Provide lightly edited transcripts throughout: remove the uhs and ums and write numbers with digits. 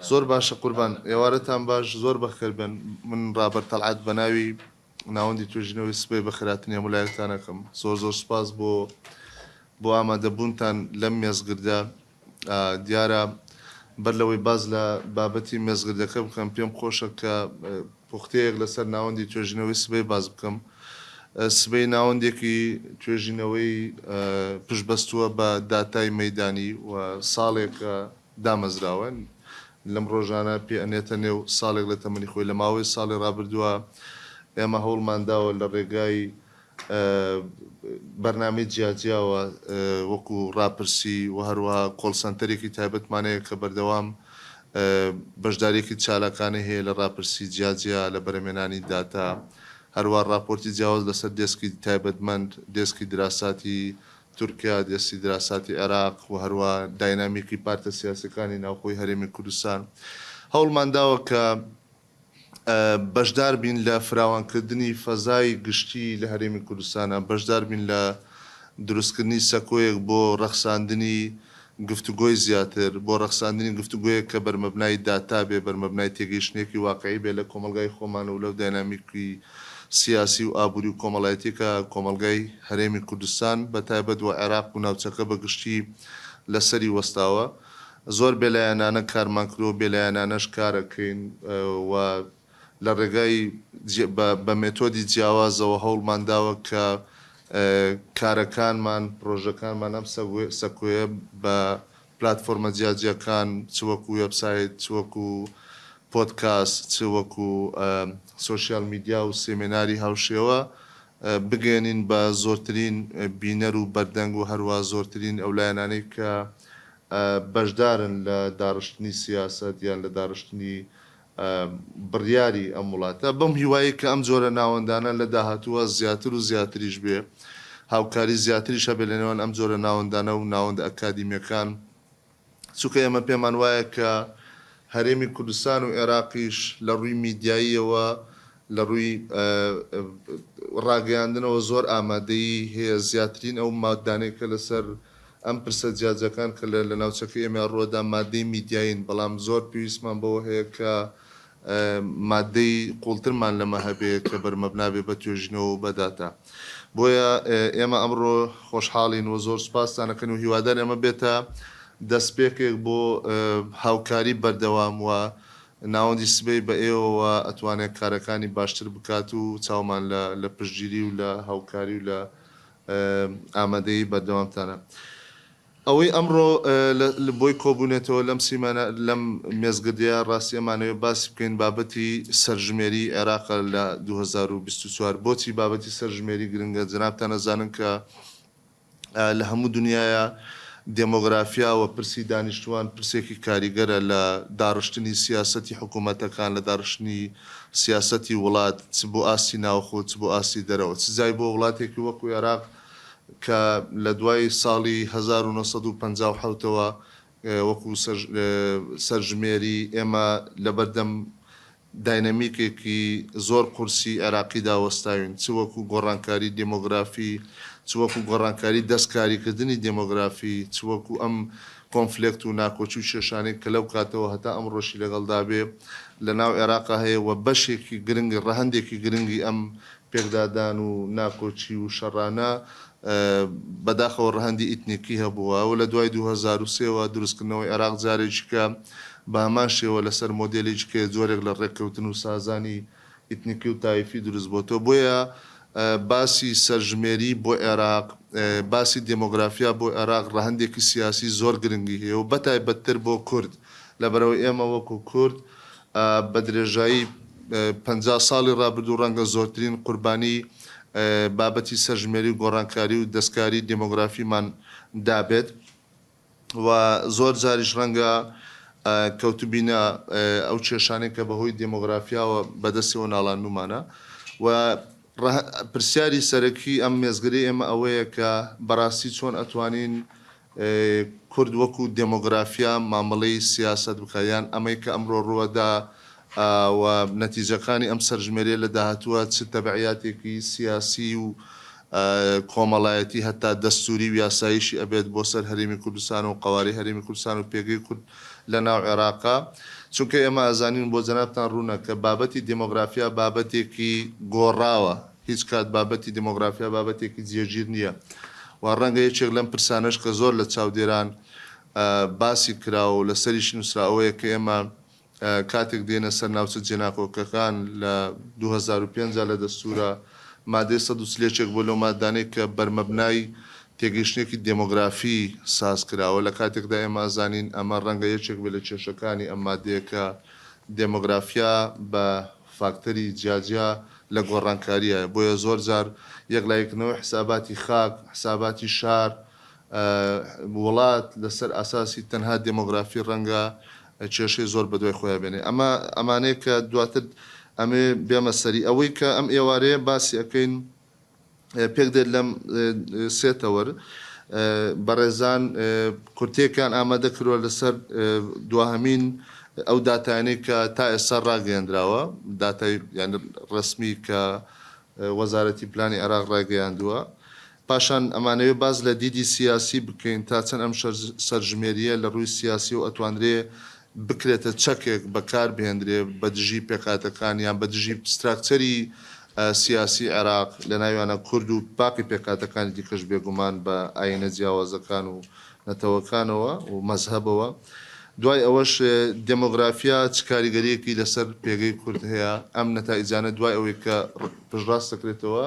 زۆر باشە قوربان ئێوارەتان باش زۆر بەخێر بێن من ڕابەر تەڵعەت بە ناوی ناوەندی توێژینەوەی سبەی بەخێرهاتنی هەموو لایەکتان ئەکەم زۆر زۆر سوپاس بۆ بۆ ئامادەبوونتان لەم مێزگردە دیارە بەر لەوەی باس لە بابەتی مێزگردەکە بکەم پێم خۆشە کە پوختەیەک لەسەر ناوەندی توێژینەوەی سبەی باس بکەم. سبەی ناوەندێکی توێژینەوەی پشتبەستووە بە داتای مەیدانی و ساڵێکە دامەزراوە، لەم ڕۆژانە پێ ئەنێتە نێو ساڵێک لە تەمەنی خۆی. لە ماوەی ساڵی ڕابردووە ئێمە هەوڵمان داوە لە ڕێگای بەرنامەی جیاجیاوە وەکو ڕاپرسی و هەروەها کۆڵ سەنتەرێکی تایبەتمان هەیە کە بەردەوام بەشدارییەکی چالاکانەی هەیە لە ڕاپرسی جیاجیا، لە بەرهەمهێنانی داتا، هەروەها ڕاپۆرتی جیاواز لەسەر دێسکی تایبەتمەند، دێسکی دراساتی تورکیا، دێسکی دراساتی عێراق و هەروەها داینامیکی پارتە سیاسیەکانی ناوخۆی هەرێمی کوردستان. هەوڵمان داوە کە بەشدار بین لە فراوانکردنی فەزای گشتی لە هەرێمی کوردستانا، بەشدار بین لە دروستکردنی سەکۆیەک بۆ ڕەخساندنی گفتوگۆی زیاتر، بۆ ڕەخساندنی گفتوگۆیەک کە بەرمەبنای داتا بێ، بەرمەبنای تێگەیشتنێکی واقعی بێ لە کۆمەڵگای خۆمان و لەو داینامیکی سیاسی و ئابووری و کۆمەڵایەتی کە کۆمەڵگای هەرێمی کوردستان بە تایبەت و عێراق و ناوچەکە بە گشتی لەسەری وەستاوە. زۆر بێلایەنانە کارمان کردووە و بێلایەنانەش کارەکەین و لە ڕێگای بە مێتۆدی جیاوازەوە هەوڵمان داوە کە کارەکانمان، پڕۆژەکانمان ئەم سەکۆیە بە پلاتفۆرمە جیاجیاکان چ وەکو وێبسایت، چ وەکو پۆدکاست، چ وەکو سۆشیال میدیا و سێمێناری هاوشێوە بگەیەنین بە زۆرترین بینەر و بەردەنگ و هەروا زۆرترین ئەو لایەنانەی کە بەشدارن لە داڕشتنی سیاسەت یان لە داڕشتنی بڕیاری ئەم وڵاتە، بەم هیوایەی کە ئەم جۆرە ناوەندانە لە داهاتووە زیاتر و زیاتریش بێ، هاوکاری زیاتریش هەبێ لە نێوان ئەم جۆرە ناوەندانە و ناوەندە ئەکادیمیەکان، چونکە ئێمە پێمان وایە کە هەرێمی کوردستان و عێراقیش لە ڕووی میدیاییەوە، لە ڕووی ڕاگەیاندنەوە زۆر ئامادەیی هەیە، زیاترین ئەو ماددانەی کە لەسەر ئەم پرسە جیاجیاکان کە لە ناوچەکەی ئێمە ڕووەدا ماددەی میدیایین، بەڵام زۆر پێویستمان بەوە هەیە کە ماددەی قووڵترمان لەمە هەبێ کە بەرمەبنا بێ بە توێژینەوە و بە داتا. بۆیە ئێمە ئەمڕۆ خۆشحاڵین و زۆر سوپاستان ئەکەین و هیوادارین ئەمە بێتە دەستپێکێک بۆ هاوکاری بەردەوام و ناوەندی سبەی بە ئێوەوە ئەتوانێ کارەکانی باشتر بکات و چاومان لە پشتگیری و لە هاوکاری و لە ئامادەیی بەردەوامتانە. ئەوەی ئەمڕۆ بۆی کۆبوونێتەوە لەم سیمانە لەم مێزگردەیە ڕاستی ئەمانەوێ باسی بکەین بابەتی سەرژمێری عێراقە لە 2024. بۆچی بابەتی سەرژمێری گرنگە؟ جەنابتان ئەزانن کە لە هەموو دنیایا دێمۆگرافیا و پرسی دانیشتووان پرسێکی کاریگەرە لە داڕشتنی سیاسەتی حکوومەتەکان، لە داڕشتنی سیاسەتی وڵات چ بۆ ئاستی ناوخۆ چ بۆ ئاستی دەرەوە، چ جای بۆ وڵاتێکی وەکوو عێراق کە لە دوای ساڵی 1957 ەوە وەکوو سەرژمێری ئێمە لەبەردەم داینەمیکێکی زۆر قورسی عێراقیدا وەستاوین، چ وەکو گۆڕانکاری دێمۆگرافی، چ وەکو گۆڕانکاری دەستکاریکردنی دێمۆگرافی، چ وەکو ئەم کۆنفلێکت و ناکۆکی و کێشانەی کە لەو کاتەوە هەتا ئەمڕۆشی لەگەڵدا بێ لە ناو عێراقا هەیە و بەشێکی گرنگی، ڕەهەندێکی گرنگی ئەم پێکدادان و ناکۆکی و شەڕانە بەداخەوە ڕەهەندی ئیتنیکی هەبووە و لە دوای 2003 وە دروستکردنەوەی عێراق جارێکی کە بە هەمان شێوە لەسەر مۆدێلێکی کە جۆرێک لە ڕێککەوتن و سازانی ئیتنیکی و تایفی دروست بۆتەوە. بۆیە باسی سەرژمێری بۆ عێراق، باسی دێمۆگرافیا بۆ عێراق ڕەهەندێکی سیاسی زۆر گرنگی هەیە و بەتایبەتتر بۆ کورد. لەبەرئەوەی ئێمە وەکو کورد بە درێژایی 50 ساڵی ڕابردوو ڕەنگە زۆرترین قوربانی بابەتی سەرژمێری و گۆڕانکاری و دەستکاری دێمۆگرافیمان دابێت و زۆر جاریش ڕەنگە کەوتبینە ئەو کێشانەی کە بەهۆی دێمۆگرافیاوە بەدەستیەوە ناڵاندوومانە و پرسیاری سەرەکی ئەم مێزگرەی ئێمە ئەوەیە کە بەڕاستی چۆن ئەتوانین کورد وەکو دێمۆگرافیا مامەڵەی سیاسەت بکا یان ئەمەی کە ئەمڕۆ ڕووەدا و نەتیجەکانی ئەم سەرژمێریە لە داهاتووە چ تەبعیاتێکی سیاسی و کۆمەڵایەتی هەتا دەستووری و یاساییشی ئەبێت بۆ سەر هەرێمی کوردستان و قەوارەی هەرێمی کوردستان و پێگەی کورد لە ناو عێراقا. چونکە ئێمە ئەزانین بۆ جەنابتان ڕوونە کە بابەتی دێمۆگرافیا بابەتێکی گۆڕاوە، هیچ کات بابەتی دێمۆگرافیا بابەتێکی جێگیر نییە و ڕەنگە یەکێک لەم پرسانەش کە زۆر لە چاودێران باسی کرا و لەسەریشی نووسرا ئەوەیە کە ئێمە کاتێک دێنە سەر ناوچە جێناکۆکەکان لە 2005 دا لە دەستوورا مادەی 140 یەکێک بووە لەو مادانەی کە بەرمەبنای تێگەیشتنێکی دێمۆگرافی ساز کراوە لە کاتێکدا ئێمە ئەزانین ئەمە ڕەنگە یەکێک بێ لە کێشەکانی ئەم مادەیە کە دێمۆگرافیا بە فاکتەری جیاجیا لە گۆڕانکاریایە بۆیە زۆر جار یەکلاییکردنەوەی حساباتی خاک، حساباتی شار، وڵات لەسەر ئاساسی تەنها دێمۆگرافی ڕەنگە کێشەی زۆر بەدوای خۆیا بێنێ. ئەمە ئەمانەیە کە دواتر ئەمەوێ بێمە سەری. ئەوەی کە ئەم ئێوارەیە باسی ئەکەین پێک دێت لەم سێ تەوەر. بەڕێزان کورتەیەکیان ئامادە کردوە لەسەر دواهەمین ئەو داتایانەی کە تا ئێستا ڕاگەیەندراوە، داتای یانی ڕەسمی کە وەزارەتی پلانی عێراق ڕایگەیاندووە. پاشان ئەمانەوێ باس لە دیدی سیاسی بکەین تا چەند ئەم سەرژمێرییە لە ڕووی سیاسیەوە ئەتوانرێ بکرێتە چەکێک بەکار بهێندرێ بە دژی پێکهاتەکان یان بە دژی ستراکچەری سیاسی عێراق لە ناویانە کورد و باقی پێکهاتەکانی دیکەش بێگومان بە ئایینە جیاوازەکان و نەتەوەکانەوە و مەزهەبەوە. دوای ئەوەش دێمۆگرافیا چ کاریگەرییەکی لەسەر پێگەی کورد هەیە، ئەم نەتائیجانە دوای ئەوەی کە پشتڕاست دەکرێتەوە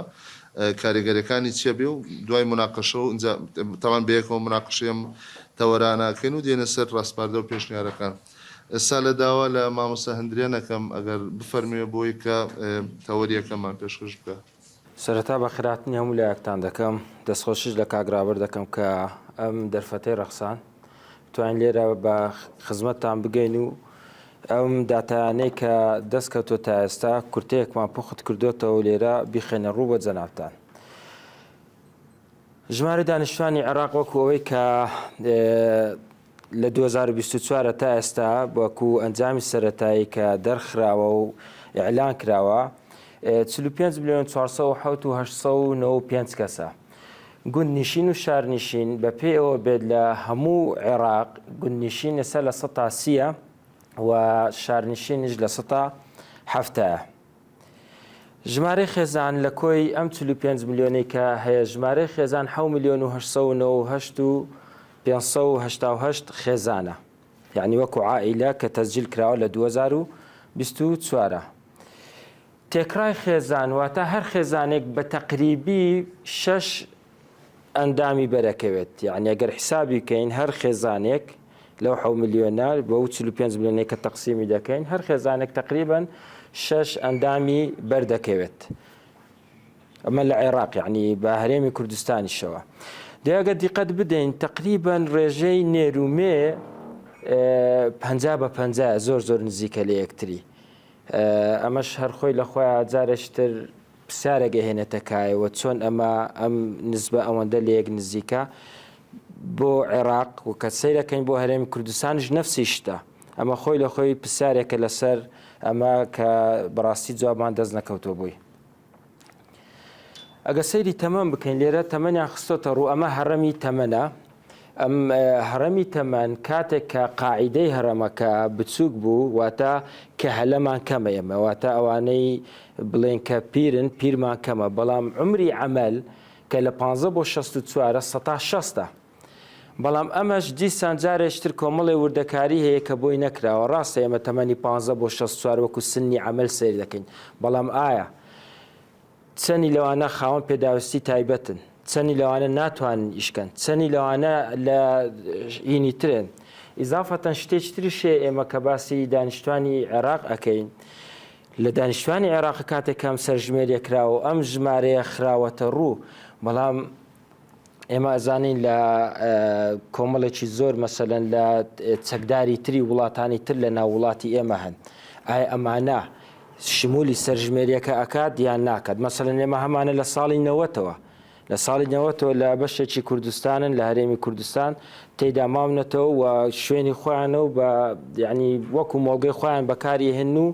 کاریگەریەکانی چیە بێ و دوای موناقەشە و ئینجا تەبعەن بەیەکەوە موناقەشەی ئەم تەوەرانە ئەکەین و دێینە سەر ڕاسپاردە و پێشنیارەکان. ئێستا لە داوا لە مامۆستا هەندرێن ئەکەم ئەگەر بفەرموێ بۆی کە تەوەری یەکەممان پێشکەش بکا. سەرەتا بەخێرهاتنی هەموو لایەکتان دەکەم، دەستخۆشیش لە کاک ڕابەر دەکەم کە ئەم دەرفەتەی ڕەخساند بتوانین لێرە بە خزمەتتان بگەین و ئەم داتایانەی کە دەست کەوتووە تا ئێستا کورتەیەکمان پوخت کردوێتەوە و لێرە بیخەینە ڕوو بۆ جەنابتان. ژمارەی دانیشتوانی عێراق وەکو ئەوەی کە لە 2024 تا ئێستا وەکو ئەنجامی سەرەتایی کە دەرخراوە و ئیعلان کراوە 45 ملیۆن 407 و 895 کەسە. گوندنشین و شارنشین بە پێی ئەوە بێت لە هەموو عێراق گوندنشین ئێستا لە سەتا سیە و شارنشینیش لە سەتا حەفتایە. ژمارەی خێزان لە کۆی ئەم 45 ملیۆنەی کە هەیە ژمارەی خێزان حەو ملیۆن و 898 و 588 خێزانە یعنی وەکو عائیلە کە تەسجیل کراوە لە 2024. تێکڕای خێزان واتە هەر خێزانێک بە تەقریبی شەش ئەندامی بەرەکەوێت یعنی ئەگەر حسابی کەین هەر خێزانێک لەو حەو ملیۆنە بەو 45 ملیۆنەی کە تەقسیمی دەکەین هەر خێزانێک تقریبا شەش ئەندامی بەردەکەوێت ئەمە لە عێراق یعنی بە هەرێمی کوردستانیشەوە دیاگە دیقەت بدەین تقریبا ڕێژەی نێرومێ پ بە پ زۆر زۆر نزیکە لە یەکتری ئەمەش هەر خۆی لە خۆیا جارێکی تر پرسیارێک ئەهێنێتە کایەوە چۆن ئەمە ئەم نسبە ئەوەندە لە یەک نزیکە بۆ عێراق و کە سەیرەکەین بۆ هەرێمی کوردستانیش نەفسی شتە ئەمە خۆی لە خۆی پرسیارێکە لەسەر ئەمە کە بەڕاستی جوابمان دەست نەکەوتووە بۆی. ئەگە سەیری تەمەن بکەین لێرە تەمەنیان خستۆتە ڕوو ئەمە هەڕەمی تەمەنە ئەم هەڕەمی تەمەن کاتێک کە قاعیدەی هەڕەمەکە بچووک بوو واتە کە هەلەمان کەمە ئێمە واتە ئەوانەی بڵێن کە پیرن پیرمان کەمە بەڵام عمری عمل کە لە 15 بۆ 64 سەتا شەستە بەڵام ئەمەش دیسان جارێکی تر کۆمەڵێ وردەکاری هەیە کە بۆی نەکراوە، ڕاستە ئێمە تەمەنی 15 بۆ 64 وەکو سنی عەمەل سەیر دەکەین، بەڵام ئایا چەنی لەوانە خاوەن پێداویستی تایبەتن، چەنی لەوانە ناتوانن ئیش کەن، چەنی لەوانە لە هینی ترن. ئیزافەتەن شتێکی تریش هەیە ئێمە کە باسی دانیشتوانی عێراق ئەکەین، لە دانیشتوانی عێراق کاتێک کە ئەم سەرژمێریە کراوە و ئەم ژمارەیە خراوەتە ڕوو، بەڵام ئێمە ئەزانین لە کۆمەڵێکی زۆر مەسەلەن لە چەکداری تری وڵاتانی تر لە ناو وڵاتی ئێمە هەن ئایا ئەمانە شمولی سەرژمێریەکە ئەکات یان ناکات مەسەلەن ئێمە هەمانە لە ساڵی نەوەتەوە لە ساڵی نەوەتەوە لە بەشێکی کوردستانن لە هەرێمی کوردستان تێدا ماونەتەوە و شوێنی خۆیانە و بە یعنی وەکو مۆڵگەی خۆیان بەکاری هێن و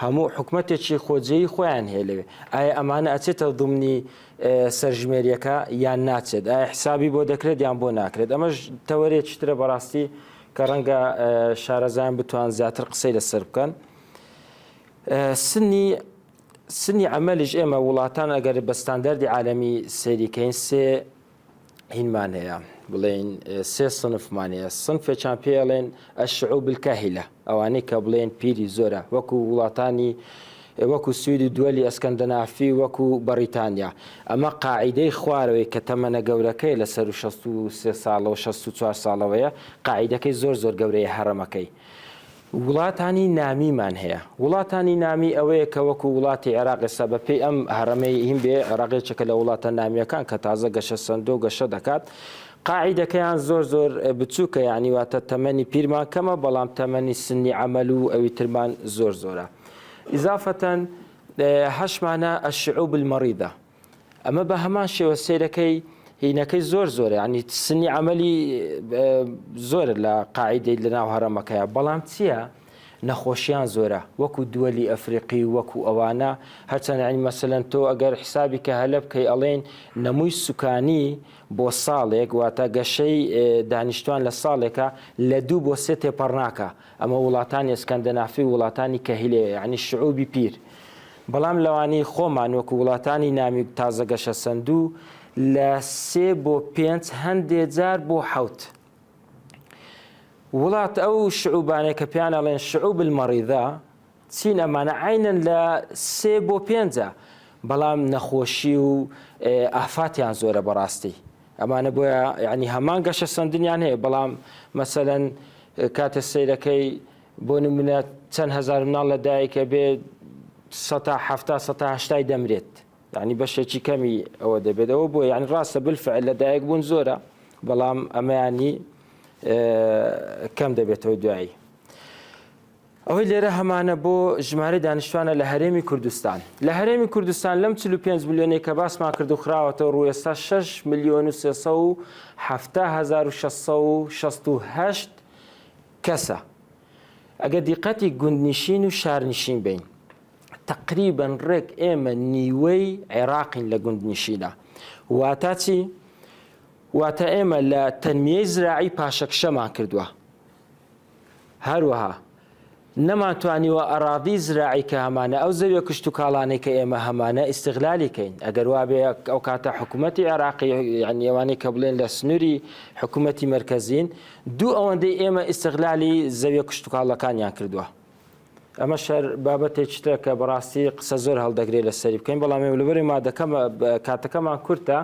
هەموو حکومەتێکی خۆجێی خۆیان هەیە لەوێ ئایا ئەمانە ئەچێتە ضمنی سەرژمێریەکە یان ناچێت؟ ئایا حسابی بۆ دەکرێت یان بۆ ناکرێت؟ ئەمەش تەوەرێکی ترە بەڕاستی. کە ڕەنگە شارەزایان بتوان زیاتر قسەی لەسەر بکەن. سنی سنی عەمەلیش ئێمە وڵاتان ئەگەر بە ستانداردی عالەمی سەیری کەین سێ هینمان هەیە بڵێین سێ سنفمان هەیە سنفێکیان پێ ئەڵێن الشعوب الكاهلە ئەوانەی کە بڵێن پیری زۆرە وەکو وڵاتانی وەکو سوید و دووەلی ئەسکەندەنافی وەکو بەڕیتانیا ئەمە قاعیدەی خوارەوەی کە تەمەنە گەورەکەی لە سەر 63 ساڵەوە 64 ساڵەوەیە قاعیدەکەی زۆر زۆر گەورەیە هەڕەمەکەی وڵاتانی نامیمان هەیە. وڵاتانی نامی ئەوەیە کە وەکو وڵاتی عێراق ئێستا بە پێی ئەم هەڕەمەی هین بێ، عێراق یەکێکە لە وڵاتە نامییەکان کە تازە گەشەسەندووە و گەشە دەکات. قاعیدەکەیان زۆر زۆر بچووکە یانی واتە تەمەنی پیرمان کەمە بەڵام تەمەنی سنی عەمەل و ئەوی ترمان زۆر زۆرە. ئیزافەتەن هەشمانە الشعوب المریضە. ئەمە بە هەمان شێوە سەیرەکەی هینەکەی زۆر زۆرە ینی سنی عملی زۆرە لە قاعدەی لە ناو هەرەمەکەیە بەڵام چییە؟ نەخۆشیان زۆرە وەکو دووەلی ئەفریقی وەکو ئەوانە هەرچەند ینی مەسەلەن تۆ ئەگەر حسابی کە هەلە بکەی ئەڵێن نەمووی سوکانی بۆ ساڵێک واتە گەشەی دانیشتوان لە ساڵێکە لە دوو بۆ سێ تێپەڕناکە ئەمە وڵاتانی ئەسکەندەنافی وڵاتانی کەهیلەیە یعنی شعوبی پیر بەڵام لەوانەی خۆمان وەکو وڵاتانی نامی تازە گەشەسەندوو لە سێ بۆ پێنج هەندێ جار بۆ حەوت وڵات ئەو شعوبانەی کە پێیان ئەڵێن شعوب المەڕیضە چین ئەمانە عینەن لە سێ بۆ پێنجە بەڵام نەخۆشی و ئافاتیان زۆرە بەڕاستی ئەمانە بۆیە یعنی هەمان گەشەسەندنیان هەیە بەڵام مەسەلەن کاتێ سەیرەکەی بۆ نمونە چەند هەزار مناڵ لە دایکە بێ سەتا حەفتا سەتا هەشتای دەمرێت یعنی بەشێکی کەمی ئەوە دەبێت ئەوە بۆ یعنی ڕاستە بالفعل لە دایک بوون زۆرە بەڵام ئەمەیانی کەم دەبێتەوە دوایی ئەوەی لێرە هەمانە بۆ ژمارەی دانیشتوانە لە هەرێمی کوردستان لە هەرێمی کوردستان لەم 45 ملیۆنەی کە باسمان کرد و خراوەتەوە ڕوو ئێستا 6 ملیۆن و 370 کەسە. ئەگەر دیقەتی گوندنشین و شارنشین بەین تەقریبەن ڕێک ئێمە نیوەی عێراقین لە گوندنشینە. واتا چی؟ واتە ئێمە لە تەنمیەی زراعی پاشەکشەمان کردووە. هەروەها نەمانتوانیوە ئەراضی زراعی کە هەمانە ئەو زەویە کشتوکاڵانەی کە ئێمە هەمانە ئیستغلالی کەین ئەگەر وابێ ئەو کاتە حکوومەتی عێراقی یعنی ئەوانەی کە بڵێن لە سنووری حکوومەتی مەرکەزین دوو ئەوەندەی ئێمە ئیستغلالی زەویە کشتوکاڵەکانیان کردووە ئەمە شەر بابەتێکی ترە کە بەڕاستی قسە زۆر هەڵدەگرێت لەسەری بکەین بەڵام ئێمە لەبەری مادەکەم کاتەکەمان کورتە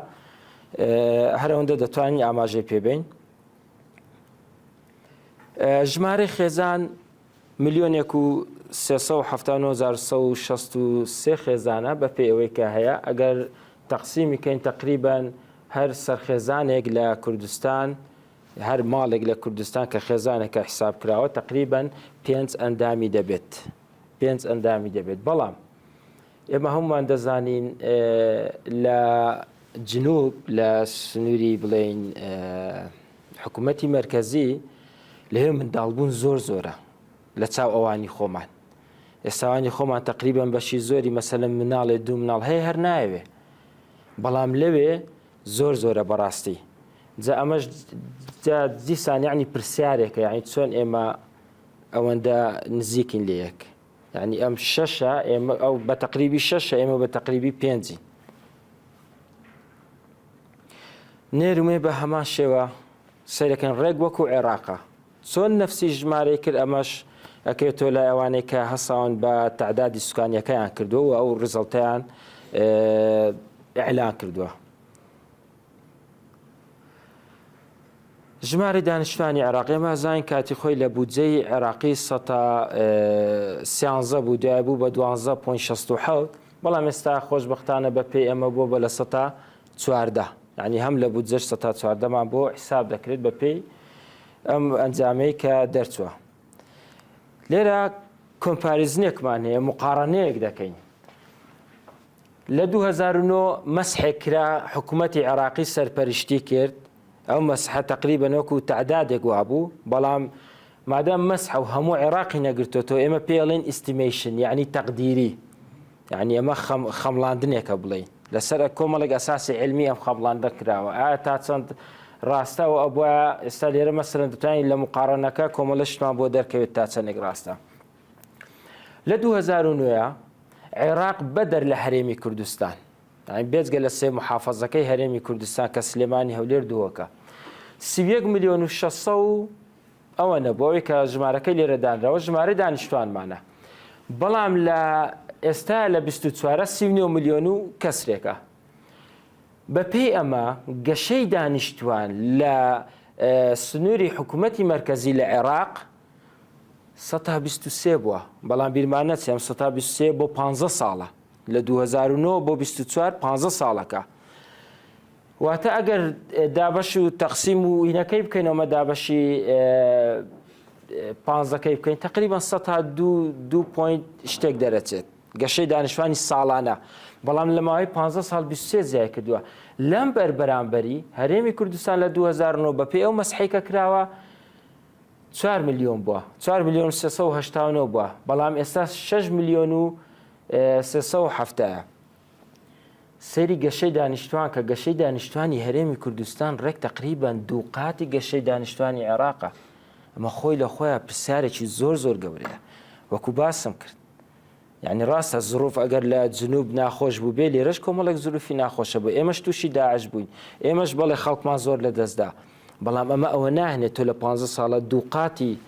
هەرەوەندە دەتوانین ئاماژەی پێبین ژمارەی خێزان ملیۆنێک و 379,163 خێزانە بە پێی ئەوەی کە هەیە ئەگەر تەقسیمی کەین تقریبان هەر سەرخێزانێک لە کوردستان هەر ماڵێک لە کوردستان کە خێزانێکە حساب کراوە تقریبان پێنج ئەندامی دەبێت پێنج ئەندامی دەبێت بەڵام ئێمە هەمومان دەزانین لە جنوب لە سنووری بڵین حکوومەتی مرکزی لەوێ منداڵبوون زۆر زۆرە لە چاو ئەوانی خۆمان ئێستاوانی خۆمان تقریبان بەشی زۆری مەسەلەن مناڵێ دوو مناڵ هەیە هەر نایەوێ بەڵام لەوێ زۆر زۆرە بەڕاستی جا ئەمەش جا دیسان یعنی پرسیارێکە یعنی چۆن ئێمە ئەوەندە نزیکین لە یەک یعنی ئەم شەشە ئێمە ئەو بە تەقریبی شەشە ئێمە بە تەقریبی پێنجین نێرومێ بە هەمان شێوە سەیرەکەن ڕێک وەکو عێراقە چۆن نەفسی ژمارەی کرد ئەمەش ئەکەوێتەوە لای ئەوانەی کە هەساون بە تەعدادی سوکانیەکەیان کردووە و ئەو result ەیان ئیعلان کردووە. ژمارەی دانیشتوانی عێراق ئێمە زانین کاتی خۆی لە بودجەی عێراقی سەتا سیانزە بوو دوای بوو بە دوانزە point شەست و حەوت بەڵام ئێستا خۆشبەختانە بە پێی ئەمە بووە بە لە سەتا 14 یعنی هەم لە بودجەش سەتا چواردەمان بۆ حیساب دەکرێت بە پێی ئەم ئەنجامەی کە دەرچووە لێرە comparison ێکمان هەیە مقارنەیەک دەکەین لە 2009 مەسحێک کرا حکوومەتی عێراقی سەرپەرشتی کرد ئەو مەسحە تقریبا وەکو تعدادێک وابوو بەڵام مادام مەسحە و هەموو عێراقی نەگرتۆتەوە ئێمە پێڵێن estimation یعنی تەقدیری یعنی ئەمە خەمڵاندنێکە بڵێین لەسەر کۆمەڵێک ئەساسی عیلمی ئەم خەمڵاندە کراوە ئایا تا چەند ڕاستە و ئەبوایە ئێستا لێرە مەسەلەن دەتوانین لە مقاڕەنەکە کۆمەڵە شتمان بۆ دەرکەوێت تا چەندێک ڕاستە. لە 2009 عێراق بەدەر لە هەرێمی کوردستان یانی بێجگە لە سێ محافەزەکەی هەرێمی کوردستان کە سلێمانی هەولێر دهۆکە 31 ملیۆن و 600 و ئەوە نەبوو ئەوەی کە ژمارەکەی لێرە دانراوە ژمارەی دانیشتوانمانە بەڵام لە ئێستا لە 24 39 ملیۆن و کەسرێکە بەپێی ئەمە گەشەی دانیشتوان لە سنووری حکوومەتی مەرکەزی لە عێراق سەتا 23 بووە بەڵام بیرمان نەچێ ئەم سەتا 23 بۆ 15 ساڵە لە 2009 بۆ 24 15 ساڵەکە واتە ئەگەر دابەش و تەقسیم و هینەکەی بکەین ئەمە دابەشی پانزەکەی بکەین تقریبا سەتا دوو دوو point شتێک دەرەچێت گەشەی دانیشتوانی ساڵانە بەڵام لە ماوەی 15 ساڵ 23 زیای کردووە لەم بەر بەرامبەری هەرێمی کوردستان لە 2009 بەپێی ئەو مەسحەی کە کراوە 4 میلیۆن بووە 4 میلیۆن 389 بووە بەڵام ئێستا 6 میلیۆن و 370 سەیری گەشەی دانیشتوان کە گەشەی دانیشتوانی هەرێمی کوردستان ڕێک تەقریبەن دووقاتی گەشەی دانیشتوانی عێراقە ئەمە خۆی لە خۆیان پرسیارێکی زۆر زۆر گەورەیە وەکو باسم کرد یعنی ڕاستە زروف ئەگەر لە جنوب ناخۆش بوو بێ لێرەش کۆمەڵێک زروفی ناخۆشە بوو ئێمەش تووشی داعش بووین ئێمەش بەڵێ خەڵکمان زۆر لە دەستدا بەڵام ئەمە ئەوە ناهێنێت تۆ لە 15 ساڵە دووقاتی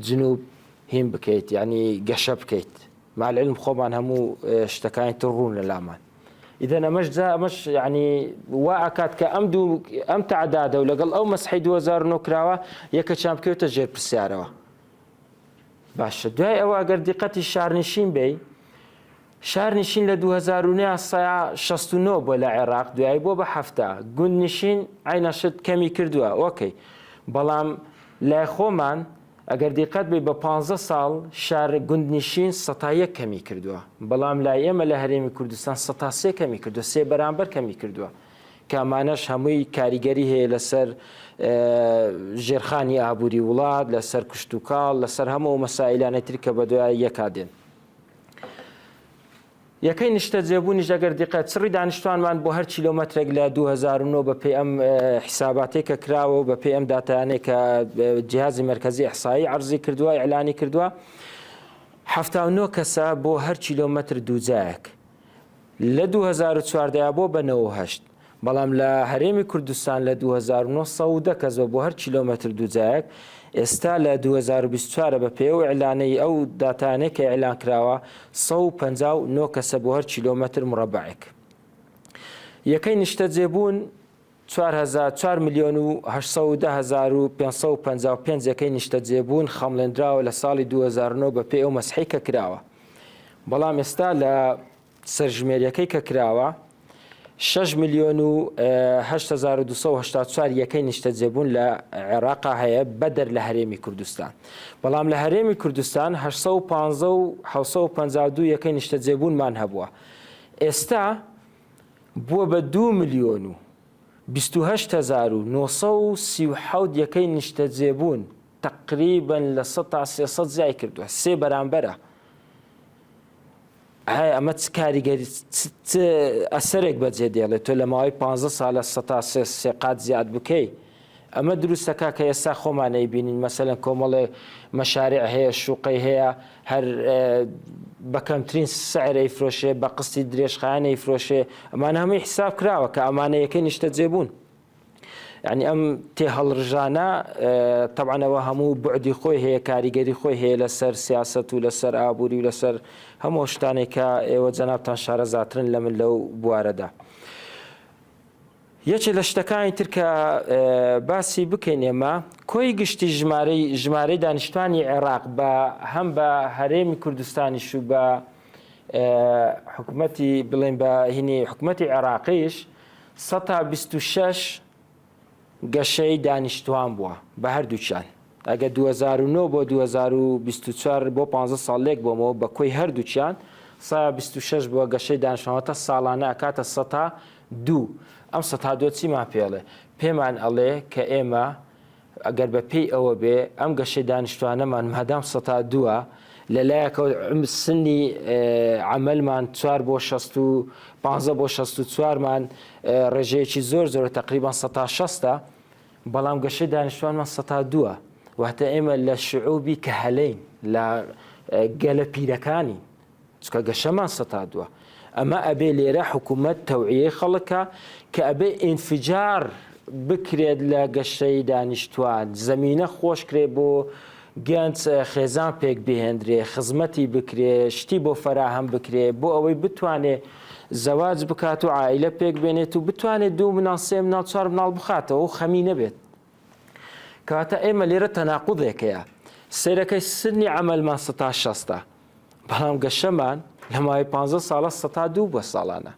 جنوب هین بکەیت یعنی گەشە بکەیت مع العلم خۆمان هەموو شتەکانی تر ڕوون لە لامان ئیدەن ئەمەش جا ئەمەش یعنی وا ئەکات کە ئەم دوو ئەم تعدادە و لەگەڵ ئەو مەسحی 2009 کراوە یەکەچیان بکەوێتە ژێر پرسیارەوە باشە دوای ئەوە ئەگەر دیقەتی شارنشین بی شارنشین لە 2009 بۆ لە عێراق دوایی بۆ بە هەفتا گوندنشین عینەشت کەمی کردووە okay بەڵام لای خۆمان ئەگەر دیقەت بەی بە پانزە ساڵ شار گوندنشین سەتا یەک کەمی کردووە، بەڵام لای ئێمە لە هەرێمی کوردستان سەتا سێ کەمی کردووە، سێ بەرامبەر کەمی کردووە، کە ئەمانەش هەمووی کاریگەری هەیە لەسەر ژێرخانی ئابووری وڵات، لەسەر کشتوکاڵ، لەسەر هەموو ئەو مەسائیلانەی تر کە بەدوای یەکا دێن. یەکەی نیشتەجێبوونیش ئەگەر دیقەت چڕی دانیشتوانمان بۆ هەر کیلۆمەترێک لە 2009 بە پێی ئەم حیساباتەی کە کراوە و بە پێی ئەم داتایانەی کە جیهازی مەرکەزی ئیحسایی عەرزی کردووە ئیعلانی کردووە 79 کەسە بۆ هەر کیلۆمەتر دووجایەک لە 2014 بۆ بە 98 بەڵام لە هەرێمی کوردستان لە 2910 کەس بە بۆ هەر کیلۆمەتر دووجایەک، ئێستا لە 2024 بە پێی ئەو ئیعلانەی ئەو داتایانەی کە ئیعلان کراوە 159 کەسە بۆ هەر کیلۆمەتر مڕەبەعێک. یەکەی نیشتەجێبوون 4 ملیۆن و 810 هەزار و 555 یەکەی نیشتەجێبوون خەمڵێندراوە لە ساڵی 2009 بە پێی ئەو مەسحەی کە کراوە. بەڵام ئێستا لە سەرژمێریەکەی کە کراوە شەش ملیۆن و 8284 یەکەی نیشتەجێبوون لە عێراقا هەیە بەدەر لە هەرێمی کوردستان بەڵام لە هەرێمی کوردستان 815 و 752 یەکەی نیشتەجێبوونمان هەبووە ئێستا بووە بە 2 ملیۆن و 28937 یەکەی نیشتەجێبوون تقریبا لە 300 زیای کردووە سێ بەرامبەرە ئایا ئەمە چ کاریگەری چ ئەسەرێک بەجێ دێڵێت تۆ لە ماوەی پ ساڵە سەتا سێ سێ قات زیاد بکەی ئەمە دروستەکە کە ئێستا خۆمان ئەیبینین مەسەلەن کۆمەڵێ مەشارع هەیە شوقەی هەیە هەر بە کەمترین سعر ئەیفرۆشێ بە قستی درێژخایەن ئەیفرۆشێ ئەمانە هەمووی حساب کراوە کە ئەمانە یەکەی نیشتەجێبوون یعنی ئەم تێهەڵڕژانە تەبعەن ئەوە هەموو بعدی خۆی هەیە کاریگەری خۆی هەیە لەسەر سیاست و لەسەر ئابووری و لەسەر هەموو شتانێک کە ئێوە جەنابتان شارەزاترن لە من لەو بوارەدا. یەکێ لە شتەکانی تر کە باسی بکەین ئێمە کۆی گشتی ژمارەی ژمارەی دانیشتوانی عێراق بە هەم بە هەرێمی کوردستانیش و بە حکوومەتی بڵێن بە هینی حکوومەتی عێراقیش سەتا 26 گەشەی دانیشتوان بووە بە هەردووکیان ئەگە 2009 بۆ 2024 بۆ 15 ساڵ لێک بۆمەوە بە کۆی هەردووکیان سا 26 بووە گەشەی دانیشتوانەتە ساڵانە ئەکاتە سەتا دوو ئەم سەتا دووە چیمان پێڵێ پێمان ئەڵێ کە ئێمە ئەگەر بە پێی ئەوە بێ ئەم گەشەی دانیشتوانەمان مادام سەتا دووە لە لایەکەوە سنی عەمەلمان چوار بۆ شەست و پانزە بۆ شەست و چوارمان ڕێژەیەکی زۆر زۆرە تەقریبان سەتا شەستە. بەڵام گەشەی دانیشتوانمان سەتا دووە واتە ئێمە لە شعوبی کەهەلەین لە گەلە پیرەکانین چونکە گەشەمان سەتا دووە ئەمە ئەبێ لێرە حکوومەت تەوعیەی خەڵکە کە ئەبێ ئینفجار بکرێت لە گەشەی دانیشتوان زەمینە خۆشکرێ بۆ گەنج خێزان پێک بهێندرێ خزمەتی بکرێ شتی بۆ فەراهەم بکرێ بۆ ئەوەی بتوانێ زەواج بکات و عائیلە پێک بێنێت و بتوانێت دوو مناڵ سێ مناڵ چوار مناڵ بخاتەوە و خەمی نەبێت کەواتە ئێمە لێرە تەناقوضێک هەیە سەیرەکەی سنی عەمەلمان سەتا شەستە بەڵام گەشەمان لە ماوەی پ ساڵە سەتا دوو بووە ساڵانە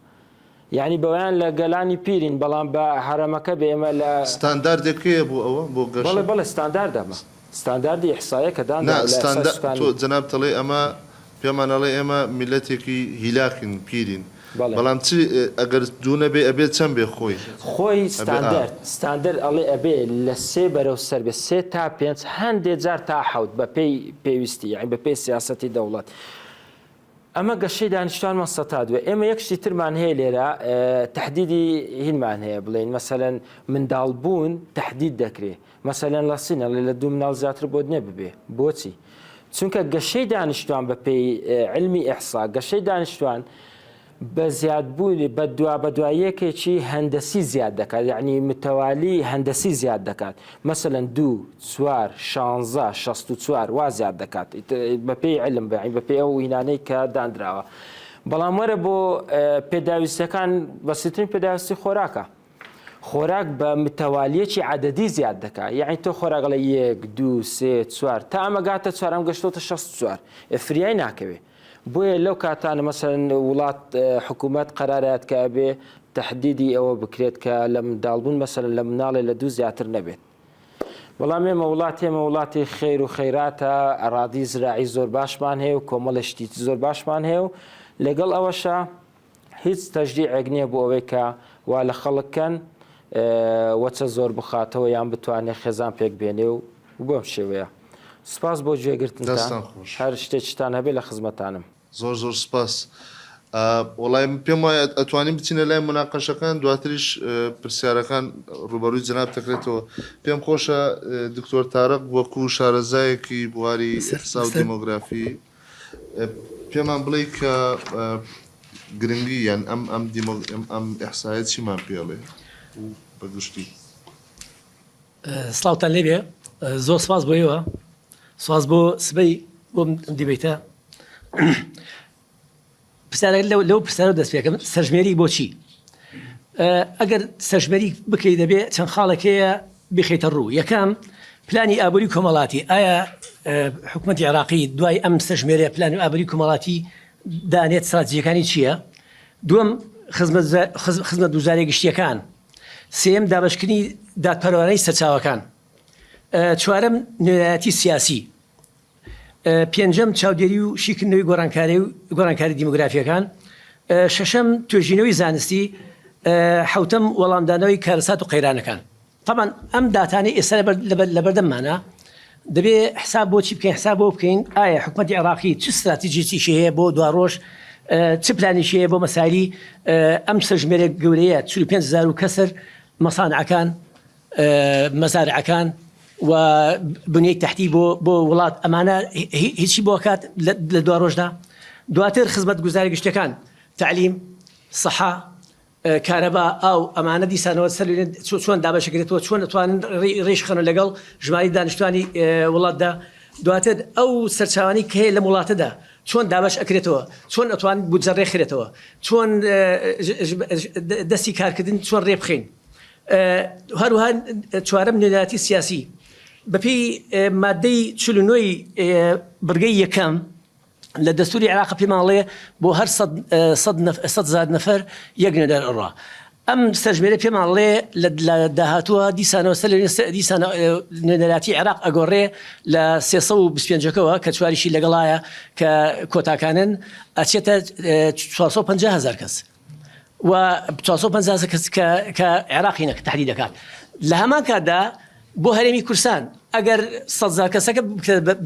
یعنی بەوەیان لە گەلانی پیرین بەڵام بە هەرەمەکە بێ ئێمە لە ستانداردێک هەیە بۆ ئەوە بۆ گەشە؟ بەڵێ بەڵێ ستاندارد ئەمە ستانداردی ئیحسایە کە دانراوە نا لە ئیحسای ستاندا سوکانی. تۆ جەنابت ئەڵێی ئەمە پێمان ئەڵێ ئێمە میللەتێکی هیلاکین پیرین بەڵێ. بەڵام چ ئەگەر دوو نەبێ ئەبێ چەند بێ خۆی خۆی ئەبێ ئا. ستاندەرد ستاندەرد ئەڵێ ئەبێ لە سێ بەرەو سەر بێ سێ تا پێنج هەندێ جار تا حەوت بە پێی پێویستی یانی بە پێی سیاسەتی دەوڵەت ئەمە گەشەی دانیشتوانمان سەتا دووە ئێمە یەک شتی ترمان هەیە لێرە تهدیدی هینمان هەیە بڵێین مەسەلەن منداڵ بوون تهدید دەکرێ مەسەلەن لە سین ئەڵێ لە دوو مناڵ زیاتر بۆت نیە ببێ بۆچی چونکە گەشەی دانیشتوان بە پێی علمی ئیحسا گەشەی دانیشتوان بە زیادبوونی بە دوا بە دوایەکێکی هەندەسی زیاد دەکات یعنی متەوالی هەندەسی زیاد دەکات مەسەلەن دوو چوار شانزە 64 وا زیاد دەکات بە پێی علم بە بە پێی ئەو هینانەی کە دانراوە بەڵام وەرە بۆ پێداویستەکان بەسیترین پێداویستی خۆراکە خۆراک بە متەوالیەکی عەدەدی زیاد دەکا یەعنی تۆ خۆراک ئەڵێ یەک دوو سێ چوار تا ئەمە گاتە چوار ئەم گەشتۆتە 64 ئێ فریای ناکەوێ بۆیە لەو کاتانە مەسەلەن وڵات حکوومەت قەرارات کە ئەبێ تهدیدی ئەوە بکرێت کە لە منداڵبوون مەسەلەن لە مناڵێ لە دوو زیاتر نەبێت بەڵام ئێمە وڵات ئێمە وڵاتی خێر و خەیراتە ئەڕادی زراعی زۆر باشمان هەیە و کۆمەڵە شتی زۆر باشمان هەیە و لەگەڵ ئەوەشە هیچ تەشجیعێک نییە بۆ ئەوەی کە وا لە خەڵک کەن وەچە زۆر بخاتەوە یان بتوانێت خێزان پێک بێنێ و بەم شێوەیە. سپاس بۆ گوێگرتنتان. دەستتان خۆش. هەر شتێکیتان هەبێ لە خزمەتانم. زۆر زۆر سپاس. وەڵای من پێم وایە ئەتوانین بچینە لای موناقەشەکان دواتریش پرسیارەکان ڕووبەڕووی جەنابت دەکرێتەوە. پێم خۆشە دکتۆر تارق وەکوو شارەزایەکی بواری ئیحسا و دیمۆگرافی پێمان بڵێی کە گرنگی یان ئەم ئەم دیمۆ ئەم ئیحسایە چیمان پێ ئەڵێ و بە گشتی؟ سڵاوتان لێبێ زۆر سپاس بۆ ئێوە سواز بۆ سبەی بۆ دیبەیتە پرسیارەکە لەو لەو پرسیارە دەست پێکەم سەرژمێری بۆچی ئەگەر سەرژمێری بکەی دەبێ چەند خاڵێک هەیە بخەیتە ڕوو یەکەم پلانی ئابووری کۆمەڵاتی ئایا حکوومەتی عێراقی دوای ئەم سەرژمێرە پلانی ئابووری کۆمەڵاتی دانێت ستراتیژەکانی چییە دووەم خزمەت گوزارە گشتیەکان سێم دابشکردنی دادپەروانەی سەرچاوەکان چوارەم نوێنەرایەتی سیاسی پێنجەم، چاودێری و شیکردنەوەی گۆڕانکاری و گۆڕانکاری دیمۆگرافییەکان. شەشەم، توێژینەوەی زانستی. حەوتەم، وەڵامدانەوەی کارەسات و قەیرانەکان. تەبعەن ئەم داتانەی ئێستا لەبەردەممانە دەبێ حساب بۆ چی بکەین؟ حساب بۆ بکەین ئایا حکومەتی عێراقی چ ستراتیجێکیشی هەیە بۆ دواڕۆژ، چ پلانێکی هەیە بۆ مەسایلی ئەم سەرژمێرە گەورەیە 45 هەزار و کەسر مەسانعەکان، مەزارعەکان و بنیەی تەحتی بۆ بۆ وڵات ئەمانە هیچی بۆ کات لە دوا ڕۆژدا دواتر خزمەت گوزاری گشتەکان تعلیم سەحا کارەبا ئاو ئەمانە دیسانەوە سەر چۆن دابەشکرێتەوە چۆن دەتوانن ڕێش خەنە لەگەڵ ژماری دانیشتوانی وڵاتدا دواتر ئەو سەرچاوانی کە هەیە لەم وڵاتەدا چۆن دابەش ئەکرێتەوە چۆن ئەتوان بودجە ڕێکخرێتەوە چۆن دەستی کارکردن چۆن ڕێبخەین هەروەها چوارەم نوێنەرایەتی سیاسی بەپێی مادەی 49 بڕگەی یەکەم لە دەستوری عێراق پێمان ئەڵێ بۆ هەر سەد هەزار نەفەر یەک نوێنەر ئەڕا ئەم سەرژمێرە پێمان ئەڵێ لە داهاتووە دیسانەوە سەر دیسان نوێنەراتی عێراق ئەگۆڕێ لە 325ەکەوە کە چواریشی لەگەڵایە کە کۆتاکانن ئەچێتە 450 هزار کەس و 450 کەس کە کە عێراقی نەک تحدید دەکات لە هەمان کاتدا بۆ هەرێمی کوردستان ئەگەر سەد کەسەکە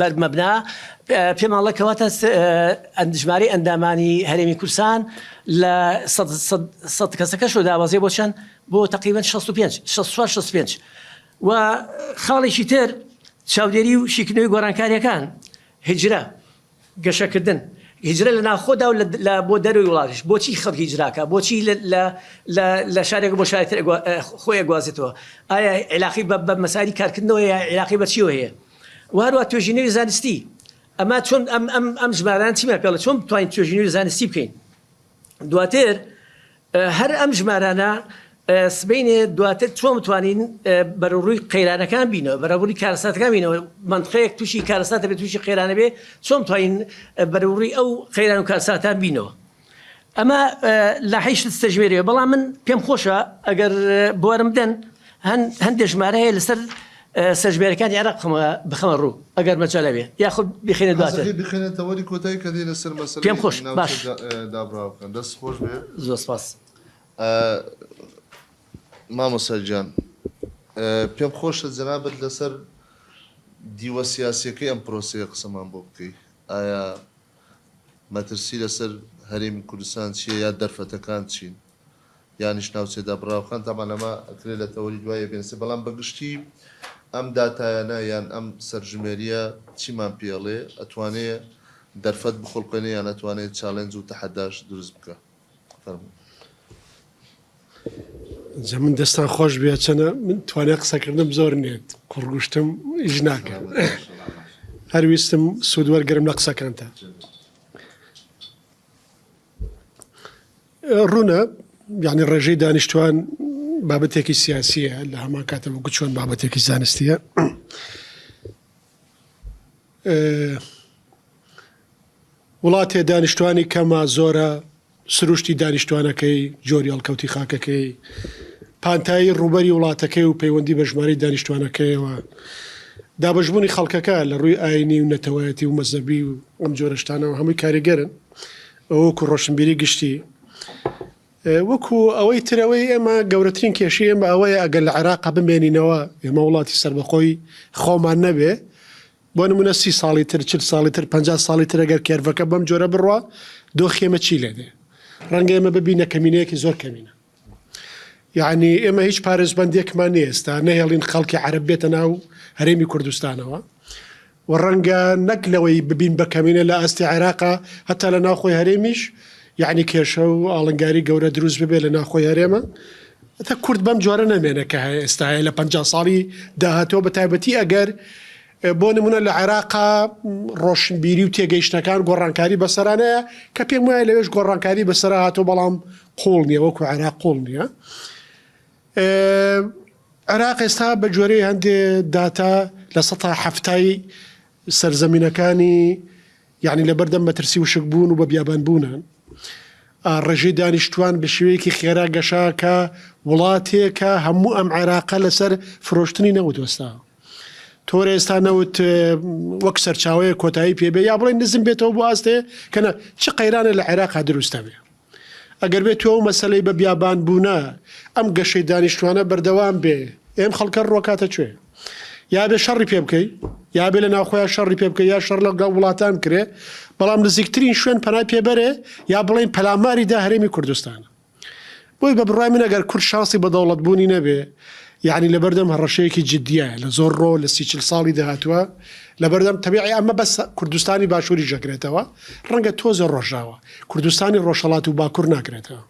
بەر مەبنا پێماڵە کەواتە ژمارەی ئەندامانی هەرێمی کوردستان لە سەد کەسەکەش دابەزێ بۆ چەند بۆ تقریبا 65 64 65. و خاڵێکی تر چاودێری و شیکردنەوەی گۆڕانکارییەکان، هیجرە، گەشەکردن، هیجرە لە ناوخۆدا و لە بۆ دەرەوەی وڵاتیش، بۆچی خەڵک هیجرە ئەکا، بۆچی لە لە لە شارێک بۆ شاری تر خۆی ئەگوازێتەوە، ئایا عیلاقەی بە بە مەسایلی کارکردنەوە هەیە، عیلاقەی بە چیەوە هەیە؟ و هەروەها توێژینەوەی زانستی، ئەمە چۆن ئەم ئەم ئەم ژمارانە چیمان پێ ئەڵێ، چۆن بتوانین توێژینەوەی زانستی بکەین؟ دواتر هەر ئەم ژمارانە سبەینێ دواتر چۆن بتوانین بەرەوڕووی قەیرانەکان بینەوە، بەرەوڕووی کارەساتەکان بینەوە، مەنتقەیەک تووشی کارەساتە بێت، تووشی قەیرانە بێ، چۆن بتوانین بەرەوڕووی ئەو قەیران و کارەساتان بینەوە. ئەمە لاحەی شت سەرژمێریە، بەڵام من پێم خۆشە ئەگەر بوارم بدەن هەندێک ژمارە هەیە لەسەر سەرژمێرەکانی عێراق بخەمە بخەمە ڕوو ئەگەر مەجال هەبێ یاخود بیخەینە دواتر. حەزەکەی بخەینە تەوەری کۆتایی کە دێینە سەر مەسەلەی پێم خۆش ناوچە باش. دابڕاوەکان. دەست خۆش بێ. زۆر سپاس. مامۆستا گیان پێم خۆشە جەنابت لەسەر دیوە سیاسیەکەی ئەم پرۆسەیە قسەمان بۆ بکەی. ئایا مەترسی لەسەر هەرێمی کوردستان چیە یا دەرفەتەکان چین؟ یانیش ناوچەی دابڕاوەکان تەبعەن ئەمە ئەکرێ لە تەوەری دوایە بێنسێ بەڵام بە گشتی ئەم داتایانە یان ئەم سەرژمێریە چیمان پێ ئەڵێ ئەتوانێ دەرفەت بخوڵقێنێ یان ئەتوانێ challenge و تەحەداش دروست بکا فەرموو. جا من دەستان خۆش بێ چەنە من توانای قسەکردنم زۆر نییە قوڕگوشتم ئیش ناکە هەر ویستم سوود وەرگرم لە قسەکانتان. ڕوونە یعنی ڕێژەی دانیشتوان بابەتێکی سیاسیە لە هەمان کاتە وەکو چۆن بابەتێکی زانستیە وڵاتێ دانیشتوانی کەمە زۆرە سروشتی دانیشتوانەکەی جۆری هەڵکەوتی خاکەکەی پانتایی ڕووبەری وڵاتەکەی و پەیوەندی بە ژمارەی دانیشتوانەکەیەوە دابەشبوونی خەڵکەکە لە ڕووی ئاینی و نەتەوایەتی و مەزەبی و ئەم جۆرەشتانەوە هەمووی کاریگەرن وەکو ڕۆشنبیری گشتی وەکو ئەوەی ترەوەی ئێمە گەورەترین کێشەی ئێمە ئەوەیە ئەگەر لە عێراقا بمێنینەوە ئێمە وڵاتی سەربەخۆی خۆمان نەبێ بۆ نمونە سی ساڵی تر چل ساڵی تر پ ساڵی تر ئەگەر curve ەکە بەم جۆرە بڕوا دۆخی ئێمە چی لێ دێ ڕەنگە ئێمە ببینە کەمینەیەکی زۆر کەمینە یعنی ئێمە هیچ پارێزبەندێکمان نییە ئێستا نەهێڵین خەڵکی عەرەب بێتە ناو هەرێمی کوردستانەوە و ڕەنگە نەک لەوەی ببین بە کەمینە لە ئاستی عێراقا هەتا لە ناوخۆی هەرێمیش یعنی کێشە و ئاڵنگاری گەورە دروست ببێ لە ناوخۆی هەرێمە تا کورد بەم جۆرە نەمێنە کە هەیە ئێستا هەیە لە 50 ساڵی داهاتوە بە تایبەتی ئەگەر بۆ نمونە لە عێراقا ڕۆشنبیری و تێگەیشتەکان گۆڕانکاری بەسەرانەیە کە پێم وایە لەوێش گۆڕانکاری بەسەر هاتۆ بەڵام قوڵ نییە وەکو عێراق قوڵ نییە. عێراق ئێستا بە گوێرەی هەندێ داتا لە سەتا حەفتای سەرزەمینەکانی یعنی لەبەردەم مەترسی وشکبوون و بە بیابانبوونن. ڕێژەی دانیشتوان بە شێوەیەکی خێرا گەشە کە وڵاتێکە هەموو ئەم عێراقە لەسەر فرۆشتنی نەوت وەستاوە. تۆرە ئێستا نەوت وەک سەرچاوەیە کۆتایی پێبێ یا بڵێن نزم بێتەوە بۆ ئاستێ کەنە چ قەیرانە لە عێراقا دروستە بێ. ئەگەر بێتو ئەو مەسەلەی بە بیابان بوونە ئەم گەشەی دانیشتوانە بەردەوام بێ ئێم خەڵکە ڕۆکاتە کوێ؟ یا بێ شەڕی پێ بکەی یا بێ لە ناوخۆیان شەڕی پێ بکەی یا شەڕ لەگەڵ وڵاتان بکرێ بەڵام نزیکترین شوێن پەنای پێ بەرێ یا بڵێین پەلاماری دا هەرێمی کوردستانە بۆی بە بڕوای من ئەگەر کورد شانسی بە دەوڵەت بوونی نەبێ یەعنی لەبەردەم هەڕەشەیەکی جدییە لە زۆر ڕۆ لە سی چل ساڵی داهاتووە لەبەردەم تەبیعی ئەمە بەس کوردستانی باشووریش دەگرێتەوە ڕەنگە تۆزێ ڕۆژاوا کوردستانی ڕۆژهەڵات و باکوور ناگرێتەوە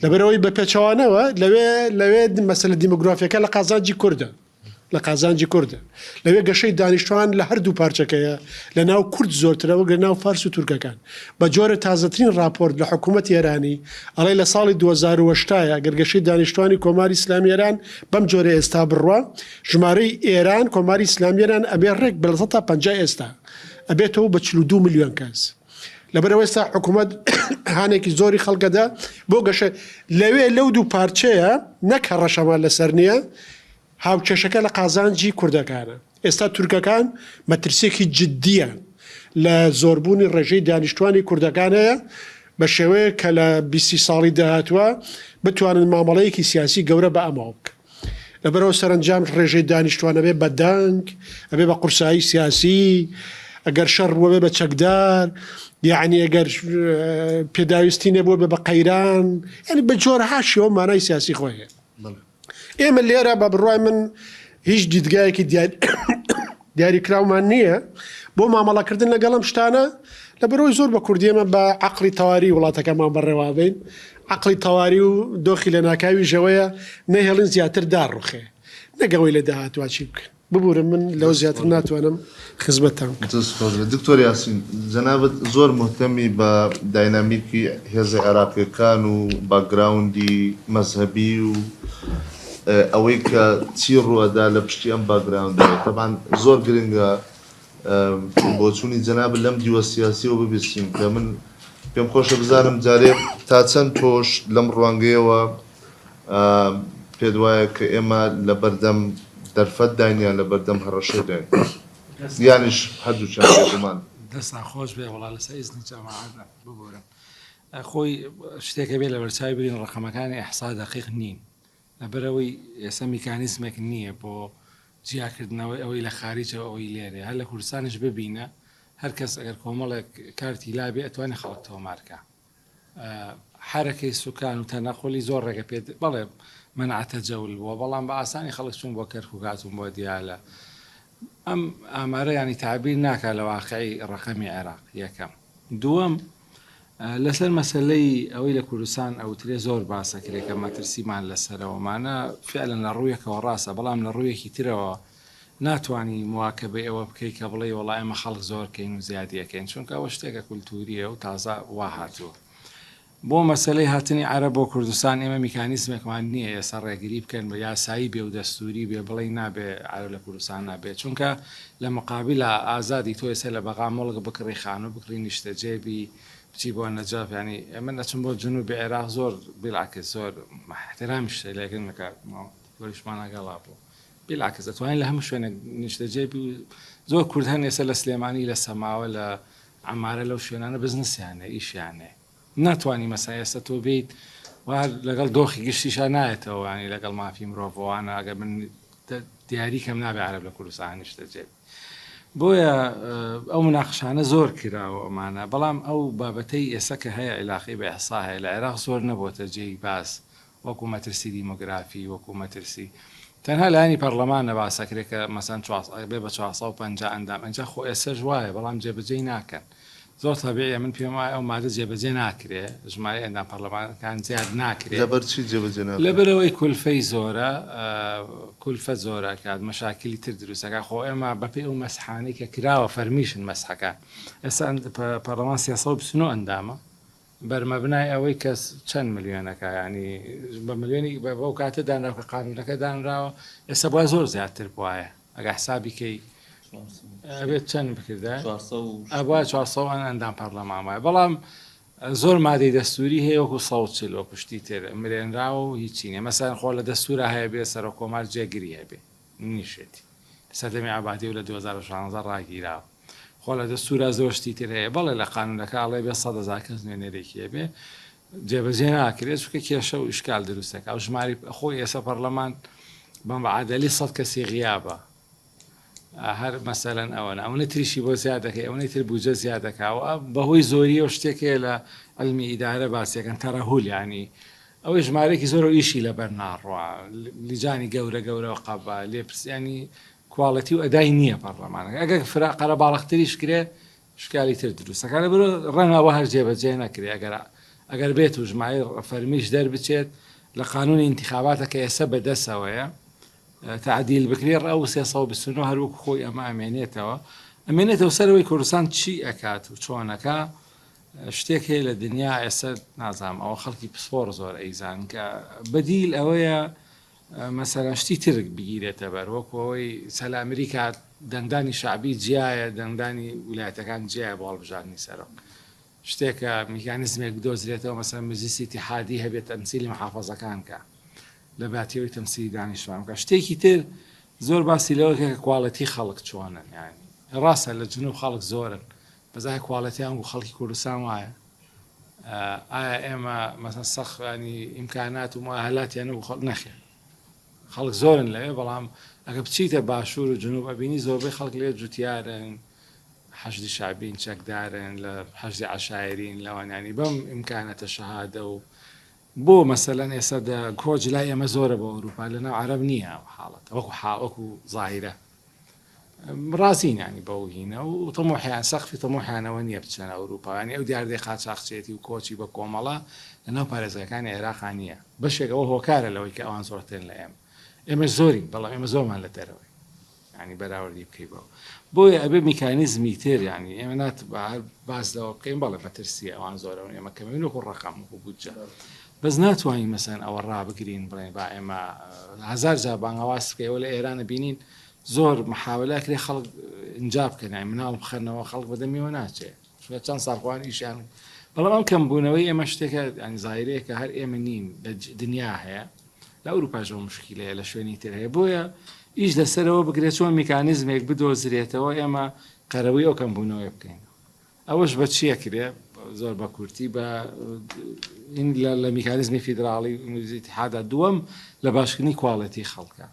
لەبەرئەوەی بە پێچەوانەوە لەوێ لەوێ مەسەلە دیمۆگرافیەکە لە قازانجی کوردە لە قازانجی کوردە. لەوێ گەشەی دانیشتوان لە هەردوو پارچەکەیە، لە ناو کورد زۆرترە وەک لە ناو فارس و تورکەکان. بە جۆرە تازەترین ڕاپۆرت لە حکوومەتی ئێرانی ئەڵێ لە ساڵی 2080 گەر گەشەی دانیشتوانی کۆماری ئیسلامی ئێران بەم جۆرە ئێستا بڕوا ژمارەی ئێران کۆماری ئیسلامی ئێران ئەبێ ڕێک بە 50% ئێستا ئەبێتەوە بە 42 ملیۆن کەس. لەبەرئەوە ئێستا حکوومەت هانێکی زۆری خەڵکەدا بۆ گەشە لەوێ لەو دوو پارچەیە نەک هەڕەشەمان لەسەر نییە هاوکێشەکە لە قازانجی کوردەکانە. ئێستا تورکەکان مەترسیەکی جدییان لە زۆربوونی ڕێژەی دانیشتوانی کوردەکان هەیە بە شێوەیەک کە لە بیستی ساڵی داهاتووە بتوانن مامەڵەیەکی سیاسی گەورە بە ئەمەوە بکەن. لەبەرئەوە سەرەنجام ڕێژەی دانیشتوان ئەبێ بە دەنگ، ئەبێ بە قورسایی سیاسی، ئەگەر شەڕ بوو ئەبێ بە چەکدار، یەعنی ئەگەر پێداویستی نەبوو ئەبێ بە قەیران، یەعنی بە جۆرەها شێوە مانای سیاسی خۆی هەیە. ئێمە لێرە بە بڕوای من هیچ دیدگایەکی دیاریکراومان نییە بۆ مامەڵەکردن لەگەڵ ئەم شتانە، لەبەرئەوەی زۆر بە کوردی ئێمە بە عەقڵی تەواری وڵاتەکەمان بەڕێوەئەبەین، عەقڵی تەواری و دۆخی لەناکاویش ئەوەیە نەهێڵین زیاتر داڕوخێ نەک ئەوەی لە داهاتووا چی بکەن. ببورن من لەوە زیاتر ناتوانم خزمەتتان بکەم. دەست خۆش بێت دکتۆر یاسین، جەنابت زۆر موهتەمی بە داینامیکی هێزە عێراقیەکان و باکگراوندی مەزهەبی و ئەوەی کە چی ڕووئەدا لە پشتی ئەم باکگراوندەوە، تەبعەن زۆر گرنگە بۆچوونی جەنابت لەم دیوە سیاسیەوە ببیستین کە من پێم خۆشە بزانم جارێ تا چەند تۆش لەم ڕوانگەیەوە پێت وایە کە ئێمە لە بەردەم دەرفەت داین یان لە بەردەم هەڕەشەی داین یانیش هەردووکیان بێگومان. دەستان خۆش بێ وەڵا لەسەر ئیزنی جەماعەت ببورن خۆی شتێکە بێ لەبەرچاوی بگرین ڕەقەمەکانی ئیحسا دەقیق نین لەبەرئەوەی ئێستا میکانیزمێک نییە بۆ جیاکردنەوەی ئەوەی لە خاریجە و ئەوەی لێرەیە هەر لە کوردستانیش ببینە هەر کەس ئەگەر کۆمەڵێک کارتی لابێ ئەتوانێ خەڵک تۆمارکا حەرەکەی سوکان و تەنەقولی زۆر ڕێگە پێ بەڵێ مەنع تەجەول بووە بەڵام بە ئاسانی خەڵک چوون بۆ کەرکوک هاتوون بۆ دیالە ئەم ئامارە ینی تعبیر ناکا لە واقعی ڕەقەمی عێراق یەکەم دووەم لەسەر مەسەلەی ئەوەی لە کوردستان ئەوترێ زۆر باسەکرێ کە مەترسیمان لەسەرەوەمانە فعلەن لە ڕوویەکەوە ڕاستە بەڵام لە ڕوویەکی ترەوە ناتوانی مواکەبەی ئەوە بکەی کە بڵێی وەڵا ئێمە خەڵک زۆر کەین و زیادی ئەکەین چونکە ئەوە شتێکە کولتووریە و تازە وا هاتووە بۆ مەسەلەی هاتنی عەرەب بۆ کوردستان ئێمە میکانیزمێکمان نییە ئێستا ڕێگری بکەن بە یاسایی بێ و دەستوری بێ بڵێی نابێ عەرەب لە کوردستان نابێ چونکە لە مقابیلا ئازادی تۆ ئێستا لە بەغا موڵک بکڕی خانوو بکڕی نیشتەجێ بی بچی بۆ نەجەف یانی من ئەچم بۆ جنوبی عێراق زۆر بیلعکس زۆر احترامیش لێکردن لە کاک دکتۆریشمان ئەگەڵا بوو بیلعکس ئەتوانین لە هەموو شوێنێک نیشتەجێ بی زۆر کورد هەن ئێستا لە سلێمانی لە سەماوە لە عەمارە لەو شوێنانە بزنسیان هەیە ئیشیان هەیە ناتوانی مەسا ئێستا تۆ بێیت و هەر لەگەڵ دۆخی گشتیشا نایەتەوە ینی لەگەڵ مافی مرۆڤەوانە ئەگەر من دیاری کەم نابێ عەرەب لە کوردستان نیشتەجێ بێت بۆیە ئەو مناقشانە زۆر کراوە ئەمانە بەڵام ئەو بابەتەی ئێستا کە هەیە عیلاقەی بە ئیحسا هەیە لە عێراق زۆر نەبۆتە جێی باس وەکو مەترسی دیمۆگرافی وەکو مەترسی تەنها لایەنی پەڕلەمانە باس ئەکرێ کە مەسەن ئەبێ بە 450 ئەندام ئینجا خۆ ئێسەش وایە بەڵام جێبەجێی ناکەن زۆر تەبیعیە من پێم وایە ئەو مادە جێبەجێ ناکرێ ژمارەی ئەندام پەڕلەمانەکان زیاد ناکرێ. لەبەر چی جێبەجێ ناکرێ؟ لەبەرئەوەی کولفەی زۆرە کولفە زۆر ئەکات مەشاکیلی تر دروست ئەکات خۆ ئێمە بەپێی ئەو مەسحانەی کە کراوە فەرمیشن مەسحەکان ئێستا پەڕلەمان 329 ئەندامە بەرمەبنای ئەوەی کە چەند ملیۆنەکە یانی بە ملیۆنی بەو کاتە دانراوە کە قانونەکە دانراوە ئێستا بوایە زۆر زیاتر بوایە ئەگە حسابی کەی ئەبێت چەند بکردایە ئەبوایە 400 ئەندام پەرلەمان وایە بەڵام زۆر مادەی دەستوری هەیە وەکو 140 وەکو شتی تر مرێنراوە و هیچی نیە مەسەلەن خۆ لە دەستورا هەیە بێ سەرۆک کۆمار جێگری هەبێ نیشێتی لە سەردەمی عەبادی و لە 2016 ڕاگیراوە خۆ لە دەستورا زۆر شتی تر هەیە بەڵێ لە قانونەکە ئەڵێ بێ 100 هەزار کەس نوێنەرێکی هەبێ جێبەجێ ناکرێت چونکە کێشە و ئیشکال دروست دەکات و ژماری خۆی ئێستا پەرلەمان بە معادلی 100 کەسی غیابە هەر مەسەلەن ئەوەنە ئەوەنە تریشی بۆ زیاد دەکەی ئەوەنەی تر بودجە زیاد دەکا و بەهۆی زۆریەوە شتێک هەیە لە علمی ئیدارە باسیەکەن تەرەهول یانی ئەوەی ژمارەیەکی زۆر و ئیشی لەبەر ناڕوا لیجانی گەورە گەورە و قەبە لێپرسیانی کواڵەتی و ئەدای نییە پەرلەمانەکە ئەگەر فرا قەرەباڵختریش کرێ شکالی تر دروستەکە لەبەر ڕەنگە ئەوە هەر جێبەجێ نەکرێ ئەگەر ئەگەر بێت و ژمارەی فەرمیش دەربچێت لە قانونی ئینتخاباتە کە ئێستا بەدەسەوەیە تەعدیل بکرێ ئەو 329 هەر وەکو خۆی ئەمە ئەمێنێتەوە ئەمێنێتەوە سەرەوەی کوردستان چی ئەکات و چۆنەکە شتێک هەیە لە دنیا ئێستا نازانم ئەوە خەڵکی پسپۆڕ زۆر ئەیزان کە بەدیل ئەوەیە مەسەلەن شتی ترک بگیرێتە بەر وەکو ئەوەی سە لە ئەمریکا دەنگدانی شەعبی جیایە دەنگدانی ولایەتەکان جیایە بۆ هەڵبژاردنی سەرۆک شتێکە میکانیزمێک بدۆزرێتەوە مەسەلەن مەجلیسی ئیتیحادی هەبێت تەمسیلی محافەزەکان کە لە باتی ئەوەی تەمسیلی دانیشتوان بکە شتێکی تر زۆر باسی لەوە کە کواڵێتی خەڵک چۆنن یانی ڕاستە لە جنوب خەڵک زۆرن بەس ئایا کواڵێتیان وەکو خەڵکی کوردستان وایە ئایا ئێمە مەسەن سەخ ینی ئیمکانات و مؤهلاتیان وەکو خەڵک نەخێر خەڵک زۆرن لەوێ بەڵام ئەگە بچیتە باشوور و جنوب ئەبینی زۆربەی خەڵک لێ جوتیارن حەشدی شەعبین چەکدارن لە حەشدی عەشایرین لەوان ینی بەم ئیمکانەتە شەهادە و. بۆ مەسەلەن ئێستا دە کۆچ لای ئێمە زۆرە بۆ ئەوروپا لە ناو عەرەب نییە ئەو حاڵەتە وەکو حا وەکو زاهیرە ڕازین ینی بەو هینە و تەموحیان سەقفی تەموحیانەوە نییە بچنە ئەوروپا ینی ئەو دیاردەی قاچاخچێتی و کۆچی بە کۆمەڵە لە ناو پارێزگاکانی عێراقا نییە بەشێک ئەوە هۆکارە لەوەی کە ئەوان زۆرترن لە ئێمە ئێمە زۆرین بەڵام ئێمە زۆرمان لە دەرەوەی یانی بەراوردی بکەی بەوە بۆیە ئەبێ میکانیزمی تر یانی ئێمە نات باس لەوە بکەین بەڵێ مەترسیە ئەوان زۆرە و ئێمە کەمین وەکو ڕەقەم وەکو بودجە بەس ناتوانین مەسەن ئەوە ڕابگرین بڵێن با ئێمە هەزار جار بانگەواز بکەیەوە لە ئێرانە بینین زۆر محاولە کرێ خەڵک ئینجا بکەن یانی مناڵ بخەنەوە خەڵک بەدەمیەوە ناچێ چونکە چەند ساڵ خۆیان ئیشیان بەڵام ئەم کەمبوونەوەی ئێمە شتێکە ینی زایرەیەکە هەر ئێمە نین لە دنیا هەیە لە ئەوروپاش ئەو مشکیلەیە لە شوێنی تر هەیە بۆیە ئیش لەسەرەوە بگرێت چۆن میکانیزمێک بدۆزرێتەوە ئێمە قەرەوەی ئەو کەمبوونەوەی بکەین ئەوەش بە چیە کرێ زۆر بە کورتی بە لە میکانیزمی فیدراڵی ئیتحادا دووەم لە باشکردنی quality خەڵکە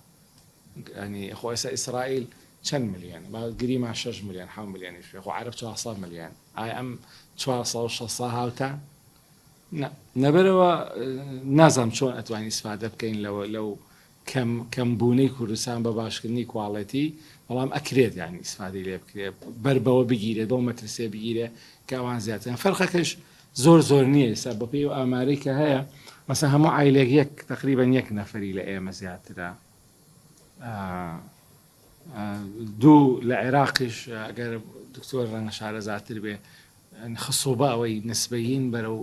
ینی خۆ ئێستا ئیسرائیل چەند ملیۆن با گریمان 6 ملیۆن 7 ملیۆنیش خۆ عەرەب 400 ملیۆن ئایا ئەم 400 600 هاوتا نا لەبەرئەوە نازانم چۆن ئەتوانین ئیسفادە بکەین لەوە لەو کەم کەم بوونەی کوردستان بە باشکردنی quality بەڵام ئەکرێت یانی ئیسفادەی لێ بکرێت بەر بەوە بگیرێت بەو مەترسیە بگیرێت کە ئەوان زیاترن فەرقەکەش زۆر زۆر نییە ئێستا بەپێی ئەو ئامارەی کە هەیە مەسە هەموو عایلێک یەک تقریبا یەک نەفەری لە ئێمە زیاترە دوو لە عێراقیش ئەگەر دکتۆر ڕەنگە شارەزاتر بێ خسوبە ئەوەی نسبەیین بەرەو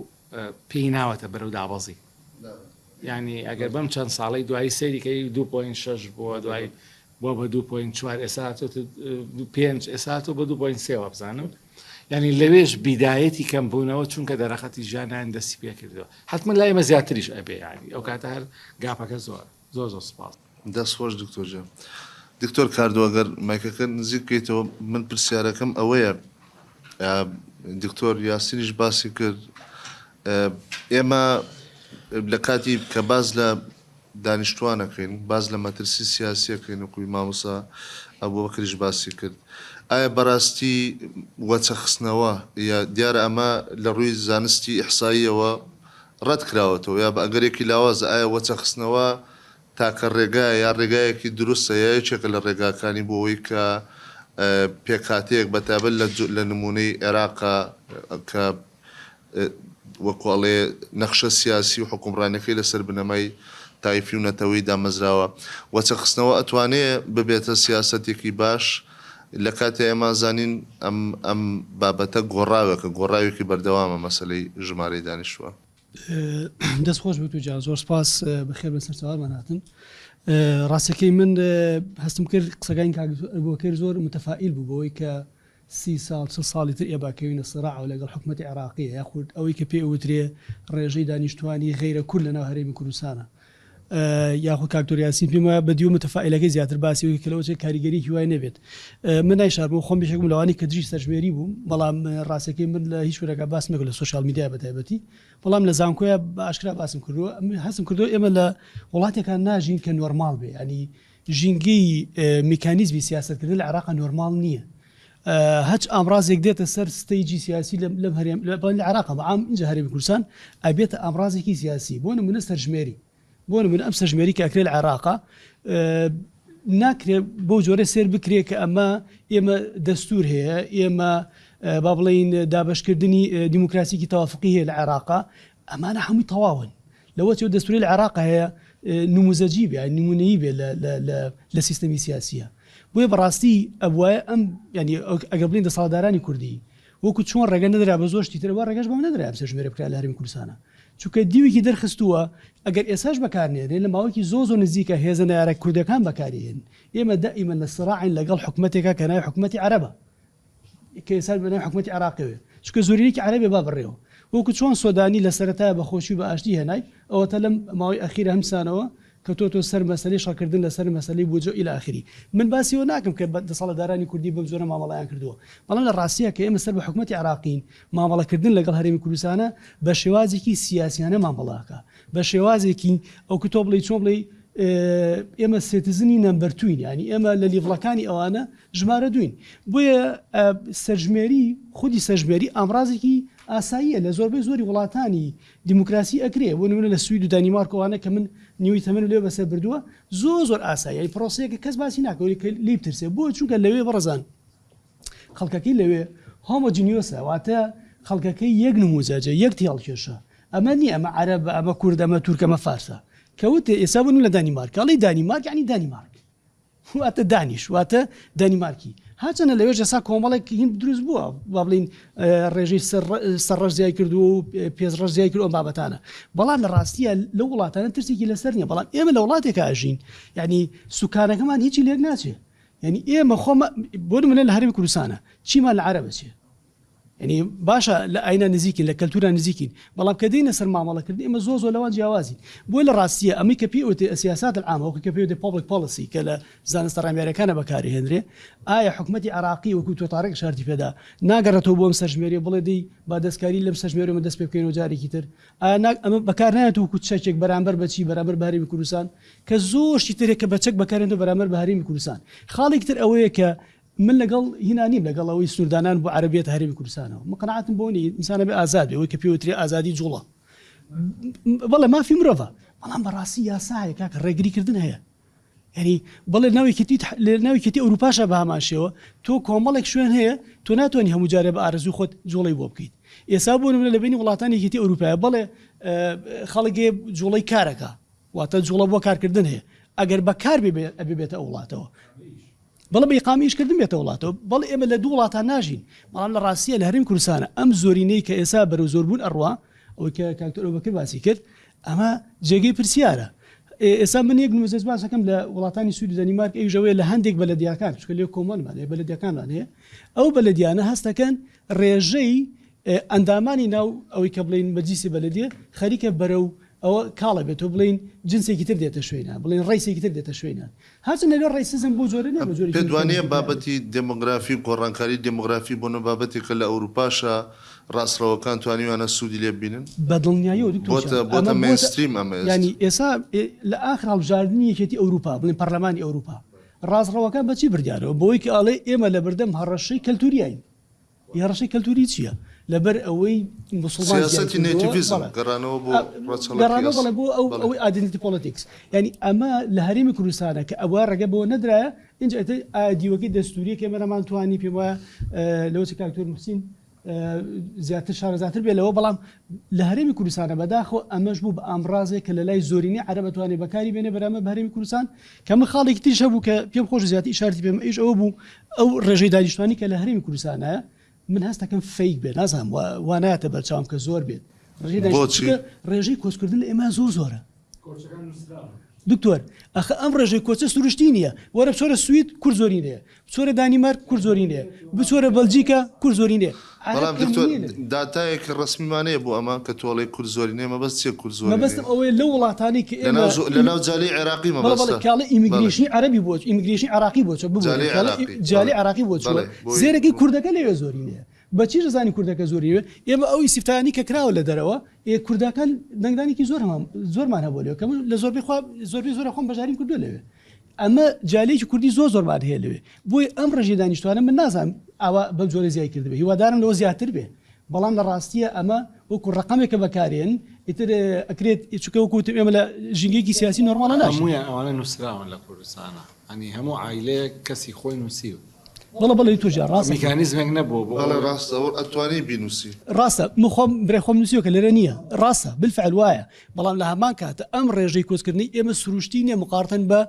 پێی ناوەتە بەرەو دابەزی یعنی ئەگەر بەم چەند ساڵی دوایی سەیریکەی 2.6 بووە دوای بۆ بە 2.4 ئێستا پێنج ئێستا تۆ بە 2.3 وابزانم یعنی لەوێش بیدایەتی کەم بوونەوە چونکە دەرەقەتی ژیانیان دەستی پێکردەوە حتمما لای ئێمە زیاتریش ئەبێ ینی ئەو کاتە هەر gap ەکە زۆر زۆر زۆر سپاس. دەست خۆش دکتۆر جان. دکتۆر کاردۆ ئەگەر مایکەکە نزیک بکەیتەوە من پرسیارەکەم ئەوەیە دکتۆر یاسینیش باسی کرد ئێمە لە کاتی کە باز لە دانیشتوانەکەین باز لە مەترسی سیاسیەکەین وەکوی مامۆسا ئەبوبەکریش باسی کرد ئایا بەراستی وەچەخستنەوە یا دیارە ئەمە لە ڕووی زانستی ئیحساییەوە ڕەت کراوەتەوە یا بە ئەگەرێکی لاوازە ئایا وەچەخستنەوە تاکە ڕێگایە یا ڕێگایەکی دروستە یا یەکێکە لە ڕێگاکانی بۆ ئەوەی کە پێکهاتەیەک بە تایبەت لە لە نموونەی عێراقا کە وەکو ئەڵێ نەخشە سیاسی و حوکمڕانیەکەی لەسەر بنەمای تایفی و نەتەوەیی دامەزراوە وەچەخستنەوە ئەتوانێ ببێتە سیاسەتێکی باش لە کاتێ ئێمە زانین ئەم ئەم بابەتە گۆڕاوێکە گۆڕاوێکی بەردەوامە مەسەلەی ژمارەی دانیشتووان. دەست خۆش بێت و جان زۆر سپاس بەخێر بە سەرچاوەمان هاتن ڕاستەکەی من هەستم کرد قسەکانی کاک ئەبوبەکر زۆر متەفائیل بوو بەوەی کە سی ساڵ چل ساڵی تر ئێمە کەوینە سراعەوە لەگەڵ حکومەتی عێراقی یاخود ئەوەی کە پێی ئەوترێ ڕێژەی دانیشتوانی غەیرە کورد لەناو هەرێمی کوردستانە یاخود کاک دکتۆر یاسین پێم وایە بە دیوە متەفائیلەکەی زیاتر باسی وەکی کە لەوەچێ کاریگەریی وای نەبێت من نایشارمەوە خۆم یەکێکم لەوانەی کە دژی سەرژمێری بووم بەڵام ڕاستەکەی من لە هیچ شوێنێکا باسم نەکرد لە social media بە تایبەتی بەڵام لە زانکۆیا بە ئاشکرا باسم کردووە من هەستم کردووە ئێمە لە وڵاتێکان ناژین کە نۆرماڵ بێ ینی ژینگەی میکانیزمی سیاسەتکردن لە عێراقا نۆرماڵ نییە هەچ ئامرازێک دێتە سەر stage ی سیاسی لەم هەرێم لە عێراق بە عام ئینجا هەرێمی کوردستان ئەبێتە ئامرازێکی سیاسی بۆ نمونە سەرژمێری بۆ نمونە ئەم سەرژمێری کە ئەکرێت لە عێراقا ناکرێت بەو جۆرە سێر بکرێت کە ئەمە ئێمە دەستور هەیە ئێمە با بڵین دابشکردنی دیموکراسیکی تەوافقی هەیە لە عێراقا ئەمانە هەمووی تەواون لەوە چێ دەستوری لە عێراق هەیە نموزەجی بێ نمونەیی بێ لە سیستەمی سیاسیە بۆیە بەڕاستی ئەبوایە ئەم یانی ئەگەر بڵێین دەسەڵاتدارانی کوردی وەکو چۆن ڕێگە نەدرا بە زۆر شتی تر وا ڕێگەش بەم نەدرا ئەم سەرژمێرە بکرا لە هەرێمی کوردستانە چونکە دیوێکی دەرخستووە ئەگەر ئێساش بەکارنێنێ لە ماوەیەکی زۆر زۆر نزیکە هێزە نەیارە کوردەکان بەکاری هێن ئێمە دائیمەن لە سراعین لەگەڵ حکومەتێکا کە ناوی حکومەتی عەرەبە کە ئێستا بە ناوی حکومەتی عێراقیەوەیە چونکە زۆرینەیەکی عەرەبێ با بڕێوە وەکو چۆن سۆدانی لە سەرەتایە بە خۆشی و بە ئاشتی هێنای ئەوەتا لەم ماوەی ئەخیرە هەمسانەوە کەوتۆتەوە سەر مەسەلەی شەڕکردن لەسەر مەسەلەی بودجە و الی آخری من باسی ئەوە ناکەم کە دەسەڵاتدارانی کوردی بەم جۆرە مامەڵەیان کردووە بەڵام لە ڕاستیە کە ئێمە سەر بە حکومەتی عێراقین مامەڵەکردن لەگەڵ هەرێمی کوردستانە بە شێوازێکی سیاسیانە مامەڵەکە بە شێوازێکی ئەو کە تۆ بڵێی چۆن بڵێی. ئێمە citizen ی number two ین یانی ئێمە لە level ەکانی ئەوانە ژمارە دووین بۆیە سەرژمێری خودی سەرژمێری ئامرازێکی ئاساییە لە زۆربەی زۆری وڵاتانی دیموکراسی ئەکرێ بۆ نمونە لە سوید و دانیمارک ئەوانە کە من نیوەی تەمەنم لێ بەسەر بردووە زۆر زۆر ئاساییە پرۆسەیەکە کەس باسی ناکەوە کە لێی بترسێ بۆ چونکە لەوێ بەڕێزان خەڵکەکەی لەوێ homogeneous ە واتە خەڵکەکەی یەک نموزەجە یەک تێڵکێشە ئەمە نییە ئەمە عەرەبە ئەمە کورد ئەمە تورک ئەمە فارسە کەوتێ ئێستا بوون لە دانیمارک ئەڵێی دانیمارک یعنی دانیمارک واتە Danish واتە دانیمارکی هەرچەنە لەوێش ئێستا کۆمەڵێک هین دروست بووە با بڵین ڕێژەی سەر ڕەش زیای کردووە و پێست ڕەش زیای کردووە ئەم بابەتانە بەڵام لە ڕاستیە لەو وڵاتانە ترسێکی لەسەر نییە بەڵام ئێمە لە وڵاتێکا ئەژین یعنی سوکانەکەمان هیچی لێک ناچێ یعنی ئێمە خۆمە بۆ نمونە لە هەرێمی کوردستانە چیمان لە عەرەب ئەچێ یعنی باشە لە ئاینە نزیکین لە کەلتورا نزیکین بەڵام کە دێینە سەر مامەڵەکردن ئێمە زۆر زۆر لەوان جیاوازین بۆیە لە ڕاستیە ئەمەی کە پێی ئەوترێ السیاسات العامە وەکو کە پێی ئەوترێ public policy کە لە زانستە ڕامیاریەکانە بەکارئەهێنرێ ئایا حکومەتی عێراقی وەکو تۆ تارق ئیشارەتی پێدا ناگەڕێتەوە بۆ ئەم سەرژمێریە بڵێ دەی با دەستکاری لەم سەرژمێریە ئێمە دەست پێ بکەینەوە جارێکی تر ئایا نا ئەمە بەکار نایەت وەکو چەکێک بەرامبەر بە چی بەرامبەر بە هەرێمی کوردستان کە زۆر شتی تر هەیە کە بە چەک بەکارێنەوە بەرامبەر بە هەرێمی کوردستان خاڵێکی تر ئەوەیە کە من لەگەڵ هینا نیم لەگەڵ ئەوەی سنووردانان بۆ عەرەبیەتە هەرێمی کوردستانەوە من قەناعەتم بۆ نیە ئینسان ئەبێ ئازاد بێ ئەوەی کە پێی وترێ ئازادی جوڵە بەڵێ مافی مرۆڤە بەڵام بەڕاستی یاسا هەیە کاکە ڕێگری کردن هەیە یعنی بەڵێ ناو یەکێتی لە ناو یەکێتی ئەوروپاشە بە هەمان شێوە تۆ کۆمەڵێک شوێن هەیە تۆ ناتوانانی هەموو جارێ بە ئارەزوو خۆت جوڵەی بۆ بکەیت ئێستا بۆ نمونە لە بینی وڵاتانی یەکێتی ئەوروپایە بەڵێ خەڵک جوڵەی کارەکە واتە جوڵە بۆ کارکردن هەیە ئەگەر بە کار بێ ئەبێ بێتە ئەو وڵاتەوە بەڵێ بە ئیقامە ئیشکردن بێتە وڵاتەوە بەڵێ ئێمە لە دوو وڵاتان ناژین بەڵام لە ڕاستیە لە هەرێمی کوردستانە ئەم زۆرینەی کە ئێستا بەرەو زۆربوون ئەڕوا ئەوەی کە کاک دکتۆر ئەبوبەکر باسی کرد ئەمە جێگەی پرسیارە ئێستا من یەک نموزەج باسەکەم لە وڵاتانی سوید و دەنیمارک ئەویش ئەوەیە لە هەندێک بەلەدیاکان چونکە لێ کۆمەڵمان هەیە بەلەدیاکانمان هەیە ئەو بەلەدیانە هەستەکەن ڕێژەی ئەندامانی ناو ئەوەی کە بڵێین مەجلیسی بەلەدیە خەریکە بەرەو ئەوە کاڵە بێت و بڵێین جنسێکی تر دێتە شوێنیان بڵێین ڕەیسێکی تر دێتە شوێنیان هەرچەند لەوێ racism بەو جۆرە نیە بە جۆرێکی پێت وانیە متمەدنی بێت. بابەتی دێمۆگرافی و گۆڕانکاری دێمۆگرافی بۆ نە بابەتێکە لە ئەوروپاشا ڕاستڕەوەکان توانیویانە سوودی لێ ببینن؟ بە دڵنیاییەوە دکتۆر بۆتە جیان بۆتە ئەمە بۆتە mainstream ئەمە ئێستا. یانی ئێستا لە ئاخر هەڵبژاردنی یەکێتی ئەوروپا بڵێین پەرلەمانی ئەوروپا ڕاستڕەوەکان بە چی بردیانەوە بەوەی کە ئەڵێ ئێمە لەبەردەم هەڕەشەی کەلتوریاین ی هەڕەشەی کەلتوری چییە؟ لەبەر ئەوەی موسڵمان زیای سیاسەتی کردووە nativism، بەڵێ گەڕانەوە بۆ ڕەچەڵەکی گەڕانەوە ئەسڵ، بەڵێ بۆ ئەو بەڵێ. ئەوەی identity politics یانی ئەمە لە هەرێمی کوردستانە کە ئەوە ڕێگە بەوە نەدرایە ئینجا ئیتر ئایا دیوەکەی دەستووریە کە ئێمە نەمانتوانی پێم وایە لەوە چ کاک دکتۆر موحسین زیاتر شارەزاتر بێ لەوە بەڵام لە هەرێمی کوردستانە بەداخەوە ئەمەش بوو بە ئامڕازێک کە لە لای زۆرینەی عەرەب ئەتوانێ بەکاری بێنێ بەرامبەر بە هەرێمی کوردستان کە من خاڵێکی تریش هەبوو کە پێم خۆش زیاتر ئیشارەتی پێم ئەویش ئەوە بوو ئەو ڕێژەی دانیشتوانی کە لە هەرێمی کوردستانە من هەستەکەم fake بێت نازانم وا نایەتە بەرچاوم کە زۆر بێت ڕێژەی دانیشتوان بۆچی؟ چونکە ڕێژەی کۆچکردن لە ئێمە زۆر زۆرە دکتۆر ئەخە ئەم ڕێژەی کۆچە سروشتی نییە وەرە بچۆرە سوید کورد زۆرینەیە بچۆرە دانیمارک کورد زۆرینەیە بچۆرە بەلجیکا کورد زۆرینەیە عەرەب بەڵام کەم دکتۆر نییە لەوێ. داتایەکی ڕەسمیمان هەیە بۆ ئەمە کە تۆ ئەڵێی کورد زۆرینەیە مەبەست چییە کورد زۆرینەیە؟ مەبەستم ئەوەیە لەو وڵاتانەی کە ئێمە لەناو زۆ- لەناو جالیی عێراقی بەڵێ بەڵێ مەبەستە کاڵێ بەڵێ immigration ی عەرەبی بۆ immigration ی عێراقی بۆ چووە ببورە جالیی کاڵێ عێراقی جالیی بەڵێ عێراقی بۆ چووە بەڵێ بۆی زێرەکەی کوردەکە لەوێ زۆرینەیە بە چیش دەزانی کوردەکە زۆری وێ؟ ئێمە ئەو ئیستیفتایانەی کە کراوە لە دەرەوە، ئێ کوردەکان دەنگدانێکی زۆر هەمان زۆرمان هەبووە لەوێ کە من لە زۆربەی خوا زۆربەی زۆرە خۆم بەشداریم کردووە لەوێ. ئەمە جالەیەکی کوردی زۆر زۆرمان هەیە لەوێ. بۆیە ئەم ڕێژەی دانیشتوانە من نازانم ئاوا بەم جۆرە زیای کردبێ. هیوادارم لەوە زیاتر بێ. بەڵام لە ڕاستییا ئەمە وەکوو ڕەقەمێکە بەکارێن ئیتر ئەکرێت چونکە وەکوو وتم ئێمە لە ژینگەیەکی سیاسی نۆرماڵا ناژین. هەموویان ئەوانە نووسراون لە کوردستانا. یانی هەموو عایلەیەک کەسی خۆی نووسیوە. بەڵێ بەڵێ دکتۆر گیان ڕاست دەکەی. میکانیزمێک نەبووە بۆ بەڵێ ئەوەی. ڕاستە ئەوە ئەتوانی بینوسی. ڕاستە من خۆم برای خۆم نوسیوە کە لێرە نییە ڕاستە بالفعل وایە بەڵام لە هەمان کاتە ئەم ڕێژەی کۆچکردنەی ئێمە سروشتی نییە مقارنەن بە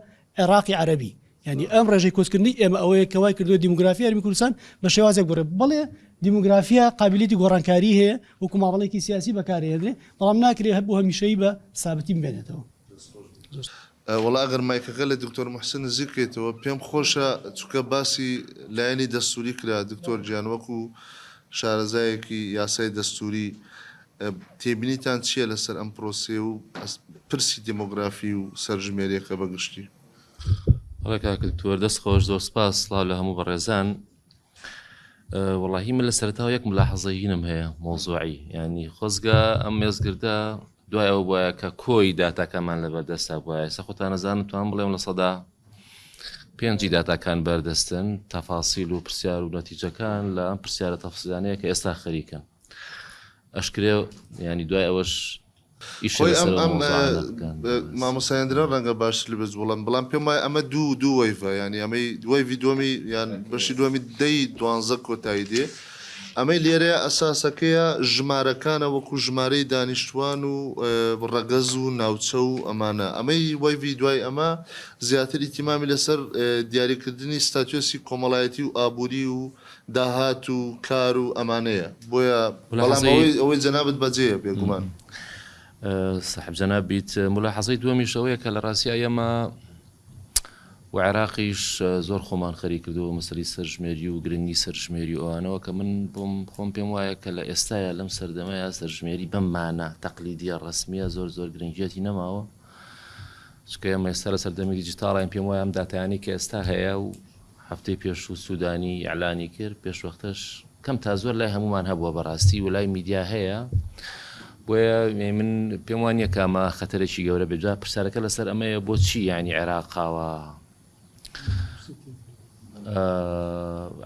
عێراقی عەرەبی یعنی ئەم ڕێژەی کۆچکردنەی ئێمە ئەوەیە کە وای کردووە دیموگرافی هەرێمی کوردستان بە شێوازێک گۆڕێ بەڵێ دیموگرافیا قابلیەتی گۆڕانکاری هەیە وەکو مامەڵەیەکی سیاسی بەکارهێنرێ بەڵام ناکرێ هەر بۆ هەمیشەیی بە سابتی بمێنێتەوە. وەڵا ئەگەر مایکەکە لە دکتۆر محسن نزیک کەیتەوە پێم خۆشە چونکە باسی لایەنی دەستوری کرا دکتۆر گیان وەکو شارەزایەکی یاسای دەستوری تێبینیتان چیە لەسەر ئەم پرۆسەیە و پرسی دێمۆگرافی و سەرژمێریەکە بە گشتی؟ بەڵێ کاک دکتۆر دەست خۆش زۆر سپاس سڵاو لە هەموو بەڕێزان وەڵاهی من لە سەرەتاوە یەک ملاحەزەی هینم هەیە مەوزوعی یانی خۆزگە ئەم مێزگردە. دوای ئەوە بوایە کە کۆی داتاکانمان لەبەردەستا بوایە ئێستا خۆتان ئەزانن توانم بڵێم 5% داتاکان بەردەستن تەفاسیل و پرسیار و نەتیجەکان لە ئەم پرسیارە تەفسیلانەیە کە ئێستا خەریکن ئەشکرێ ینی دوای ئەوەش خۆی ئەم ئەم مامۆستا هێندرا ڕەنگە باشتر لێ بێت بڵێم بەڵام پێم وایە ئەمە دوو دوو wave ە یانی ئەمەی wave ی دووەمی یان بەشی دووەمی دەی دوانزە کۆتایی دێ ئەمەی لێرەیە ئەساسەکەیە ژمارەکانە وەکو ژمارەی دانیشتوان و ڕەگەز و ناوچە و ئەمانە ئەمەی wave ی دوای ئەمە زیاتر ئیتیمامی لەسەر دیاریکردنی status ی کۆمەڵایەتی و ئابووری و داهات و کار و ئەمانەیە بۆیە بەڵام ئەوەی ئەوەی جەنابت بەجێیە بێگومان. ساحب جەناب بیت مولاحەزەی دووەمیش ئەوەیە کە لە ڕاستیا ئێمە و عێراقیش زۆر خۆمان خەریک کردووە مەسەلی سەرژمێری و گرنگی سەرژمێری و ئەوانەوە کە من بۆم خۆم پێم وایە کە لە ئێستایا لەم سەردەمەیە سەرژمێری بەم مانا تەقلیدیە ڕەسمیە زۆر زۆر گرنگیەتی نەماوە چونکە ئێمە ئێستا لە سەردەمی دیجیتاڵین پێم وایە ئەم داتایانەی کە ئێستا هەیە و هەفتەی پێشوو سودانی ئیعلانی کرد، پێشوەختەش کەم تا زۆر لای هەموومان هەبووە بەڕاستی و لای میدیا هەیە، بۆیە من پێم وا نییە کە ئەمە خەتەرێکی گەورە بێت، جا پرسیارەکە لەسەر ئەمەیە بۆچی یانی عێراقاوە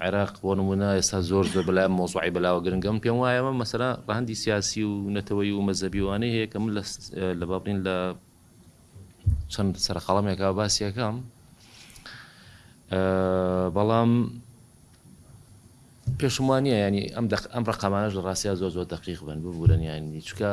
عێراق بۆ نمونە ئێستا زۆر زۆر بەلای مۆزوعی بەلاوە گرنگە من پێم وایە ئەمە مەسەلە ڕەهەندی سیاسی و نەتەوەیی و مەزهەبی وانەی هەیە کە من لە با بڵێین لە چەند سەرقەڵەمێکە باسی ئەکەم بەڵام پێشم وانە ینی ئەم دەق ئەم ڕقەمانەش لە ڕاستیا زۆر زۆر دقیق بن ببورن ینی چکە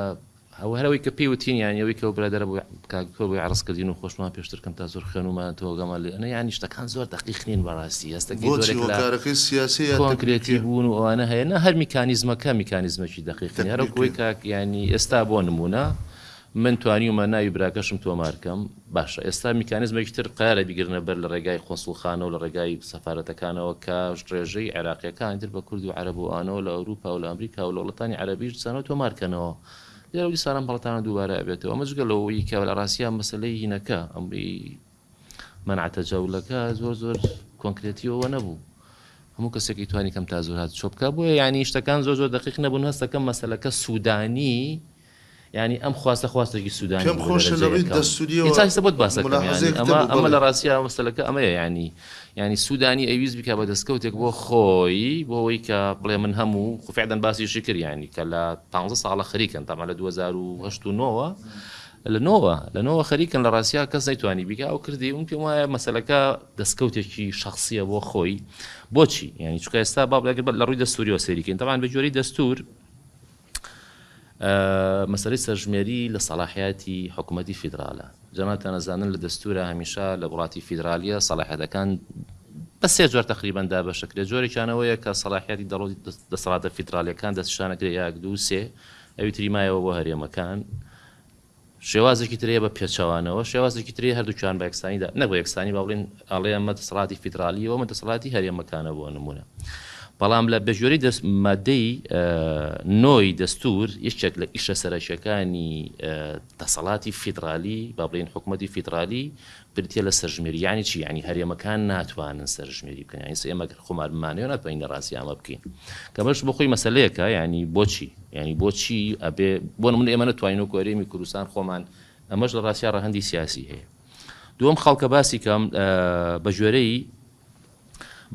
ئەو هەرەوەی کە پێی وتین یان ئەوەی کە برادەرە بۆ کاکتۆر بۆی عەرز کردین و خۆشمان پێشتر کەم تا زۆر خوێنومان تۆگەمان لێ ئەنە یانی شتەکان زۆر دەقیق نین بەڕاستی هەستەکەی بۆچی زۆرێک لە هۆکارەکەی سیاسی یا کۆنکرێتی تەکنیکیە؟ بوون و ئەوانە هەیە نا هەر میکانیزمەکە میکانیزمێکی دەقیق نیە هەر وەکو ئەوەی تەکنیکیە. کاک یانی ئێستا بۆ نموونە من توانیومە ناوی براکەشم تۆمار کەم باشە ئێستا میکانیزمێکی تر قەرارە بیگرنە بەر لە ڕێگای قونسوڵخانە و لە ڕێگای سەفارەتەکانەوە کە ڕێژەی عێراقیەکانی تر بە کورد و عەرەب و ئەوانەوە لە ئەوروپا و لە ئەمریکا و لە وڵاتانی عەرەبیش دیسانەوە تۆمار کەنەوە لێرەوە دیسان ئەم هەڵەتانە دووبارە ئەبێتەوە ئەمە جگە لەوەی کە لە ڕاستیا مەسەلەی هینەکە ئەمری مەنع تەجەولەکە زۆر زۆر کۆنکرێتیەوە نەبوو هەموو کەسێکی توانی کەم تا زۆر هات چۆ بکە بۆیە یانی شتەکان زۆر زۆر دقیق نەبوون هەستەکەم مەسەلەکە سوودانی یانی ئەم خواستە خواستێکی سوودانی پێم بوو بە خۆشە دەرەجە لە ڕووی یەکەم دەستووریەوە ئێستا ئێستا بۆت باسەکەم یانی ملاحەزەیەکت ئەمە هەبوو ئەمە بەڵێ. لە ڕاستیا مەسەلەکە ئەمەیە یانی یانی سوودانی ئەیویست بکا بە دەستکەوتێک بۆ خۆی بۆ ئەوەی کە بڵێ من هەموو خۆ فعلا باسیشی کرد یانی کە لە پانزە ساڵە خەریکن تەبعەن لە 2008 و نۆوە لە نۆوە لە نۆوە خەریکن لە ڕاستیا کەس نەیتوانی بیکا ئەو کردی من پێم وایە مەسەلەکە دەستکەوتێکی شەخسیە بۆ خۆی بۆچی یانی چونکە ئێستا با بڵێ لە ڕووی دەستوریەوە سەیری کەین تەبعەن بە گوێرەی دەستور مەسەلەی سەرژمێری لە سەڵاحیاتی حکوومەتی فیدرالە. جەنابتان ئەزانن لە دەستوورا هەمیشە لە وڵاتی فیدرالیە سەڵاحیەتەکان بە سێ جۆر تەقریبەن دابەش ئەکرێت. جۆرێکیان ئەوەیە کە سەڵاحیاتی دەوڵەتی دەسەڵاتە فیدرالیەکان دەستنیشان ئەکرێت یەک دوو سێ ئەوی تری مایەوە بۆ هەرێمەکان. شێوازێکی تر هەیە بە پێچەوانەوە، شێوازێکی تر هەیە هەردووکیان بە یەکسانی دا، نەک بە یەکسانی با بڵێین ئەڵێ ئەمە دەسەڵاتی فیدرالییە و ئەمە دەسەڵاتی هەرێمەکانە بۆ نموونە. بەڵام لە بەگوێرەی دەست مادەی نۆی دەستوور یەکێک لە ئیشە سەرەکیەکانی دەسەڵاتی فیدرالی با بڵێین حکوومەتی فیدرالی بریتیە لە سەرژمێری یانی چی یانی هەرێمەکان ناتوانن سەرژمێری بکەن یانی ئێمە گەر خۆمان بمانەوێ ناتوانین لە ڕاستی ئەمە بکەین کەمەش بۆ خۆی مەسەلەیەکە یانی بۆچی یانی بۆچی ئەبێ بۆ نمونە ئێمە نەتوانین وەکو هەرێمی کوردستان خۆمان ئەمەش لە ڕاستیا ڕەهەندی سیاسی هەیە دووەم خەڵکە باسی کەم بە گوێرەی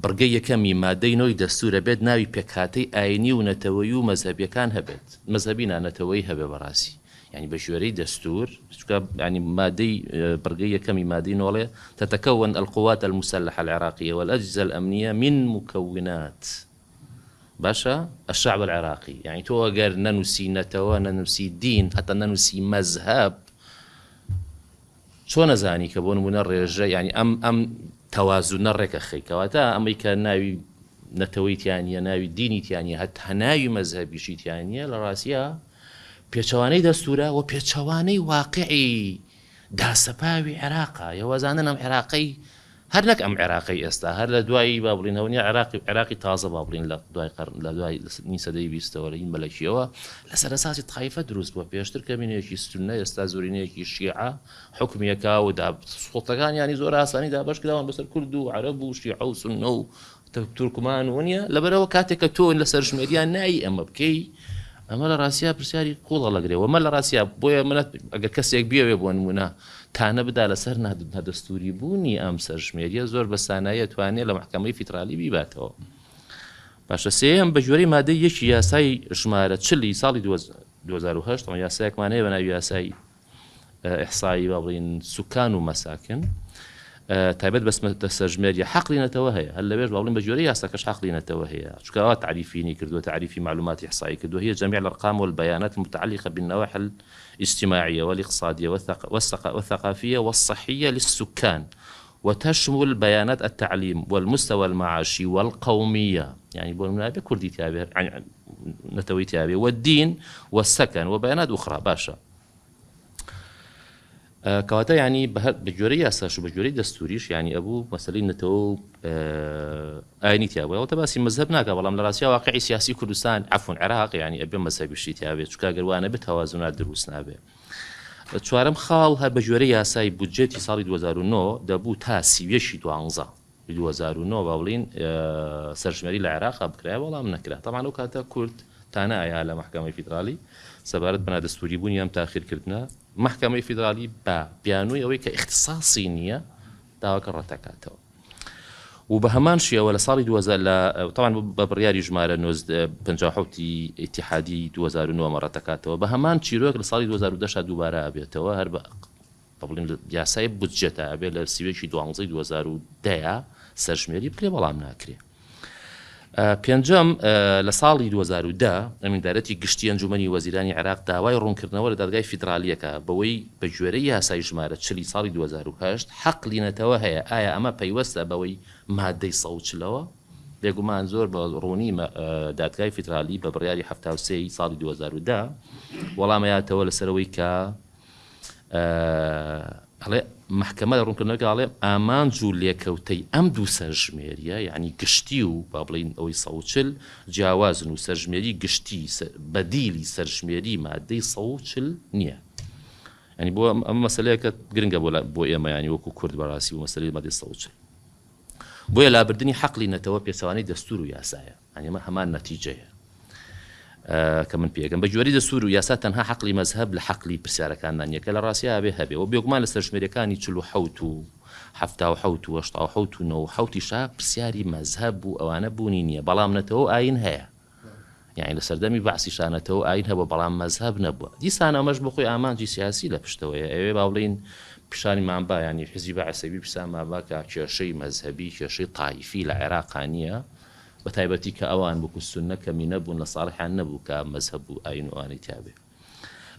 بڕگەی یەکەمی مادەی نۆی دەستوور ئەبێت ناوی پێکهاتەی ئاینی و نەتەوەیی و مەزهەبیەکان هەبێت مەزهەبی نا نەتەوەیی هەبێ بەڕاستی یانی بە گوێرەی دەستوور چونکە یانی مادەی بڕگەی یەکەمی مادەی نۆڵێ تتكون القوات المسلحة العراقية والأجهزة الأمنية من مكونات باشە الشعب العراقی یانی تۆ ئەگەر نەنووسی نەتەوە نەنووسی دین هەتا نەنووسی مەزهەب چۆن ئەزانی کە بۆ نموونە ڕێژە یانی ئەم ئەم تەوازونە ڕێکەخەی کەواتە ئەمەی کە ناوی نەتەوەی تیا نییە ناوی دینی تیا نییە هەتا ناوی مەزهەبیشی تیا نییە لە ڕاستیا پێچەوانەی دەستورە و پێچەوانەی واقعی داسەپاوی عێراقە یەوەزانن ئەم عێراقەی هەر نەک ئەم عێراقەی ئێستا، هەر لە دوای با بڵێین هەونیە عێراقی عێراقی تازە با بڵێین لە دوای قەرن لە دوای نی سەدەی بیستەوە لە هین مەلەکیەوە لەسەر ئەساسی تایفە دروست بووە پێشتر کەمینەیەکی سوننە ئێستا زۆرینەیەکی شیعە حوکمیەکا و دا سوڵتەکان یانی زۆر ئاسانی دابەش کراون بەسەر کورد و عەرەب و شیعە و سوننە و تورکمان و نیە لەبەرەوە کاتێک کە تۆ لە سەرژمێریان نایی ئەمە بکەی. ئەمە لە ڕاستیا پرسیاری قوڵ هەڵەگرێ وەمە لە ڕاستیا بۆیە منە ئەگەر کەسێک بیەوێ بۆ نمونە تانە بدا لەسەر نادەستوری بوونی ئەم سەرژمێریە زۆر بە سانایی ئەتوانێ لە مەحکەمەی فیدرالی بیباتەوە. باشە سێیەم بە گوێرەی مادەی یەکی یاسای ژمارە 40 ی ساڵی 2008 ئەمە یاسایەکمان هەیە بە ناوی یاسای ئیحسایی با بڵێین سوکان و مەساکن تایبەت بەس سەرژمێریە حەقلی نەتەوە هەیە هەر لەوێش با بڵێین بە گوێرەی یاساکەش حەقلی نەتەوە هەیە چونکە ئەوە تعریفینی کردووە تعریفی معلوماتی ئیحسایی کردووە هي جميع الأرقام والبيانات المتعلقة بالنواحي الاجتماعية والاقتصادية والثقافية والصحية للسكان وتشمل بيانات التعليم والمستوى المعاشي والقومية يعني بۆ نمونە ئەبێ کوردی تیابێ نەتەوەی تیابێ والدين والسكن وبيانات أخرى باشە کەواتە یانی بە گوێرەی یاساش و بە گوێرەی دەستوریش یانی ئەبوو مەسەلەی نەتەوە و ئاینی تیا بوو ئەوتە باسی مەزهەب ناکە بەڵام لە ڕاستیا واقعی سیاسی کوردستان عەفوەن عێراق یانی ئەبێ مەزهەبیشی تیا بێت چونکە گەر وا نەبێت تەوازنات دروست نابێ چوارەم خاڵ هەر بە گوێرەی یاسای بودجێتی ساڵی 2009 دەبوو تا 31 دوانزە 2009 با بڵین سەرژمێری لە عێراقا بکرایە بەڵام نەکرا تەبعەن ئەو کاتە کورد تانە ئەیا لە مەحکەمەی فیدرالی سەبارەت بە نادەستوری بوونی ئەم تاخیرکردنە مەحکەمەی فیدرالی بە بیانووی ئەوەی کە ئیختیساسی نییە داواکە ڕەتەکاتەوە و بە هەمان شێوە لە ساڵی 2000 لە تەبعەن بە بڕیاری ژمارە 57 ئیتیحادی 2009 مە ڕەتەکاتەوە بە هەمان چیرۆک لە ساڵی 2010 دووبارە ئەبێتەوە هەر بە با بڵێین لە یاسای بودجەدا ئەبێ لە 31 ی دوانزەی 2010 ە سەرژمێری بکرێ بەڵام ناکرێ. پێنجەم، لە ساڵی 2010 ئەمیندارەتی گشتی ئەنجومەنی وەزیرانی عێراق داوای ڕوونکردنەوە لە دادگای فیدرالییەکە بەوەی بە گوێرەی یاسای ژمارە 40 ی ساڵی 2008 حەقلی نەتەوە هەیە ئایا ئەمە پەیوەستە بەوەی مادەی 140 ەوە؟ بێگومان زۆر بە ڕوونی دادگای فیدرالی بە بڕیاری 73 ی ساڵی 2010 وەڵامەیاتەوە لەسەرەوەی کە ئەڵێ مەحکەمە لە ڕوونکردنەوەکە ئەڵێ ئامانج و لێکەوتەی ئەم دوو سەرژمێریە یعنی گشتی و با بڵین ئەوەی 140 جیاوازن و سەرژمێری گشتی بەدیلی سەرژمێری مادەی 140 نییە. ینی بۆ ئەم مەسلەیەکە گرنگە بۆ بۆ ئێمە ینی وەکو کورد بەڕاستی و مەسلەی مادەی 140 بۆیە لابردنی حەقلی نەتەوە پێچەوانەی دەستور و یاسایە. یانی ئەمە هەمان نەتیجەیە کە من پێگەم بە گوێرەی دەستور و یاسا تەنها حەقلی مەزهەب لە حەقلی پرسیارەکاندا نییە کە لە ڕاستیا ئەبێ هەبێ و بێگومان لە سەرژمێریەکانی 47 و 77 و 87 و 97 یشا پرسیاری مەزهەب و ئەوانە بوونی نییە بەڵام نەتەوە و ئاین هەیە یانی لە سەردەمی بەعسیشا نەتەوە و ئاین هەبووە بەڵام مەزهەب نەبووە دیسان ئەمەش بۆ خۆی ئامانجی سیاسی لە پشتەوەیە ئەوێ با بڵێین پیشانی مامبا یانی حزبی بەعسەوی پیشان مابا کە کێشەی مەزهەبی کێشەی تایفی لە عێراقا نییە بە تایبەتی کە ئەوان وەکو سوننە کەمینە بوون لە ساڵحیان نەبوو کە مەزهەب و ئایین و ئەوانەی تیا بێ.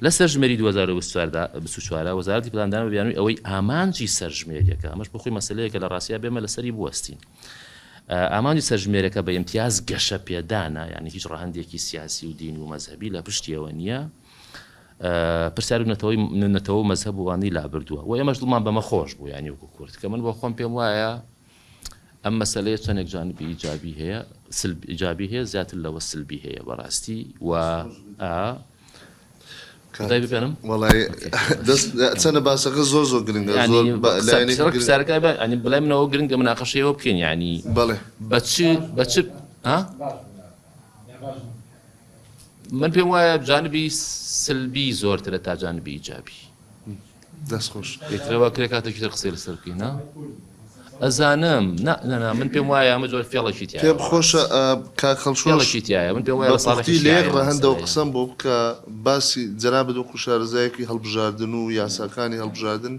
لە سەرژمێری 2024 دا 24 وەزارەتی پلاندانان بە بیانووی ئەوەی ئامانجی سەرژمێریەکە ئەمەش بۆ خۆی مەسەلەیەکە لە ڕاستیا بێمە لەسەری بوەستین ئامانجی سەرژمێرەکە بە ئیمتیاز گەشە پێدانە یعنی هیچ ڕەهەندێکی سیاسی و دینی و مەزهەبی لە پشتیەوە نییە پرسیار و نەتەوەی نەتەوە و مەزهەب و وانی لابردووە و ئێمەش دڵمان بەمە خۆش بوو یعنی وەکو کورد کە من بۆ خۆم پێم وایە ئەم مەسەلەیە چەندێک جانبی ئیجابی هەیە سلب ئیجابی هەیە زیاتر لەوە سلبی هەیە بەڕاستی و ئا خدای ببێنم وەڵای دەست چەنە باسەکە زۆر زۆر گرنگە زۆر لایەنێکی گرنگ پرسیارەکە بە ینی بەلای منەوە گرنگە مناقەشەیەوە بکەین ینی بەڵێ بە چ بە چ ها من پێم وایە جانبی سلبی زۆرترە تا جانبی ئیجابی دەست خۆش. ئیترەوە کرێ کاتێکی تر قسەی لەسەر بکەین نا ئەزانم نا نا نا من پێم وایە ئەمە جۆر فێڵێکی تیایە پێم خۆشە کاک هەڵشۆش فێڵێکی تیایە من پێم وایە بە لە پوختی ساڵحیش لە یەک تیایە ئەم ڕەهەندەوە مەسەلەیە قسەم بۆ بکە باسی جەنابت وەکو شارەزایەکی هەڵبژاردن و یاساکانی هەڵبژاردن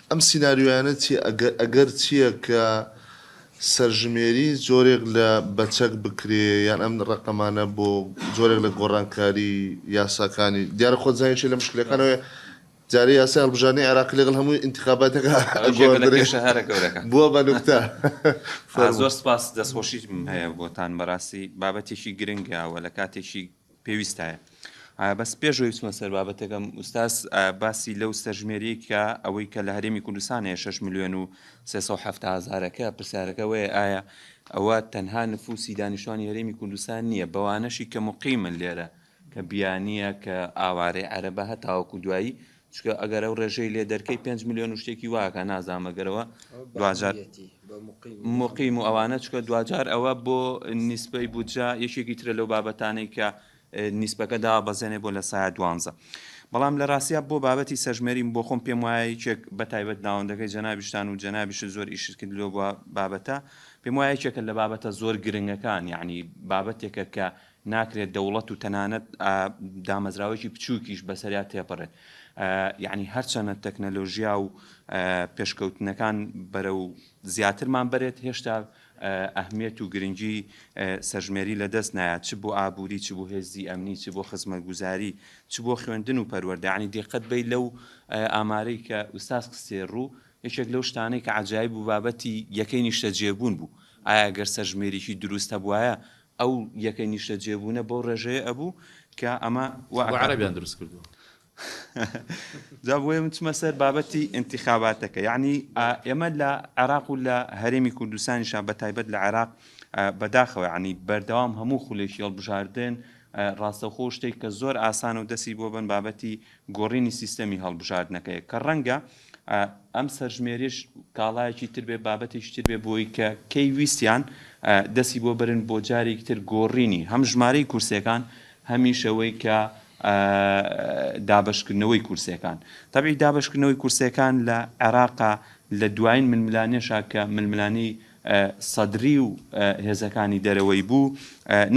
ئەم سیناریۆیانە چیە ئەگەر ئەگەر چیە کە سەرژمێری جۆرێک لە بەچەک بکرێ یان ئەم ڕەقەمانە بۆ جۆرێک لە گۆڕانکاری یاساکانی دیارە خۆت زانیشی لە مشکلەکانەوەی جارێ یاسای هەڵبژاردنی عێراقی لەگەڵ هەموو ئینتخاباتەکە ئەوە لە ئەگۆڕدرێ کێشە هەرە گەورەکان. بووە بە نوکتە. فەرموو. زۆر سپاس دەستخۆشیتم هەیە بۆتان بەڕاستی بابەتێکی گرنگە و لە کاتێکی پێویستایە بەس پێش ئەوەی بچمە سەر بابەتەکەم ئوستاز باسی لەو سەرژمێریەی کە ئەوەی کە لە هەرێمی کوردستان هەیە 6 ملیۆن و 370 هەزارەکە پرسیارەکە وەیە ئایا ئەوە تەنها نفوسی دانیشتوانی هەرێمی کوردستان نییە بەوانەشی کە مقیمن لێرە کە بیانییە کە ئاوارەی عەرەبە هەتاوەکو دوایی چونکە ئەگەر ئەو ڕێژەی لێ دەرکەی 5 ملیۆن و شتێکی واکە نازانم ئەگەرەوە دواجار مقیم و ئەوانە چکە دواجار ئەوە بۆ نیسبەی بودجە یەکێکی ترە لەو بابەتانەی کە نیسبەکە دابەزێنێ بۆ لە سایە دوانزە. بەڵام لە ڕاستیا بۆ بابەتی سەرژمێری بۆ خۆم پێم وایە یەکێک بە تایبەت ناوەندەکەی جەنابیشتان و جەنابیشت زۆر ئیشت کرد لۆ بابەتە پێم وایە یەکێکە لە بابەتە زۆر گرنگەکان یعنی بابەتێکە کە ناکرێت دەوڵەت و تەنانەت دامەزراوەیەکی بچووکیش بەسەریا تێپەڕێت یعنی هەرچەنە تەکنەلۆژیا و پێشکەوتنەکان بەرەو زیاترمان بەرێت هێشتا ئەهمیەت و گرنگی سەرژمێری لەدەست نایات چ بۆ ئابووری چ بۆ هێزی ئەمنی چ بۆ خزمەتگوزاری چ بۆ خوێندن و پەروەردە یعنی دیقەت بەی لەو ئامارەی کە ئوستاز خستێ ڕوو یەکێک لەو شتانەی کە عەجایب بوو بابەتی یەکەی نیشتەجێبوون بوو ئایا گەر سەرژمێریی دروست هەبوایە ئەو یەکەی نیشتەجێبوونە بەو ڕێژەیە ئەبوو کە ئەمە وا بۆ عەرەبیان دروست کردووە. جا بۆیە من چمە سەر بابەتی ئینتیخاباتەکە یعنی ئێمە لە عێراق و لە هەرێمی کوردستانیشا بە تایبەت لە عێراق بەداخەوە یعنی بەردەوام هەموو خولێکی هەڵبژاردن ڕاستەوخۆ شتێک کە زۆر ئاسانە و دەستی بۆ بن بابەتی گۆڕینی سیستەمی هەڵبژاردنەکەیە کە ڕەنگە ئەم سەرژمێریش کاڵایەکی تر بێ بابەتێکی تر بێ بۆی کە کەی ویستیان دەستی بۆ برن بۆ جارێکی تر گۆڕینی هەم ژمارەی کورسیەکان هەمیش ئەوەی کە دابەشکردنەوەی کورسیەکان تەبعی دابەشکردنەوەی کورسیەکان لە عێراقا لە دوایین ململانێشا کە ململانێی سەدری و هێزەکانی دەرەوەی بوو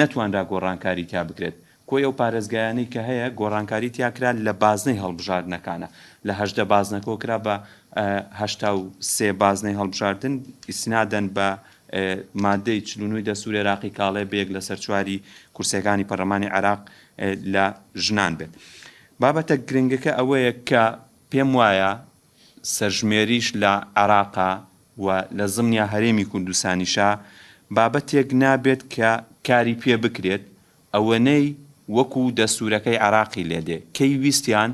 نەتوانرا گۆڕانکاری تیا بکرێت کۆی ئەو پارێزگایانەی کە هەیە گۆڕانکاری تیا کرا لە بازنەی هەڵبژاردنەکانە لە 18 بازنەکەوە کرا بە 83 بازنەی هەڵبژاردن ئیسنادەن بە مادەی 49 دەستوری عێراقی کاڵێ بە یەک لەسەر چواری کورسیەکانی پەرلەمانی عێراق لە ژنان بێت. بابەتە گرنگەکە ئەوەیە کە پێم وایە سەرژمێریش لە عێراقا و لە زمنیا هەرێمی کوردستانیشا بابەتێک نابێت کە کاری پێ بکرێت ئەوەنەی وەکو دەستورەکەی عێراقی لێدێ کەی ویستیان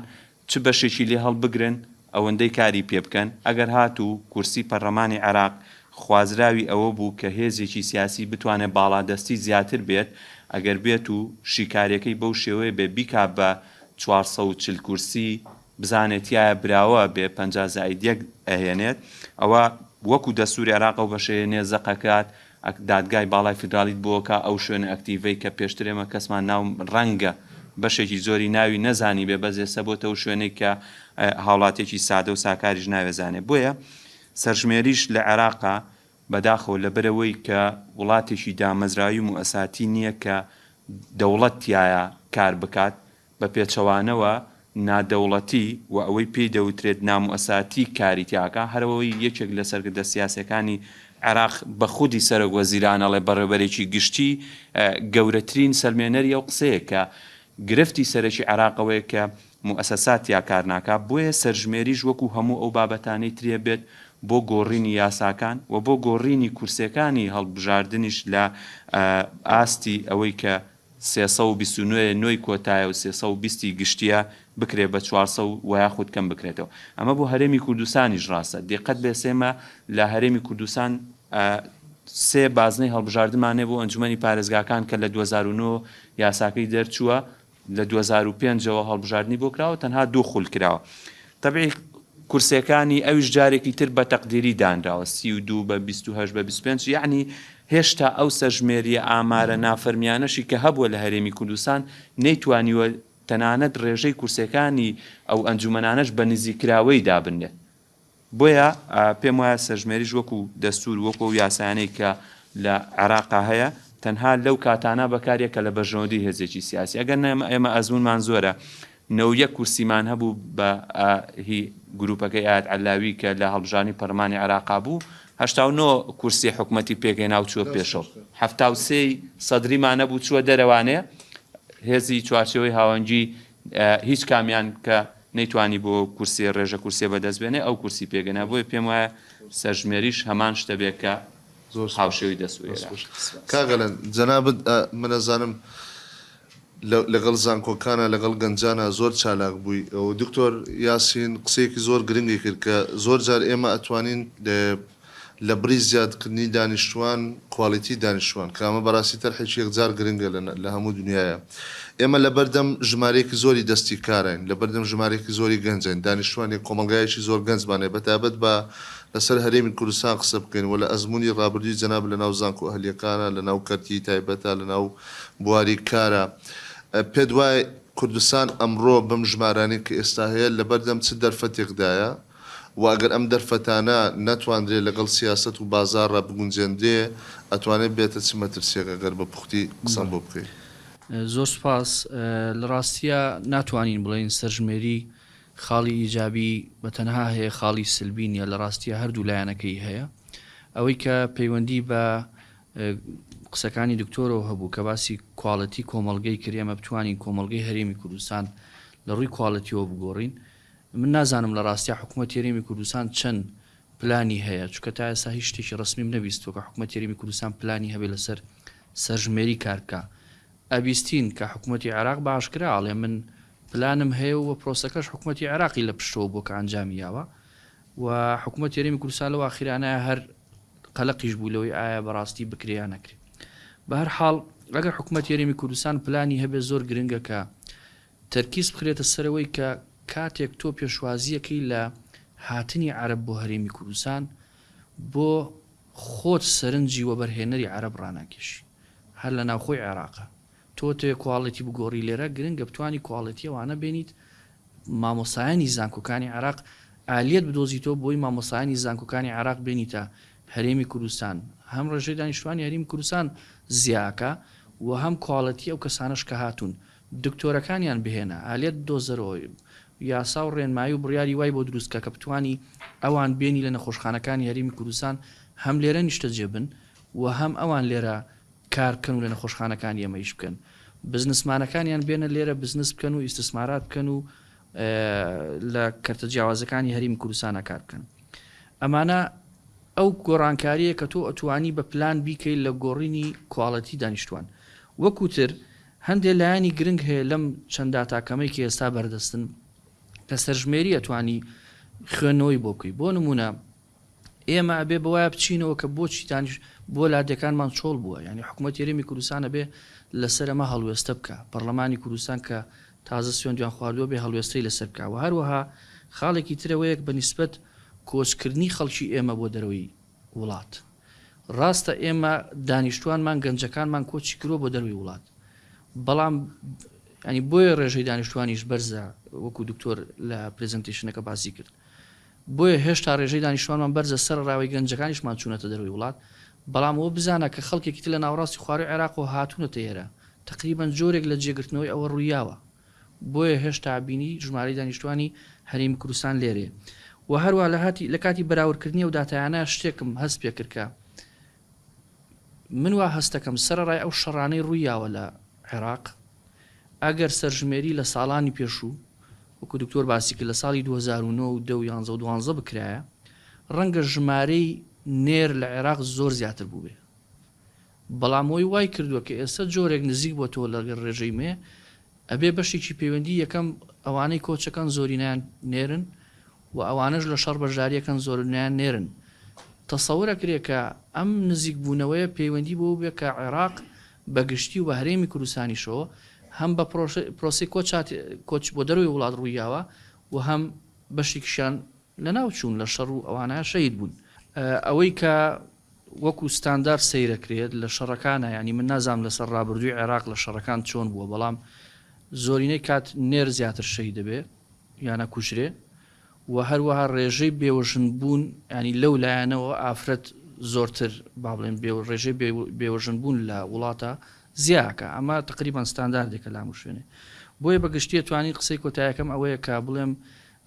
چ بەشێکی لێ هەڵبگرن ئەوەندەی کاری پێ بکەن، ئەگەر هاتوو کورسی پەرلەمانی عێراق خوازراوی ئەوە بوو کە هێزێکی سیاسی بتوانێت باڵادەستی زیاتر بێت، ئەگەر بێت و شیکاریەکەی بەو شێوەیە بێ بیکا بە 440 کورسی بزانێ تیایا براوە بێ 50 زائید یەک ئەهێنێت ئەوە وەکو دەستوری عێراق ئەو بەشەیە نێ زەقەکات دادگای باڵای فیدراڵیت بۆ کا ئەو شوێنە ئەکتیڤەی کە پێشتر ئێمە کەسمان ناو ڕەنگە بەشێکی زۆری ناوی نەزانیبێ بەس ئێستا بۆتە ئەو شوێنەی کە هاوڵاتیەکی سادە و ساکاریش ناوێزانێ بۆیە سەرژمێریش لە عێراقا بەداخەوە لەبەرئەوەی کە وڵاتێکی دامەزراوی موئەساتی نییە کە دەوڵەت تیایا کار بکات بە پێچەوانەوە نادەوڵەتی و ئەوەی پێی دەوترێت ناموئەساتی کاری تیاکا، هەرئەوەی یەکێک لە سەرکردە سیاسیەکانی عێراق بە خودی سەرۆک وەزیران ئەڵێ بەڕێوبەرێکی گشتی گەورەترین سەلمێنەری ئەو قسەیە کە گرفتی سەرەکی عێراق ئەوەیە کە موئەسەسات تیا کار ناکا بۆیە سەرژمێریش وەکو هەموو ئەو بابەتانەی ترێ بێت بۆ گۆڕینی یاساکان و بۆ گۆڕینی کورسیەکانی هەڵبژاردنیش لە ئاستی ئەوەی کە 329 نۆی کۆتایە و 320 ی گشتیە بکرێ بە 400 و یاخود کەم بکرێتەوە ئەمە بۆ هەرێمی کوردستانیش ڕاستە دیقەت بێ سێمە لە هەرێمی کوردستان سێ بازنەی هەڵبژاردنمان هەیە بۆ ئەنجومەنی پارێزگاکان کە لە 2009 یاساکەی دەرچووە لە 2005 ەوە هەڵبژاردنی بۆ کراوە تەنها دوو خول کراوە تەبعی کورسیەکانی ئەویش جارێکی تر بە تەقدیری دانراوە 32 بە 28 بە 25 یعنی هێشتا ئەو سەرژمێریە ئامارە نافەرمیانەشی کە هەبووە لە هەرێمی کوردستان نەیتوانیوە تەنانەت ڕێژەی کورسیەکانی ئەو ئەنجومەنانەش بە نزیککراوەی دابنرێت بۆیە پێم وایە سەرژمێریش وەکو دەستور وەکو ئەو یاسایانەی کە لە عێراقا هەیە تەنها لەو کاتانە بەکاریە کە لە بەرژەوەندی هێزێکی سیاسی ئەگەر نە ئێمە ئەزمونمان زۆرە 91 کورسیمان هەبوو بە هی گروپەکەی ئایەت عەلاوی کە لە هەڵبژاردنی پەرلەمانی عێراقا بوو 89 کورسی حکومەتی پێکهێنا و چووە پێشەوە 73 سەدریمان هەبوو چووە دەرەوانێ هێزی چوارچێوەی هاوەنگی هیچ کامیان کە نەیتوانی بۆ کورسیە ڕێژە کورسیە بەدەست بێنێ ئەو کورسی پێگەنا بۆیە پێم وایە سەرژمێریش هەمان شتە بێ کە زۆر سوپاس هاوشێوەی دەستوری زۆر عێراق. سوپاس کاک ئەلەند جەنابت من ئەزانم لەگەڵ زانکۆکانا لەگەڵ گەنجانا زۆر چالاک بووی و دکتۆر یاسین قسەیەکی زۆر گرنگی کرد کە زۆر جار ئێمە ئەتوانین لە بڕی زیادکردنی دانیشتووان کوالیتی دانیشتووان کە ئەمە بەڕاستی تەرحێکی یەکجار گرنگە لە هەموو دنیایا ئێمە لەبەردەم ژمارەیەکی زۆری دەستی کاراین لەبەردەم ژمارەیەکی زۆری گەنجین دانیشتووانێک کۆمەڵگایەکی زۆر گەنجمان هەیە بەتایبەت بە لەسەر هەرێمی کوردستان قسە بکەین و لە ئەزموونی ڕابردووی جەناب لەناو زانکۆ ئەهلییەکانا لەناو کەرتی تایبەتا لەناو بواری کارا. پێت وایە کوردستان ئەمڕۆ بەم ژمارانەی کە ئێستا هەیە لەبەردەم چ دەرفەتێکدایە و ئەگەر ئەم دەرفەتانە نەتواندرێ لەگەڵ سیاسەت و بازاڕا بگونجێندرێ ئەتوانێ بێتە چ مەترسیەک ئەگەر بە پوختی قسەم بۆ بکەی؟ زۆر سوپاس. لە ڕاستیا ناتوانین بڵێین سەرژمێری خاڵی ئیجابی بە تەنها هەیە خاڵی سلبی نیە لە ڕاستیا هەردوو لایەنەکەی هەیە. ئەوەی کە پەیوەندی بە قسەکانی دکتۆرەوە هەبوو کە باسی کواڵێتی کۆمەڵگەی کرد ئێمە بتوانین کۆمەڵگەی هەرێمی کوردستان لە ڕووی کواڵێتیەوە بگۆڕین من نازانم لە ڕاستیا حکوومەتی هەرێمی کوردستان چەند پلانی هەیە چونکە تا ئێستا هیچ شتێکی ڕەسمیم نەبیستووە کە حکوومەتی هەرێمی کوردستان پلانی هەبێ لەسەر سەرژمێری کار بکا ئەبیستین کە حکوومەتی عێراق بە ئاشکرا ئەڵێ من پلانم هەیە و پرۆسەکەش حکوومەتی عێراقی لە پشتەوە بووە کە ئەنجامی یاوە و حکوومەتی هەرێمی کوردستان لەو ئاخیرانە هەر قەلەقیش بوو لەوەی ئایا بەڕاستی بکرێ یا نەکرێ. بەهەر حاڵ ئەگەر حکومەتی هەرێمی کوردستان پلانی هەبێ زۆر گرنگە کە تەرکیز بخرێتە سەرەوەی کە کاتێک تۆ پێشوازیەکەی لە هاتنی عەرەب بۆ هەرێمی کوردستان بۆ خۆت سەرنجی وەبەرهێنەری عەرەب ڕاناکێشی هەر لە ناوخۆی عێراقە تۆ تەوێ کواڵێتی بگۆڕی لێرە گرنگە بتوانی کواڵێتی ئەوانە بێنیت مامۆستایانی زانکۆکانی عێراق ئالیەت بدۆزیتەوە بۆی مامۆستایانی زانکۆکانی عێراق بێنیتە هەرێمی کوردستان هەم ڕێژەی دانیشتوانی هەرێمی کوردستان زیاکە و هەم کواڵێتی ئەو کەسانەش کە هاتوون دکتۆرەکانیان بهێنە ئالیەت بدۆزەرەوە یاسا و ڕێنمایی و بڕیاری وای بۆ دروست کە کە بتوانی ئەوان بێنی لە نەخۆشخانەکانی هەرێمی کوردستان هەم لێرە نیشتەجێ بن و هەم ئەوان لێرە کار بکەن و لە نەخۆشخانەکانی ئێمە ئیش بکەن بزنسمانەکانیان بێنە لێرە بزنس بکەن و ئیستسمارات بکەن و لە کەرتە جیاوازەکانی هەرێمی کوردستانە کار بکەن ئەمانە ئەو گۆڕانکاریە کە تۆ ئەتوانی بە پلان بیکەیت لە گۆڕینی کواڵەتی دانیشتوان وەکوتر هەندێک لایەنی گرنگ هەیە لەم چەند داتاکەمەی کە ئێستا بەردەستن کە سەرژمێری ئەتوانی خوێندنەوەی بۆ بکەی بۆ نمونە ئێمە ئەبێ بەوایە بچینەوە کە بۆچی دانیش بۆ لادێکانمان چۆڵ بووە یانی حکوومەتی هەرێمی کوردستان ئەبێ لەسەر ئەمە هەڵوێستە بکا پەڕلەمانی کوردستان کە تازە سوێندیان خواردووە بێ هەڵوێستەی لەسەر بکا و هەروەها خاڵێکی ترەوەیەک بە نیسبەت کۆچکردنی خەڵکی ئێمە بۆ دەرەوەی وڵات ڕاستە ئێمە دانیشتوانمان گەنجەکانمان کۆچی کردووە بۆ دەروی وڵات بەڵام ینی بۆیە ڕێژەی دانیشتوانیش بەرزە وەکو دکتۆر لە presentation ەکە باسی کرد بۆیە هێشتا ڕێژەی دانیشتوانمان بەرزە سەرەڕاوەی گەنجەکانیشمان چوونەتە دەرەوەی وڵات، بەڵام ئەوە بزانە کە خەڵکێکی تر لە ناوەڕاستی خوارووی عێراقەوە هاتوونەتە ئێرە، تەقریبەن جۆرێک لە جێگرتنەوەی ئەوە ڕوویاوە، بۆیە هێشتا بینی ژمارەی دانیشتوانی هەرێمی کوردستان لێرەیە و هەروەها لە هاتی لە کاتی بەراوردکردنی ئەو داتایانە شتێکم هەست پێکرد کە من وا هەستەکەم سەرەڕای ئەو شەڕانەی ڕوویاوە لە عێراق ئەگەر سەرژمێری لە ساڵانی پێشوو وەکو دکتۆر باسی کرد لە ساڵی 2009 و 10 و 11 و 12 بکرایە ڕەنگە ژمارەی نێر لە عێراق زۆر زیاتر بووبێ بەڵام ئەوەی وای کردووە کە ئێستا جۆرێک نزیک بۆتەوە لەگەڵ ڕێژەی مێ ئەبێ بەشێکی پەیوەندی یەکەم ئەوانەی کۆچەکەن زۆرینەیان نێرن و ئەوانەش لە شەڕ بەشداریەکەن زۆرینەیان نێرن تەسەور ئەکرێ کە ئەم نزیک بوونەوەیە پەیوەندی بەوە بێ کە عێراق بە گشتی و بە هەرێمی کوردستانیشەوە هەم بە پرۆسەی کۆچ بۆ دەرەوەی وڵات ڕوویاوە و هەم بەشێکیشیان لەناو چوون لە شەڕ و ئەوانە شەهید بوون. ئەوەی کە وەکو ستاندار سەیرەکرێت لە شەڕەکانە یانی من نازانم لەسەر ڕابردووی عێراق لە شەڕەکان چۆن بووە بەڵام زۆرینەی کات نێر زیاتر شەهید دەبێ یان ئەکوژرێ و هەروەها ڕێژەی بێوەژن بوون ینی لەو لایەنەوە ئافرەت زۆرتر با بڵێن بێ ڕێژەی بێوەژن بوون لە وڵاتە زیاکە ئەمە تقریبان ستانداردێکە لە هەموو شوێنێ بۆیە بە گشتیە توانین قسەی کۆتایەکەم ئەوەیە کە بڵێم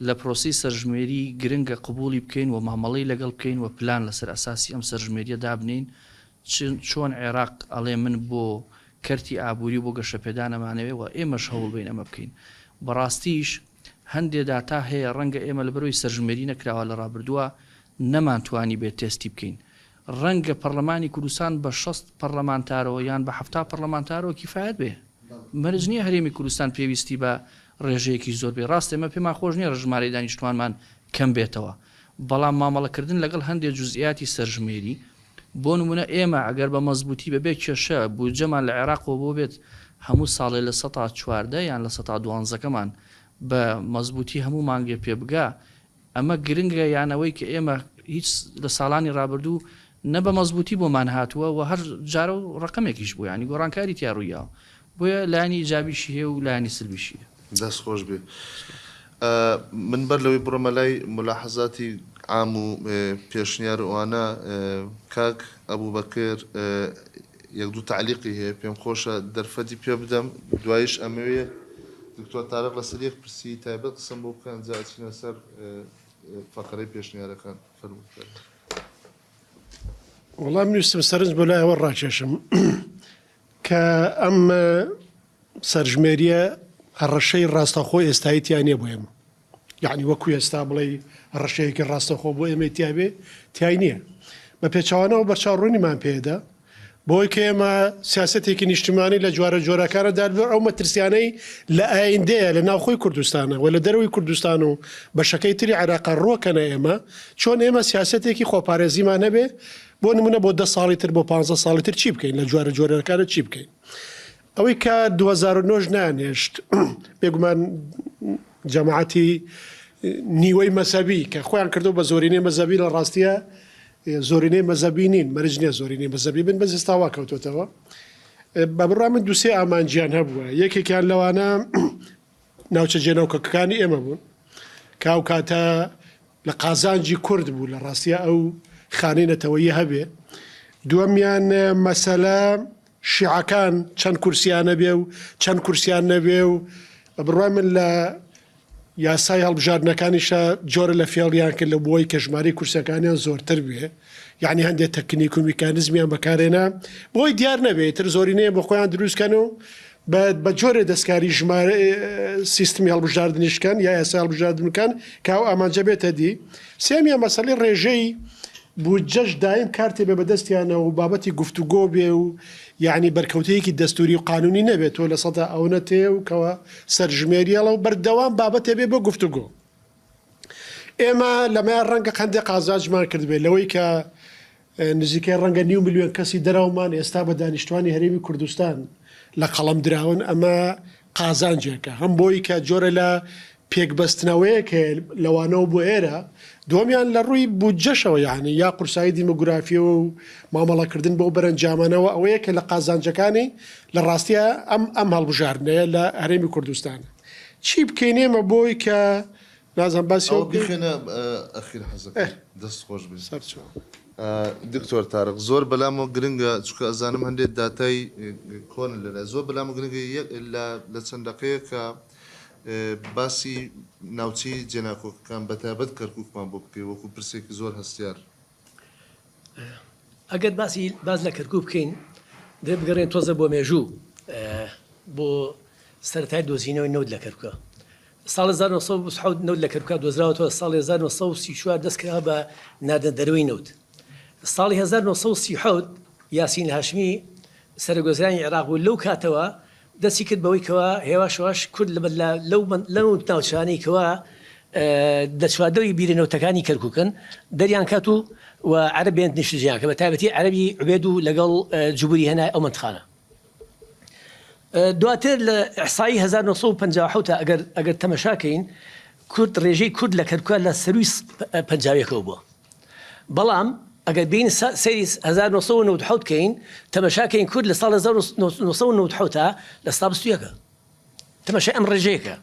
لە پرۆسەی سەرژمێری گرنگە قبوڵی بکەین و مامەڵەی لەگەڵ بکەین و پلان لەسەر ئەساسی ئەم سەرژمێریە دابنێین چۆن عێراق ئەڵێ من بۆ کەرتی ئابوری و بۆ گەشەپێدان ئەمانەوێ و ئێمەش هەوڵ بەین ئەمە بکەین بەڕاستیش هەندێ داتا هەیە ڕەنگە ئێمە لەبەرئەوەی سەرژمێری نەکراوە لە ڕابردووە نەمانتوانیبێ تێستی بکەین ڕەنگە پەڕلەمانی کوردستان بە 60 پەڕلەمانتارەوە یان بە 70 پەڕلەمانتارەوە کیفایەت بێ مەرج نییە هەرێمی کوردستان پێویستی بە ڕێژەیەکی زۆر بێ ڕاستە ئێمە پێمان خۆش نییە ژمارەی دانیشتوانمان کەم بێتەوە بەڵام مامەڵەکردن لەگەڵ هەندێ جوزئیاتی سەرژمێری بۆ نمونە ئێمە ئەگەر بە مەزبوتی بەبێ کێشە بودجەمان لە عێراقەوە بۆ بێت هەموو ساڵێ 14% یان دوانزەکەمان بە مەزبوتی هەموو مانگێ پێ بگا ئەمە گرنگە یان ئەوەی کە ئێمە هیچ لە ساڵانی ڕابردوو نە بە مەزبوتی بۆمان هاتووە و هەر جارە و ڕەقەمێکیش بوو یانی گۆڕانکاری تیا ڕوویاوە. بۆیە لایەنی ئیجابیشی هەیە و لایەنی سلبیشی هەیە. دەست خۆش بێ. من بەر لەوەی بڕۆمە لای مولاحەزاتی عام و پێشنیار و ئەوانە، کاک ئەبوبەکر یەک دوو تەعلیقی هەیە پێم خۆشە دەرفەتی پێ بدەم، دواییش ئەمەوێ دکتۆر تارق لەسەر یەک پرسی تایبەت قسەم بۆ بکە ئەنجا ئەچینە سەر فەقەرەی پێشنیارەکان. فەرموو. وەڵا من ویستم سەرنج بۆ لای ئەوە ڕاکێشم کە ئەم سەرژمێریە هەڕەشەی ڕاستەخۆ ئێستای تیا نیە بۆ ئێمە یعنی وەکو ئێستا بڵێ هەڕەشەیەکی ڕاستەخۆ بۆ ئێمەی تیابێ تای نییە بە پێچوانەوە بەرچاوڕوونیمان پێدا بۆی کە ئێمە سیاستێکی نیشتمانی لە جوارە جۆرەکانە دابێ ئەو مەترسیانەی لە ئایندەیە لە ناوخۆی کوردستانە و لە دەرەوەی کوردستان و بەشەکەی تری عێراقا ڕۆکەنە ئێمە چۆن ئێمە سیاستێکی خۆپارێزیمان هەبێ بۆ نمونە بۆ دە ساڵی تر بۆ پ ساڵی تر چی بکەین لە جوارە جۆرەکانە چی بکەین ئەوەی کە 2009 نانێشت بێگومان جەماعەتی نیوەی مەزەبی کە خۆیان کردو بە زۆرینەی مەزەبی لە ڕاستیە زۆرینەی مەزەبی نین مەرج نییە زۆرینەی مەزەبی بن بەس ئێستا وا کەوتۆتەوە بە بڕوا من دووسێ ئامانجیان هەبووە یەکێکیان لەوانە ناوچە جێناوکەکانی ئێمە بوون کە ئەو کاتە لە قازانجی کورد بوو لە ڕاستیە ئەو خانەی نەتەوەیی هەبێ دووەمیان مەسەلە شیعەکان چەند کورسیان نەبێ و چەند کورسیان نەبێ و بە بڕوای من لە یاسای هەڵبژاردنەکانیشا جۆرە لە فێڵیان کرد لە بۆی کە ژمارەی کورسیەکانیان زۆرتر بێ یعنی هەندێک تەکنیک و میکانزمیان بەکارێنا بۆی دیار نەبێ تر زۆرینەیە بۆ خۆیان دروستکەن و بە جۆرێ دەستکاری ژمارە سیستمی هەڵبژاردنیش کەن یا یاسای هەڵبژاردن بکەن کە ئەو ئامانجە بێتە دی. سێمیان مەسەلەی ڕێژەی بودجەش دایم کارتێ بێ بەدەستیانەوە و بابەتی گفتوگۆ بێ و یەعنی بەرکەوتەیەکی دەستوری و قانونی نەبێ تۆ لەسەدا ئەونە تێ و کەوا سەرژمێریەڵە و بەردەوام بابەتێ بێ بۆ گفتوگۆ. ئێمە لەمەیا ڕەنگە قەندێ قازانجمان کردبێ لەوەی کە نزیکەی ڕەنگە نیو ملیۆن کەسی دەرەوەمان ئێستا بە دانیشتوانی هەرێمی کوردستان لە قەڵەم دراون، ئەمە قازانجێکە هەم بۆی کە جۆرە لە پێکبەستنەوەیەک هەیە لەوانەوە بۆ ئێرە، دووەمیان لە ڕووی بودجەشەوە یانی یا قورسایی دیمۆگرافیەوە و مامەڵەکردن بەو بەرەنجامانەوە ئەوەیە کە لە قازانجەکانی لە ڕاستیا ئەم ئەم هەڵبژاردنەیە لە هەرێمی کوردستان. چی بکەین ئێمە بۆی کە نازانم باسی ئەوە ئەوە بکەین؟ بیخەینە ئەخیر حەزەکەم. ئێ دەست خۆش بێ. سەرچاوە. دکتۆر تارق زۆر بەلامەوە گرنگە چونکە ئەزانم هەندێک داتای کۆنن لەلای زۆر بەلامەوە گرنگە یەک لە لە چەند دەقەیەکە باسی ناوچەی جێناکۆکەکان بەتایبەت کەرکوکمان بۆ بکەی وەکو پرسێکی زۆر هەستیار. ئەگەر باسی باس لە کەرکوک بکەین دەبێت بگەڕێین تۆزە بۆ مێژوو بۆ سەرەتای دۆزینەوەی نەوت لە کەرکوکە ساڵی 1927 نەوت لە کەرکوکا دۆزراوەتەوە، ساڵی 1934 دەست کرا بە ناردنە دەرەوەی نەوت. ساڵی 1937 یاسین هاشمی سەرۆک وەزیرانی عێراق بوو، لەو کاتەوە دەستی کرد بەوەی کەوا هێواش هێواش کورد لەو لەو ناوچانەی کەوا لە چواردەوری بیرە نەوتەکانی کەرکوکن دەریان کات و و عەرەب بێنت نیشتەجێیان کە بە تایبەتی عەرەبی عوبێد و لەگەڵ جبوری هێنای ئەو مەنتقانە. دواتر لە ئیحسایی 1957 ئەگەر ئەگەر تەمەشا کەین کورد ڕێژەی کورد لە کەرکوکا لە سەروی 51ەوە بووە بەڵام ئەگەر بین سەیری 1997 کەین تەمەشا کەین کورد لە ساڵ 1997 لە سا 21 تەمەشای ئەم ڕێژەیەکە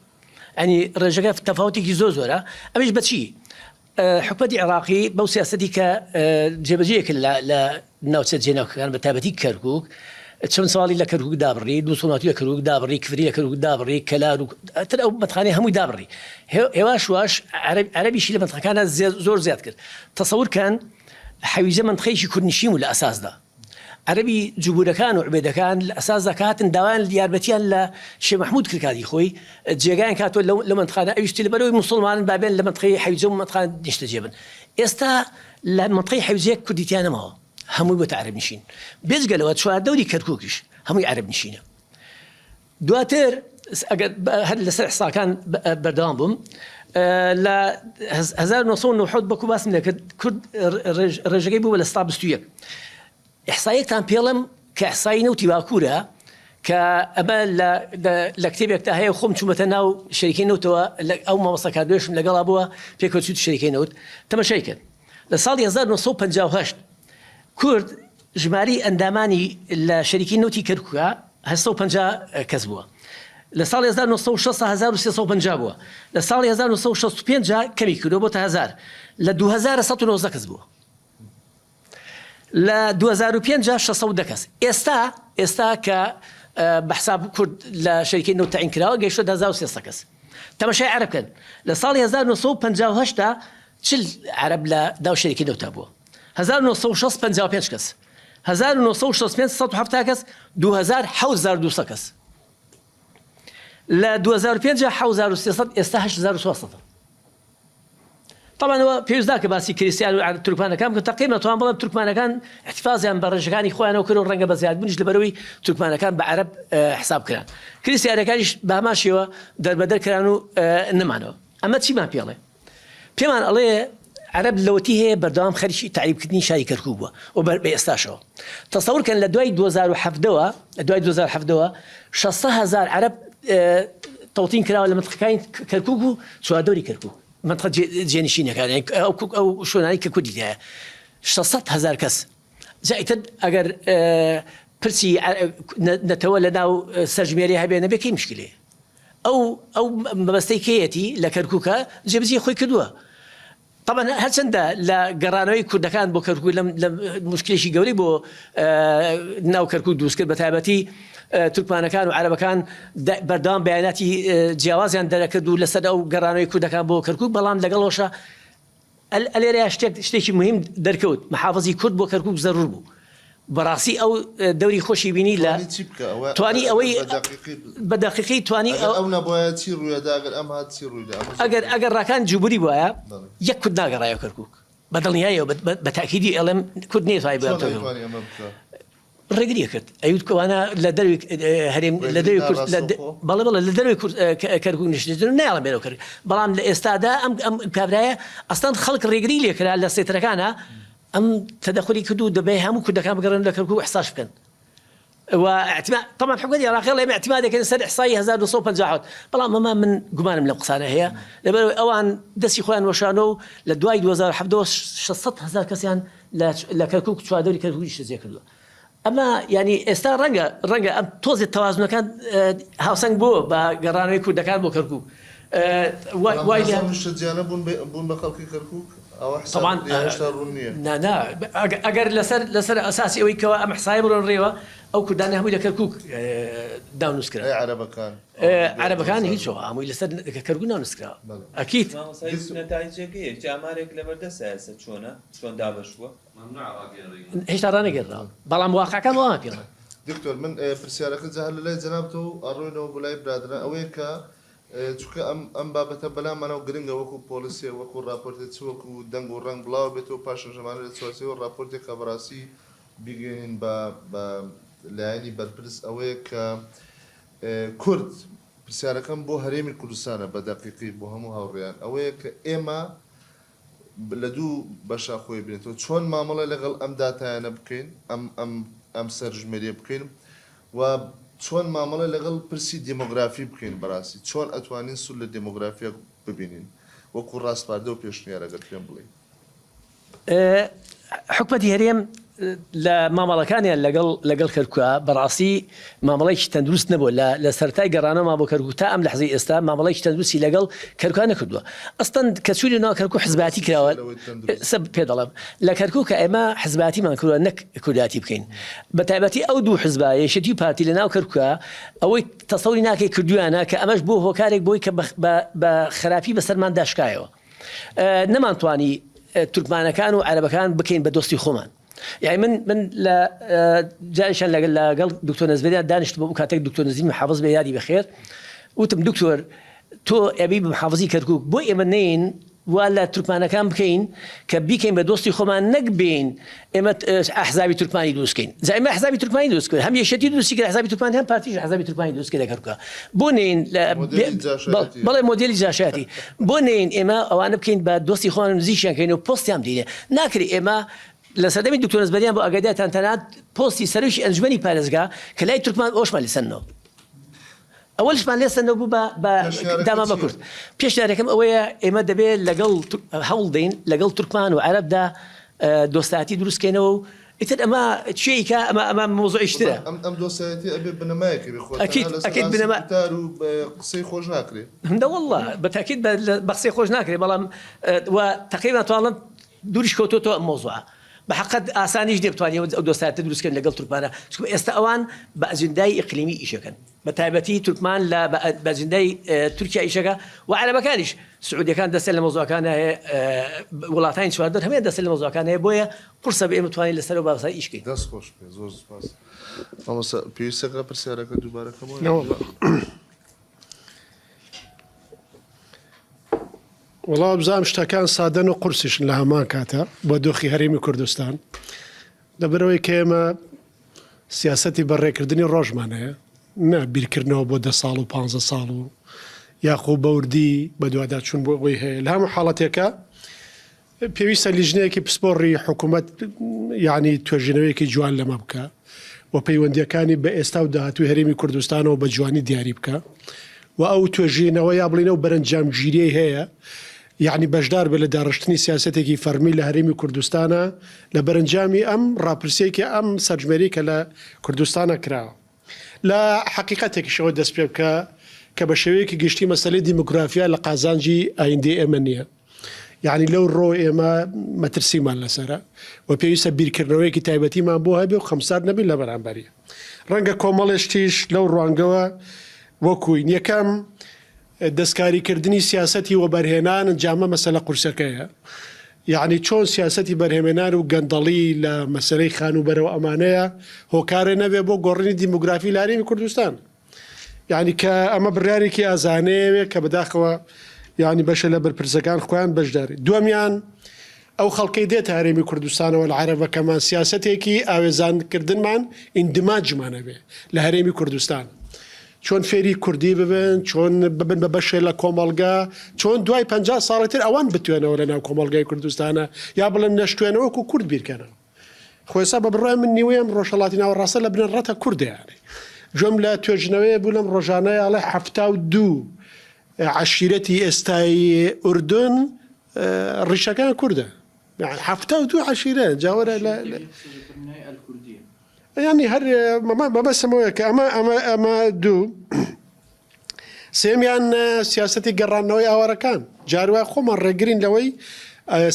ئەنی ڕێژەکە تەفاوتێکی زۆر زۆرە ئەمیش بەچی حکومەتی عێراقی بەو سیاسەتی کە جێبەجێ کرد لە ناوچە جێناوکەکان بە تایبەتی کەرکوک چەند ساڵی لە کەرکوک دابڕی دووسڵاتی لە کەرکوک دابڕی کفری لە کەرکوک دابڕی کەلار و تر ئەو مەتخانەی هەمووی دابڕی هێواش واش عەرەبیشی لە مەنتقەکانە زۆر زیاد کرد تەسەور کەن حەویجە مەنتقەیەکی کوردنشین بوو لە ئەساسدا عەرەبی جبورەکان و عوبێدەکان لە ئەساسدا کە هاتن داوایان یارمەتیان لە شێخ مەحمود کرد کاتی خۆی جێگایان کاتەوە لەو لە مەنتقانە ئەویش وتی لەبەرئەوەی موسڵمانن با بێن لە مەنتقەی حەویجە و مەنتقانە نیشتەجێ بن ئێستا لە مەنتقەی حەویجە کوردی تیا نەماوە هەمووی بۆتە عەرەب نشین بێجگە لەوە چواردەوری کەرکوکیش هەمووی عەرەب نشینە دواتر ئەگەر هەر لەسەر ئیحساکان بەردەوام بووم لە 1997 بەکو باسم لەکرد کورد ڕێژەکەی بوو لە ستا 21 ئیحسایەکتان پێڵم کە ئیحسای نەوتی باکوورە کە ئەمە لە کتێبێکدا هەیە خۆم چوومەتە ناو شەریکەی نەوتەوە ئەو مامۆستا کادرێشم لەگەڵا بووە پێکەوە چووت شەریکەی نەوت تەمەشای کرد لە ساڵی 1958 کورد ژماری ئەندامانی لە شەریکی نەوتی کەرکووکە. 850 کەس بووە. لە ساڵی 1960 1350 بووە. لە ساڵی 1965 کەمی کردووە بۆتە 1000. لە 2000 119 کەس بووە. لە 2005 610 کەس. ئێستا ئێستا کە بە حساب کورد لە شەریکەی نەوت تەعین کراوە گەیشتووە 1300 کەس. تەماشای عەرەب بکەن لە ساڵی 1958 تا 40 عەرەب لە ناو شەریکەی نەوتا بووە. 1960 55 کەس. 1965 170 کەس، 2000 7200 کەس. لە 2005 7300 ئێستا 8400. تەبعەن ئەوە پێویست ناکە باسی کریستیان و تورکمانەکان بکەم تەقریبا توان بڵێم تورکمانەکان احتفاظیان بە ڕێژەکانی خۆیانەوە کرد و ڕەنگە بە زیادبوونیش لەبەرەوەی تورکمانەکان بە عەرەب حساب کران کریستیانەکانیش بە هەمان شێوە دەربەدەر کران و نەمانەوە ئەمە چیمان پێڵێ پێمان ئەڵێ عەرەب لەوەتی هەیە بەردەوام خەریکی تەعریبکردنی شاری کەرکوک بووە و بە ئێستاشەوە تەسەور کەن لە دوای 2017ەوە لە دوای 2017ەوە 600 هەزار عەرەب تەوتین کراوە لە منتقەکانی کەرکوک و چواردەوری کەرکوک منتقە جێنشینەکان ئەو ئەو شوێنانەی کە کوردی تیایە 600 هەزار کەس جا ئیتر ئەگەر پرسی نەتەوە لە ناو سەرژمێری هەبێ نەبێ کەی مشکلەیە ئەو ئەو مەبەستەی کێیەتی لە کەرکوکە جێبەجێی خۆی کردووە. تەبعەن هەرچەندە لە گەڕانەوەی کوردەکان بۆ کەرکوک لەم لە مشکلێکی گەورەی بۆ ناو کەرکوک دروست کرد بە تایبەتی تورکمانەکان و عەرەبەکان بەردەوام بەیاناتی جیاوازیان دەرەکرد و لەسەر ئەو گەڕانەوەی کوردەکان بۆ کەرکوک بەڵام لەگەڵەوەشە ئەلێرەیا شتێک شتێکی موهیم دەرکەوت محافزی کورد بۆ کەرکوک زەرور بوو بەڕاستی ئەو دەوری خۆشی بینی لە توانی چی بکا ئەوە توانی ئەوەی بە دەقیقی بە دەقیقی توانی ئەگەر ئەو نەبوایە چی ڕوویەدا ئەگەر ئەم هات چی ڕوویدا ئەمە زۆر ئەگەر گرنگە. ئەگەر ڕاکان جبوری بوایە بەڵێ. یەک کورد ناگەڕایەوە کەرکوک بە دڵنیایەوە بە تاکیدی ئەڵێم کورد نەیتوانی چۆن بگەڕێتەوە کەرکوک. ئەیتوانی ئەمە بکا؟ ڕێگری کرد ئەیوت کەوانە لە دەروی هەرێم لە ڕێگری دەروی کورد لە ناڕاستەوخۆ؟ بەڵێ بەڵێ لە دەروی کورد کەرکوک نیشتەجێن و نایەڵن بێنەوە کەرکوک بەڵام لە ئێستادا ئەم ئەم کابرایە ئەسڵەن خەڵک ڕێگری لێکرا لە سێتەرەکانا ئەم تەدەخولی کرد و دەبێ هەموو کوردەکان بگەڕێن لە کەرکوک ئیحساش بکەن و اعتماد طبعا حکومەتی عێراقی ئەڵێ ئێمە اعتماد دەکەین سەر ئیحسایی 1957 بەڵام ئەمە من گومانم لەم قسانە هەیە لەبەرئەوەی ئەوان دەستی خۆیان وەشانەوە و لە دوای 2017 600 هەزار کەسیان لە لە کەرکوک چواردەوری کەرکوک نیشتەجێ کردووە ئەمە یانی ئێستا ڕەنگە ڕەنگە ئەم تۆزێ تەوازنەکان هاوسەنگ بۆ بە گەڕانەوەی کوردەکان بۆ کەرکوک وای لێ نیشتەجیانە بوون بوون بە خەڵکی کەرکوک ئەوە حساب هێشتا ڕوون نییە نا نا ئەگەر لەسەر لەسەر ئەساسی ئەوەی کەوا ئەم حسایە بڕۆن ڕێوە ئەو کوردانە هەمووی لە کەرکوک داونووس کرا عەرەبەکان عەرەبەکان هیچەوە هەمووی لەسەر کەرکوک ناونووس کراوە ئەکید نەتایجەکەی چ ئامارێک لەبەردەستە ئێستا چۆنە چۆن دابەش بووە؟ هێشتا ڕانەگەیەنراون بەڵام واقعەکان وامان پێڵێن. دکتۆر من پرسیارەکە جا هەر لەلای جەنابتەوە و ئەڕۆینەوە بۆ لای برادەران ئەوەیە کە چونکە ئەم ئەم بابەتە بەلامانەوە گرنگە وەکو پۆلیسێ وەکو ڕاپۆرتێ چ وەکو دەنگ و ڕەنگ بڵاوە بێتەوە پاشان ژەمانە لە چوارچێوەی ڕاپۆرتێکا بەڕاستی بیگەیەنین بە بە لایەنی بەرپرس ئەوەیە کە کورد پرسیارەکەم بۆ هەرێمی کوردستانە بە دەقیقی بۆ هەموو هاوڕێیان ئەوەیە کە ئێمە لە دوو بەشا خۆی بینێتەوە چۆن مامەڵە لەگەڵ ئەم داتایانە بکەین ئەم ئەم ئەم سەرژمێریە بکەین و چۆن مامەڵە لەگەڵ پرسی دێمۆگرافی بکەین بەڕاستی چۆن ئەتوانین سوود لە دێمۆگرافیە ببینین وەکو ڕاسپاردە و پێشنیار ئەگەر پێم بڵێی. حکومەتی هەرێم لە مامەڵەکانیان لەگەڵ لەگەڵ کەرکوکا بەڕاستی مامەڵەیەکی تەندروست نەبووە لە لە سەرەتای گەڕانەوەمان بۆ کەرکوک تا ئەم لەحزەی ئێستا مامەڵەیەکی تەندروستی لەگەڵ کەرکوکا نەکردووە ئەستەن کە چووینە ناو کەرکوک حزبایەتی کراوە ئێستا پێ دەڵێم لە کەرکوک ئێمە حزبایەتیمان کردووە نەک کوردایەتی بکەین بە تایبەتی ئەو دوو حزبە یەکێتی و پارتی لە ناو کەرکوکا ئەوەی تەسەوری ناکەی کردویانە کە ئەمەش بۆ هۆکارێک بۆی کە بە خراپی بەسەرماندا شکایەوە نەمانتوانی تورکمانەکان و عەرەبەکان بکەین بە دۆستی خۆمان یعنی من من لە جارێکیان لەگەڵ لەگەڵ دکتۆر نەزبەریان دانیشتم بۆ کاتێک دکتۆر نەزیمی محافظ بێ یادی بەخێر وتم دکتۆر تۆ ئەبی بە محافظی کەرکوک بۆ ئێمە نین وا لە تورکمانەکان بکەین کە بیکەین بە دۆستی خۆمان نەک بین ئێمە ئەحزابی تورکمانی دروست کەین جا ئێمە ئەحزابی تورکمانی دروست کرد هەم یەکێتی دروستی کرد ئەحزابی تورکمانی هەم پارتیش ئەحزابی تورکمانی دروست کرد لە کەرکوکا بۆ نین لە مۆدێلی جاشایەتی. بەڵێ مۆدێلی جاشایەتی بۆ نین ئێمە ئەوانە بکەین بە دۆستی خۆمان و نزیکیان کەین و پۆستیان بدەینێ ناکرێ ئێمە لە سەردەمی دکتۆر نەزبەریان بۆ ئاگادارتان تەنانەت پۆستی سەرۆکی ئەنجومەنی پارێزگا کە لای تورکمان ئەوەشمان لێ سەندنەوە ئەوەشمان لێ سەندەوە بوو بە بە پێشنیارەکەت داما بە چییە؟ کورد پێشنیارەکەم ئەوەیە ئێمە دەبێ لەگەڵ هەوڵ دەین لەگەڵ تورکمان و عەرەبدا دۆستایەتی دروست کەینەوە و. ئیتر ئەمە کێ ئیکا ئەمە ئەمە مەوزوعیش ترە. ئەم ئەم دۆستایەتیە ئەبێ بنەمایەک هەبێ خۆ ئەکید تەنها لەسەر ئەکید ئاستی بنەما گوتار و قسەی خۆش ناکرێ. نەوەڵڵا بە تاکید بە بە قسەی خۆش ناکرێ بەڵام و تەقریبا توانم دووریش کەوتۆتەوە ئەم مەوزوعە. بە حەقەت ئاسانیش نیە بتوانین ئەو دۆستایەتە دروست کەین لەگەڵ تورکمانە چونکە ئێستا ئەوان بە ئەجندای ئیقلیمی ئیشەکەن بە تایبەتی تورکمان لە بە ئەجندای تورکیا ئیشەکە و عەرەبەکانیش سعودیەکان دەستیان لە مەوزوعەکانە هەیە وڵاتانی چواردەور هەموویان دەستیان لە مەوزوعەکان هەیە بۆیە قورسە بە ئێمە بتوانین لەسەر ئەو بابەتە ئیش کەین. دەست خۆش بێ زۆر سوپاس مامۆستا پێویستەکە پرسیارەکە دووبارە کەمەوە؟ نەوەڵا وەڵا بزانم شتەکان سادەن و قورسیشن لە هەمان کاتە بۆ دۆخی هەرێمی کوردستان لەبەرەوەی کە ئێمە سیاسەتی بەڕێکردنی ڕۆژمان هەیە نە بیرکردنەوە بۆ دە ساڵ و پ ساڵ و یاخۆ بەوردی بەدواداچوون بۆ ئەوەی هەیە لە هەموو حاڵەتێکە پێویستە لیژنەیەکی پسپۆڕی حکوومەت یعنی توێژینەوەیەکی جوان لەمە بکە و پەیوەندیەکانی بە ئێستا و داهاتوی هەرێمی کوردستانەوە بە جوانی دیاری بکە و ئەو توێژینەوە یا بڵینەوە بەرەنجامگیریەی هەیە یعنی بەشدار بێ لە داڕشتنی سیاسەتێکی فەرمی لە هەرێمی کوردستانە لە بەرەنجامی ئەم ڕاپرسیەی ئەم سەرژمێری کە لە کوردستانە کراوە. لە حەقیقەتێکیشەوە دەست پێ بکە کە بە شێوەیەکی گشتی مەسەلەی دیموگرافیا لە قازانجی ئایندەی ئێمە نییە. یعنی لەو ڕۆ ئێمە مەترسیمان لەسەرە و پێویستە بیرکردنەوەیەکی تایبەتیمان بۆ هەبێ و خەمسارد نەبین لە بەرامبەری. ڕەنگە کۆمەڵێ شتیش لەو ڕوانگەوە وەکوین یەکەم دەستکاریکردنی سیاسەتی وەبەرهێنان جامە مەسەلە قورسەکەیە یەعنی چۆن سیاسەتی بەرهەمێنان و گەندەڵی لە مەسەلەی خانووبەرە و ئەمانەیە هۆکارێ نەبێ بۆ گۆڕینی دیموگرافی لە هەرێمی کوردستان یعنی کە ئەمە بڕیارێکی ئازانەیەوێ کە بەداخەوە یعنی بەشە لە بەرپرسەکان خۆیان بەشداری دووەمیان ئەو خەڵکەی دێتە هەرێمی کوردستانەوە لە عەرەبەکەمان سیاسەتێکی ئاوێزانکردنمان ئیندماجمان هەبێ لە هەرێمی کوردستان چۆن فێری کوردی ببن چۆن ببن بە بەشێ لە کۆمەڵگا چۆن دوای پ ساڵی تر ئەوان بتوێنەوە لە ناو کۆمەڵگای کوردستانە یا بڵێن نەشتوێنەوە وەکو کورد بیرکەنەوە خۆێسا بە بڕای من نیوەی ئەم ڕۆژهەڵاتی ناوەڕاستە لە بنەڕەتە کوردیانێ گوێم لە توێژنەوەیە بوو لەم ڕۆژانەیە ئەڵێ 72 عەشیرەتی ئێستای ئوردن ڕیشەکان کوردە 72 عەشیرە جاوەرە لە ینی هەر مەبەستمەوەیە کە ئەمە ئەمە ئەمە دوو سێمیان سیاستی گەڕانەوەی ئاوارەکان جاروای خۆمان ڕێگرین لەوەی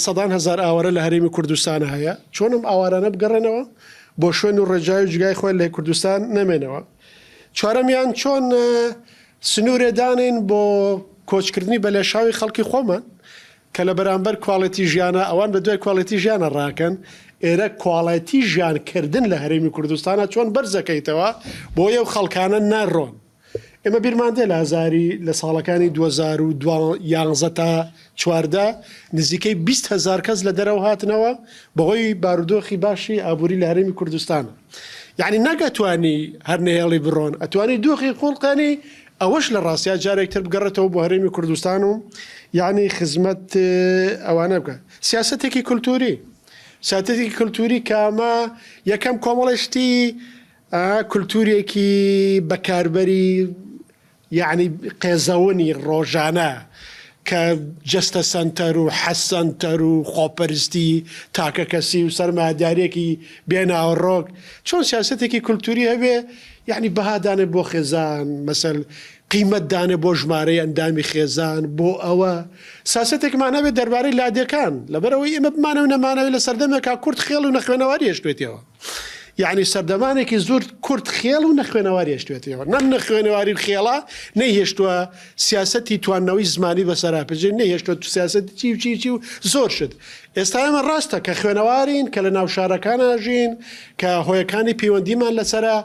سەدان هزار ئاوارە لە هەرێمی کوردستان هەیە چۆنم ئاوارانە بگەڕێنەوە بۆ شوێن و ڕێجای و جگای خۆیان لە کوردستان نەمێنەوە چوارەمیان چۆن سنوورێ دانێین بۆ کۆچکردنی بە لێشاوی خەڵکی خۆمان کە لە بەرامبەر کواڵێتی ژیانە ئەوان بە دوای کواڵێتی ژیانە ڕاکەن ئێرە کواڵێتی ژیان کردن لە هەرێمی کوردستانە چۆن بەرزەکەیتەوە بۆ ئەو خەڵکانە نەڕۆن ئێمە بیرمان دێ لە هەزاری لە ساڵەکانی 2011 تا 14 نزیکەی 20 هەزار کەس لە دەرەوە هاتنەوە بەهۆی بارودۆخی باشی ئابووری لە هەرێمی کوردستان. یەعنی نەک ئەتوانی هەر نەهێڵی بڕۆن ئەتوانی دۆخی خوڵقێنی ئەوەش لە ڕاستیا جارێک تر بگەڕێتەوە بۆ هەرێمی کوردستان و یەعنی خزمەت ئەوانە بکە سیاسەتێکی کولتوری سیاسەتێکی کولتوری کامە یەکەم کۆمەڵی شتی کولتورێکی بەکاربەری یەعنی قێزەونی ڕۆژانە کە جەستە سەنتەر و حەز سەنتەر و خۆپەرستی تاکەکەسی و سەرمایەداریەکی بێ ناوەڕۆک چۆن سیاسەتێکی کولتوری هەبێ یەعنی بەها دانێ بۆ خێزان مەسەل قیمەت دانێ بۆ ژمارەی ئەندامی خێزان بۆ ئەوە سیاسەتێکمان هەبێ دەربارەی لادێکان لەبەرئەوەی ئێمە بمانەوێ نەمانەوێ لە سەردەمێکا کورد خێڵ و نەخوێنەواری هێشتوێتیەوە. یەعنی سەردەمانێکی زۆر کورد خێڵ و نەخوێنەواری هێشتوێتەوە نەم نەخوێنەواری و خێڵە نەیهێشتووە سیاسەتی تواندنەوەی زمانی بەسەرا بچێت نەیهێشتووە سیاسەتی چی و چی چی و زۆر شت ئێستا ئێمە ڕاستە کە خوێنەوارین کە لە ناو شارەکان ئاژین کە هۆیەکانی پەیوەندیمان لەسەرە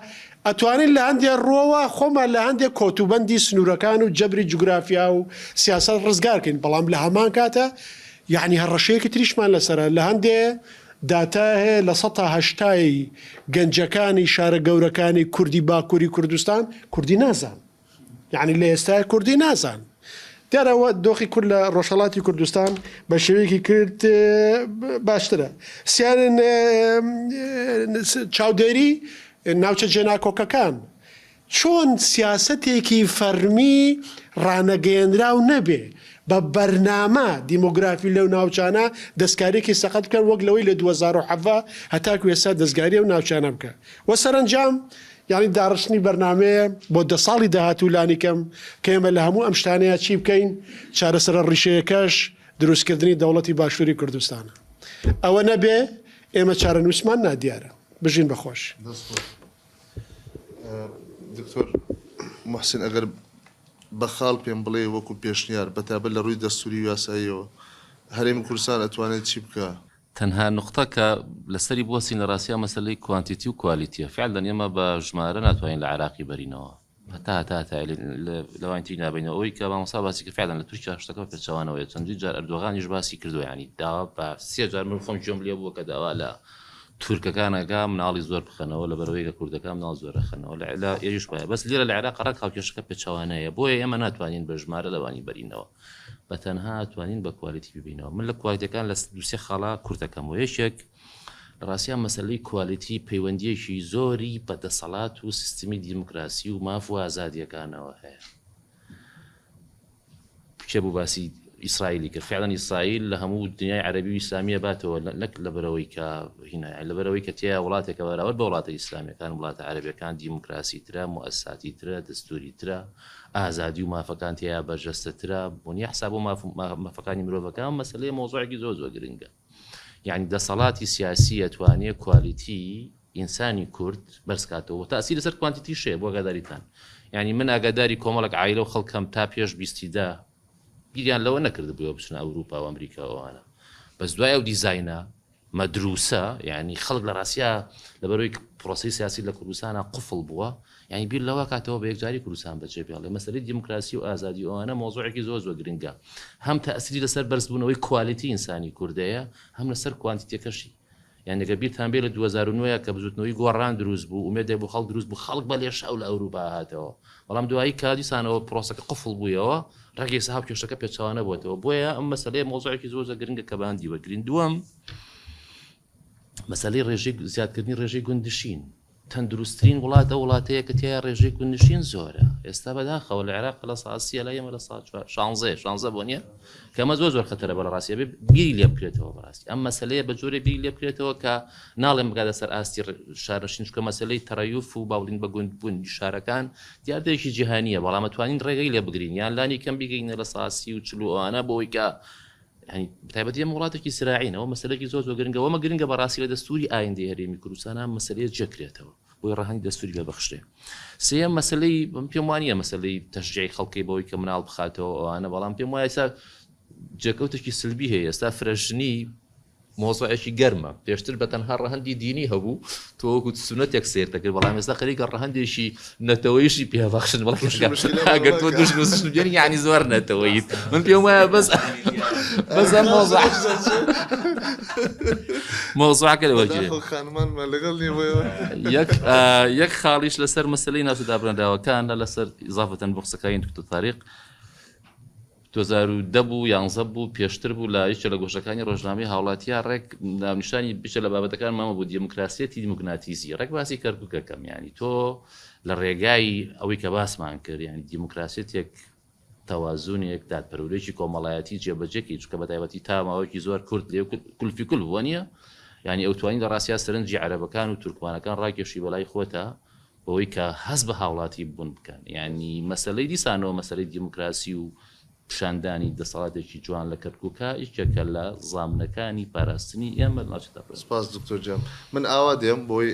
ئەتوانین لە هەندێ ڕووەوە خۆمان لە هەندێک کۆتوبەندی سنوورەکان و جەبری جوگرافیا و سیاسەت ڕزگار کەین بەڵام لە هەمان کاتە یەعنی هەڕەشەیەکی تریشمان لەسەرە لە هەندێ داتا هەیە لە سەتا هەشتای گەنجەکانی شارە گەورەکانی کوردی باکووری کوردستان کوردی نازان یعنی لە ئێستای کوردی نازان دیارە ئەوە دۆخی کورد لە ڕۆژهەڵاتی کوردستان بە شێوەیەکی کرد باشترە سیان چاودێری ناوچە جێناکۆکەکان چۆن سیاسەتێکی فەرمی ڕانەگەیەنراو نەبێ؟ بە بەرنامە دیمۆگرافی لەو ناوچانە دەستکاریەکی سەقەت بکەن وەک لەوەی لە 2017 هەتاکو ئێستا دەستگاری ئەو ناوچانە بکە وە سەرەنجام یانی داڕشتنی بەرنامەیە بۆ دە ساڵی داهاتوو لانیکەم کە ئێمە لە هەموو ئەم شتانەیا چی بکەین چارەسەرە ڕیشەیەکەش دروستکردنی دەوڵەتی باشووری کوردستانە ئەوە نەبێ ئێمە چارەنووسمان نادیارە بژین بە خۆشی. دەست خۆش دکتۆر موحسین ئەگەر بە خاڵ پێم بڵێی وەکو پێشنیار بەتابەت لە ڕووی دەستوری و یاساییەوە هەرێمی کوردستان ئەتوانێت چی بکا؟ تەنها نوقتە کە لەسەری بوەستین لە ڕاستیا مەسەلەی quantity و quality یە فعلا ئێمە بە ژمارە ناتوانین لە عێراقی بەرینەوە هەتا هەتا هەتایە لەوانی تری نابینەوە ئەوەی کە مامۆستا باسی کرد فعلا لە تورکیا شتەکە بە پێچەوانەوەیە چەندین جار ئەردۆغانیش باسی کردووە یانی داوا بە سێ جار من خۆم گوێم لێ بووە کە داوا لە تورکەکان ئەکا مناڵی زۆر بخەنەوە لەبەرئەوەی کە کوردەکان مناڵ زۆر ئەخەنەوە لە لە ئێریش وایە بەس لێرە لە عێراق ڕێک هاوکێشەکە پێچەوانەیە بۆیە ئێمە ناتوانین بە ژمارە لەوانی بەرینەوە بە تەنها توانین بە quality ببینەوە من لە quality ەکان لە دوسێ خاڵا کورتەکەمەوە یەکێک لە ڕاستیا مەسەلەی quality پەیوەندیەکی زۆری بە دەسەڵات و سیستمی دیموکراسی و ماف و ئازادیەکانەوە هەیە کێ بوو باسی ئیسرائیلی کرد فعلا ئیسرائیل لە هەموو دنیای عەربی و ئیسلامیە باتەوە نەک لەبەرەوەی کە هینا لەبەرەوەی کە تیا وڵاتێکە بەراورد بە وڵاتە ئیسلامیەکان وڵاتە عەربیەکان دیموکراسی ترە موئەسساتی ترە دەستوری ترە ئازادی و مافەکان تیا بەرجەستە ترە بۆنیە حساب و مافەکانی مرۆڤەکان مەسلەیە مۆزوعێکی زۆر زۆر گرنگە یانی دەسەڵاتی سیاسی ئەتوانێ quality ئینسانی کورد بەرز کاتەوە و تاسیر لەسەر quantity ش هەیە بۆ ئاگاداریتان یانی من ئاگاداری کۆمەڵێک عایلە و خەڵکەم تا پێش بیستی دە بیریان لەوە نەکردبووە بچنە ئەوروپا و ئەمریکا و ئەوانە بەس دوای ئەو دیزاینە مەدروسە یعنی خەڵک لە ڕاستیا لەبەرەوەی پرۆسی سیاسی لە کوردستانە قفڵ بووە یانی بیر لەوە کاتەوە بە یەکجاری کوردستان بەجێ بێڵێ. مەسەلەی دیموکراسی و ئازادی و ئەوانە مەوزوعێکی زۆر زۆر گرنگە. هەم تەئسیری لەسەر بەرزبوونەوەی quality ئینسانی کوردەیە، هەم لەسەر quantity ەکەشی. یانی گەر بیرتان بێ لە 2009 کە بزوتنەوەی گۆڕان دروست بوو، ئومێدێک بۆ خەڵک دروست بوو، خەڵک بە لێشاو لە ئەوروپا هاتەوە. بەڵام دوایی کە دیسانەوە پرۆسەکە قفڵ بوویەوە، ڕێک ئێستا هاوکێشەکە پێچەوانە بۆتەوە. بۆیە ئەم مەسەلەیە مەوزوعێکی زۆر زۆر گرنگە کە بە هەندی وەرگرین. دووەم، مەسەلەی ڕێژەی زیادکردنی ڕێژەی گوندنشین. تەندروستترین وڵات ئەو وڵاتەیە کە تیایا ڕێژەی گوندنشین زۆرە. ئێستا بەداخەوە لە عێراق لە سا سیە لای ئێمە لە سا چوار شانزەیە شانزە بۆ نییە کە ئەمە زۆر زۆر خەتەرە بە لە ڕاستی ئەبێ بیری لێ بکرێتەوە بەڕاستی ئەم مەسەلەیە بە جۆرێ بیری لێ بکرێتەوە کە ناڵێم بگاتە سەر ئاستی شارنشین چونکە مەسەلەی تەرەیوف و باوڵین بە گوند بوون شارەکان دیاردەیەکی جیهانییە بەڵام ئەتوانین ڕێگەی لێ بگرین یان لانی کەم بیگەینە لە سا سی و چل و ئەوانە بۆ ئەوەی کە یانی بەتایبەتی ئێمە وڵاتێکی زراعین ئەوە مەسەلەیەکی زۆر زۆر گرنگە وەمە گرنگە بەڕاستی لە دەستوری ئایندەی هەرێمی کوردستان ئەم مەسەلەیە جێکرێتەوە بۆی ڕەهەندی دەستوری لێ بەخشرێ سێیەم مەسەلەی من پێم وانییە مەسەلەی تەشجیعی خەڵکی بەوەی کە مناڵ بخاتەوە ئەوانە بەڵام پێم وایە ئێستا جێکەوتێکی سلبی هەیە ئێستا فرەژنی مۆزوعێکی گەرمە پێشتر بە تەنها ڕەهەندی دینی هەبوو تۆ وەکو سونەتێک سەیر دەکرد بەڵام ئێستا خەریکە ڕەهەندێکی نەتەوەیشی پێبەخشن بەڵام ئەگەر تۆ دوژن و سوژن بێنی یعنی زۆر نەتەوەیت من پێم وایە بەس بەس ئەم مۆزوع مۆزوعەکە لەوە گرێ. بەداخەوە خانمانمان لەگەڵ نییە بۆیەوە. یەک یەک خاڵیش لەسەر مەسەلەی ناوچە دابڕێنراوەکان لەسەر ئیزافەتەن بۆ قسەکانی دکتۆر تاریق 2010 بوو یانزە بوو پێشتر بوو لە یەکێ لە گۆشەکانی ڕۆژنامەی هاوڵاتیا ڕێک ناونیشانی بچە لە بابەتەکان مامە بوو دیموکراسیەتی دیموگناتیزی ڕێک باسی کەرکوکەکەم ینی تۆ لە ڕێگای ئەوەی کە باسمان کرد ینی دیموکراسیەتێک تەوازونێک دادپەروەرێکی کۆمەڵایەتی جێبەجێکی چکە بە تایبەتی تا ماوەیەکی زۆر کورد لێ کولفی کول بووە نییە ینی ئەو توانی لە ڕاستیا سەرنجی عەرەبەکان و تورکمانەکان ڕاکێشی بەلای خۆتە بەوەی کە هەست بە هاوڵاتی بوون بکەن یانی مەسەلەی دیسانەوە مەسەلەی دیموکراسی و پیشاندانی دەسەڵاتێکی جوان لە کەرکوکە یەکێکە لە زامنەکانی پاراستنی ئێمە لە ناوچەی تەپڵ. سپاس دکتۆر گیان من ئاوا دێم بۆی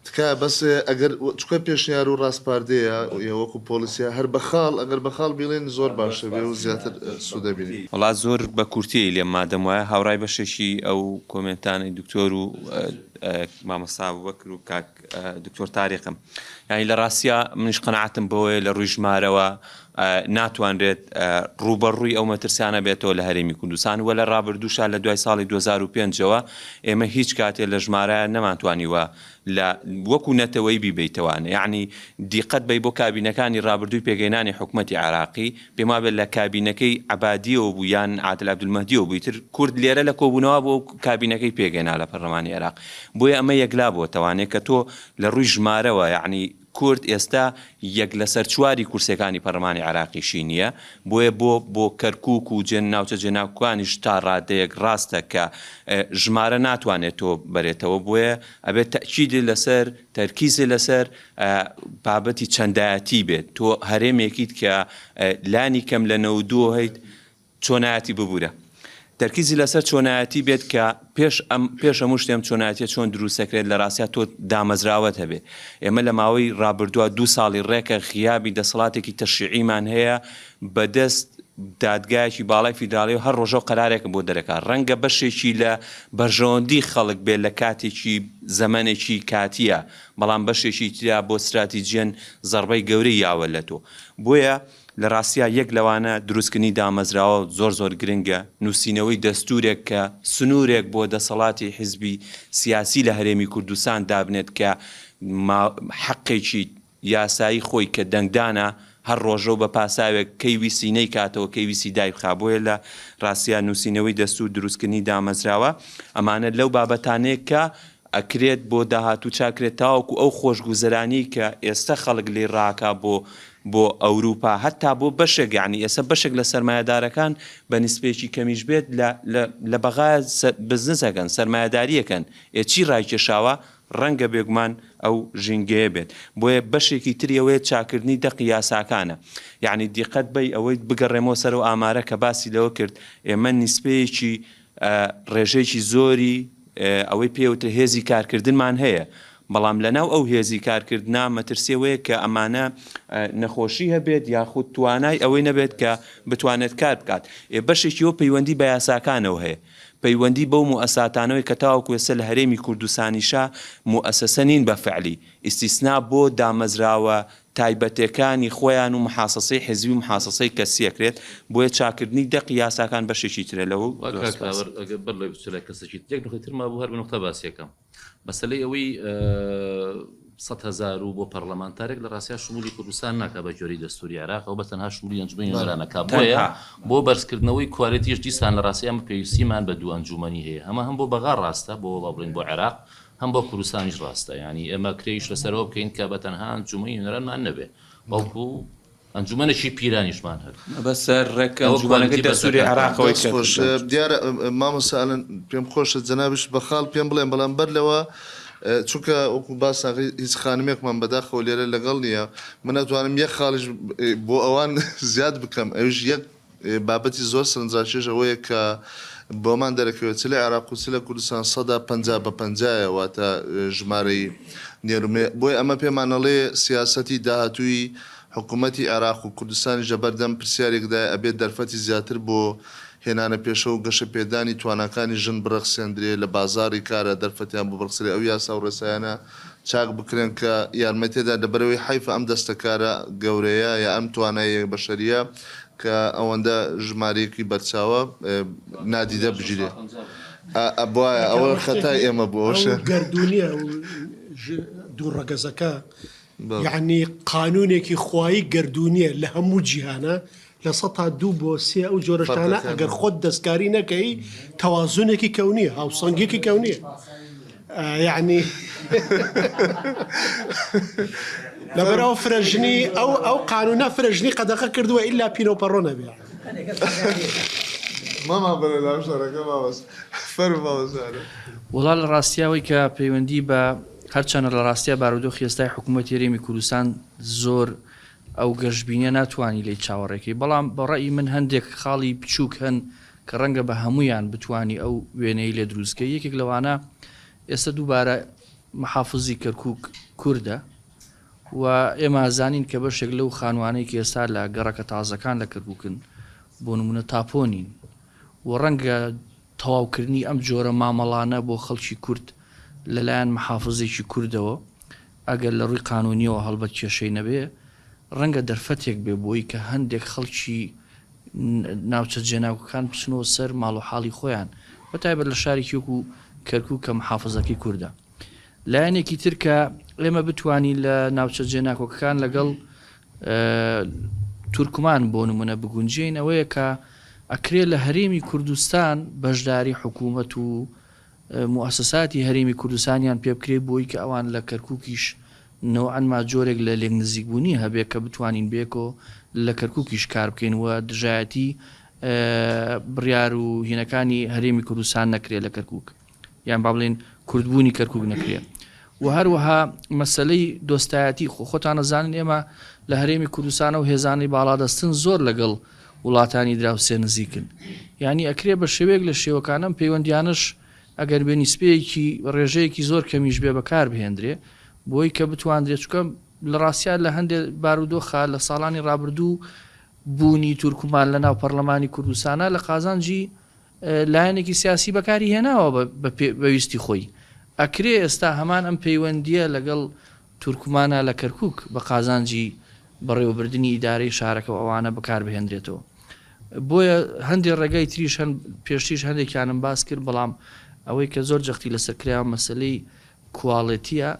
تکایە بەس ئەگەر چونکە پێشنیار و ڕاسپاردەیە یە وەکو پۆلیسیە هەر بە خاڵ ئەگەر بە خاڵ بیڵێن زۆر باشە بێ و زیاتر سوود دەبینین. وەڵا زۆر بە کورتی لێم مادەم وایە هاوڕای بەشێکی ئەو کۆمێنتانەی دکتۆر و مامۆستا ئەبوبەکر و کاک دکتۆر تاریقم یانی لە ڕاستیا منیش قەناعەتم بەوەیە لە ڕووی ژمارەوە ناتوانرێت ڕووبەڕووی ئەو مەترسیانە بێتەوە لە هەرێمی کوردستان و لە ڕابردووشا لە دوای ساڵی 2005ەوە ئێمە هیچ کاتێ لە ژمارە نەمانتوانیوە لە وەکو نەتەوەی بیبەیتەوانە یەعنی دیقەت بەی بۆ کابینەکانی ڕابردووی پێکهێنانی حکومەتی عێراقی پێم وابێت لە کابینەکەی عەبادیەوە بوو یان عادل عەبدولمەهدیەوە بوو ئیتر کورد لێرە لە کۆبوونەوە بۆ کابینەکەی پێکهێنا لە پەرلەمانی عێراق بۆیە ئەمە یەکلا بۆتەوانێ کە تۆ لە ڕووی ژمارەوە یەعنی. کورد ئێستا یەک لەسەر چواری کورسیەکانی پەرلەمانی عێراقیشی نییە، بۆیە بۆ بۆ کەرکوک و جێ ناوچە جێناکۆکانیش تا ڕادەیەک ڕاستە کە ژمارە ناتوانێت تۆ بەرێتەوە، بۆیە ئەبێت تەئکیدی لەسەر تەرکیزی لەسەر بابەتی چەندایەتی بێت، تۆ هەرێمێکیت کە لانی کەم لە 92 هەیت چۆنایەتی ببورە تەرکیزی لەسەر چۆنایەتی بێت کە پێش ئەم پێش هەموو شتێ ئەم چۆنایەتیە چۆن دروست دەکرێت لە ڕاستیا تۆ دامەزراوەت هەبێ ئێمە لە ماوەی ڕابردووە دوو ساڵی ڕێکە غیابی دەسەڵاتێکی تەشریعیمان هەیە بەدەست دادگایەکی باڵای فیدراڵی و هەر ڕۆژە و قەرارێکە بۆ دەرەکا ڕەنگە بەشێکی لە بەرژەوەندی خەڵک بێت لە کاتێکی زەمەنێکی کاتیە بەڵام بەشێکی ترا بۆ ستراتیجیەن زەڕبەی گەورەی یاوە لە تۆ بۆیە لە ڕاستیا یەک لەوانە دروستکردنی دامەزراوە زۆر زۆر گرنگە، نووسینەوەی دەستوورێک کە سنوورێک بۆ دەسەڵاتی حیزبی سیاسی لە هەرێمی کوردستان دابنێت کە حەقێکی یاسایی خۆی کە دەنگدانە هەر ڕۆژە و بە پاساوێک کەی ویستی نەیکاتەوە کەی ویستی دایبخا بۆیە لە ڕاستیا نووسینەوەی دەستوور دروستکردنی دامەزراوە ئەمانە لەو بابەتانەیە کە ئەکرێت بۆ داهاتوو چاکرێت تاوەکو ئەو خۆشگوزەرانیەی کە ئێستە خەڵک لێی ڕاکا بۆ بۆ ئەوروپا هەتا بۆ بەشێک یانی ئێستا بەشێک لە سەرمایەدارەکان بە نیسبەیەکی کەمیش بێت لە لە لە بەغا بزنس ئەکەن سەرمایەداری ئەکەن ئێ چی ڕایکێشاوە ڕەنگە بێگومان ئەو ژینگەیە بێت بۆیە بەشێکی تری ئەوەیە چاکردنی دەقی یاساکانە یانی دیقەت بەی ئەوەی بگەڕێمەوە سەر ئەو ئامارە کە باسی لەوە کرد ئێمە نیسبەیەکی ڕێژەیەکی زۆری ئەوەی پێوترێ هێزی کارکردنمان هەیە، بەڵام لەناو ئەو هێزی کارکردنە مەترسی ئەوەیە کە ئەمانە نەخۆشی هەبێت یاخود توانای ئەوەی نەبێت کە بتوانێت کار بکات. ئێ بەشێکی ئەوە پەیوەندی بە یاساکانەوە هەیە، پەیوەندی بەو موئەساتانەوەی کە تاوەکو ئێستا لە هەرێمی کوردستانیشا موئەسەسە نین بە فعلی، ئیستیسنا بۆ دامەزراوە تایبەتێکانی خۆیان و محاسەسەی حزبی و محاسەسەی کەسی ئەکرێت، بۆیە چاکردنی دەقی یاساکان بەشێکی ترە لەوە و زۆر کاک سوپاس. کاوەر ئەگەر بەر لەوەی بچیە لای کەسێکی تر یەک نوختەی تر مابوو هەر بە نوختە باسی ئەکەم مەسەلەی ئەوەی 100 هەزار و بۆ پەرلەمانتارێک لە ڕاستیا شمولی کوردستان ناکا بە گوێرەی دەستوری عێراق ئەو بە تەنها شمولی ئەنجومەنی نوێنەران ئەکا بۆیە تەنها. بۆ بەرزکردنەوەی کوالێتیش دیسان لە ڕاستی ئەمە پێویستیمان بە دوو ئەنجومەنی هەیە هەمە هەم بۆ بەغا ڕاستە بۆ با بڵێین بۆ عێراق هەم بۆ کوردستانیش ڕاستە یانی ئێمە کرێیش لەسەر ئەوە بکەین کە بە تەنها ئەنجومەنی نوێنەرانمان نەبێ بەڵکو ئەنجومەنێکی پیرانیشمان هەبێ. مەبەست ڕێک ئەوە ئەنجومەنەکەی کوالێتی بەرز دەستوری دەکاتەوە. عێراقەوەی دەست کە خۆش دیارە مامۆستا ئەلەن پێم خۆشە جەنابیشت بە خاڵ پێم بڵێن بەڵام بەر لەوە چونکە وەکو باستان کرد هیچ خانمێکمان بەداخەوە لێرە لەگەڵ نییە من ئەتوانم یەک خاڵیش بۆ ئەوان زیاد بکەم ئەویش یەک بابەتی زۆر سەرنجڕاکێش ئەوەیە کە بۆمان دەرەکەوێت چ لە عێراق و چ لە کوردستان سەدا 50 بە پەنجایە واتە ژمارەی نێر و مێ بۆیە ئەمە پێمان ئەڵێ سیاسەتی داهاتووی حکوومەتی عێراق و کوردستانیش لەبەردەم پرسیارێکدایە ئەبێت دەرفەتی زیاتر بۆ هێنانە پێشەوە و گەشەپێدانی تواناکانی ژن بڕەخسێندرێ لە بازاڕی کارا دەرفەتیان بۆ بڕەخسرێ ئەو یاسا و ڕێسایانە چاک بکرێن کە یارمەتیدان لەبەرئەوەی حەیفە ئەم دەستەکارە گەورەیە یا ئەم تواناییە بەشەرییە کە ئەوەندە ژمارەیەکی بەرچاوە نادیدە بگیرێ ئەبوایە ئەوە خەتای ئێمە بوو ئەو گەردوونیە ئەو دوو ڕەگەزەکە یەعنی قانونێکی خوایی گەردوونیە لە هەموو جیهانە 2% بۆ 3 ئەو جۆرە شتانە ئەگەر خۆت دەستکاری نەکەی تەوازنێکی کەونیە هاوسەنگێکی کەونیە یعنی لەبەر ئەو فرەژنی ئەو ئەو قانونە فرەژنی قەدەغە کردووە ئیلا پینۆپەڕۆ نەبێ. ماما بەرە لام شەڕەکە مامۆستا فەرموو مامۆستا. وەڵا لە ڕاستیا ئەوەی کە پەیوەندی بە هەرچەنە لە ڕاستیا بارودۆخی ئێستای حکوومەتی هەرێمی کوردستان زۆر ئەو گەشبینیە ناتوانی لێی چاوەڕێکەی بەڵام بە ڕەئی من هەندێک خاڵی بچووک هەن کە ڕەنگە بە هەموویان بتوانی ئەو وێنەی لێ دروستکەی یەکێک لەوانە ئێستا دووبارە محافزی کەرکوک کوردە و ئێمە زانین کە بەشێک لەو خانوانەی کە ئێستا لە گەڕەکە تازەکان لە کەرکوکن بۆ نمونە تاپۆ نین و ڕەنگە تەواوکردنی ئەم جۆرە مامەڵانە بۆ خەڵکی کورد لەلایەن محافزێکی کوردەوە ئەگەر لە ڕووی قانونیەوە هەڵبەت کێشەی نەبێ ڕەنگە دەرفەتێک بێ بۆی کە هەندێک خەڵکی ناوچە جێناکۆکان بچنەوە سەر ماڵ و حاڵی خۆیان بە تایبەت لە شارێکی وەکو کەرکوک کە محافزەکەی کوردە. لایەنێکی تر کە ئێمە بتوانین لە ناوچە جێناکۆکەکان لەگەڵ تورکمان بۆ نمونە بگونجێین ئەوەیە کە ئەکرێ لە هەرێمی کوردستان بەشداری حکوومەت و موئەسەساتی هەرێمی کوردستانیان پێ بکرێ بۆی کە ئەوان لە کەرکووکیش نەوعەن ما جۆرێک لە لێک نزیکبوونی هەبێ کە بتوانین بێکۆ لە کەرکووکیش کار بکەین و دژایەتی بڕیار و هینەکانی هەرێمی کوردستان نەکرێ لە کەرکووک یان با بڵێین کوردبوونی کەرکووک نەکرێ و هەروەها مەسەلەی دۆستایەتی خۆ خۆتان ئەزانن ئێمە لە هەرێمی کوردستانە و هێزانەی باڵادەستن زۆر لەگەڵ وڵاتانی دراوسێ نزیکن یعنی ئەکرێ بە شێوەیەک لە شێوەکان ئەم پەیوەندیانەش ئەگەر بێ نیسبەیەکی ڕێژەیەکی زۆر کەمیش بێ بەکار بهێندرێ بۆی کە بتواندرێت چونکە لە ڕاستیا لە هەندێک بارودۆخا لە ساڵانی ڕابردوو بوونی تورکمان لە ناو پەرلەمانی کوردستانە لە قازانجی لایەنێکی سیاسی بەکاری هێناوە بە ویستی خۆی. ئەکرێ ئێستا هەمان ئەم پەیوەندییە لەگەڵ تورکمانا لە کەرکوک بە قازانجی بەڕێوەبردنی ئیدارەی شارەکە و ئەوانە بەکار بهێنرێتەوە. بۆیە هەندێ ڕێگای تریش هەن، پێشتریش هەندێکیانم باس کرد، بەڵام ئەوەی کە زۆر جەختی لەسەر کرایەوە مەسەلەی کواڵێتییە،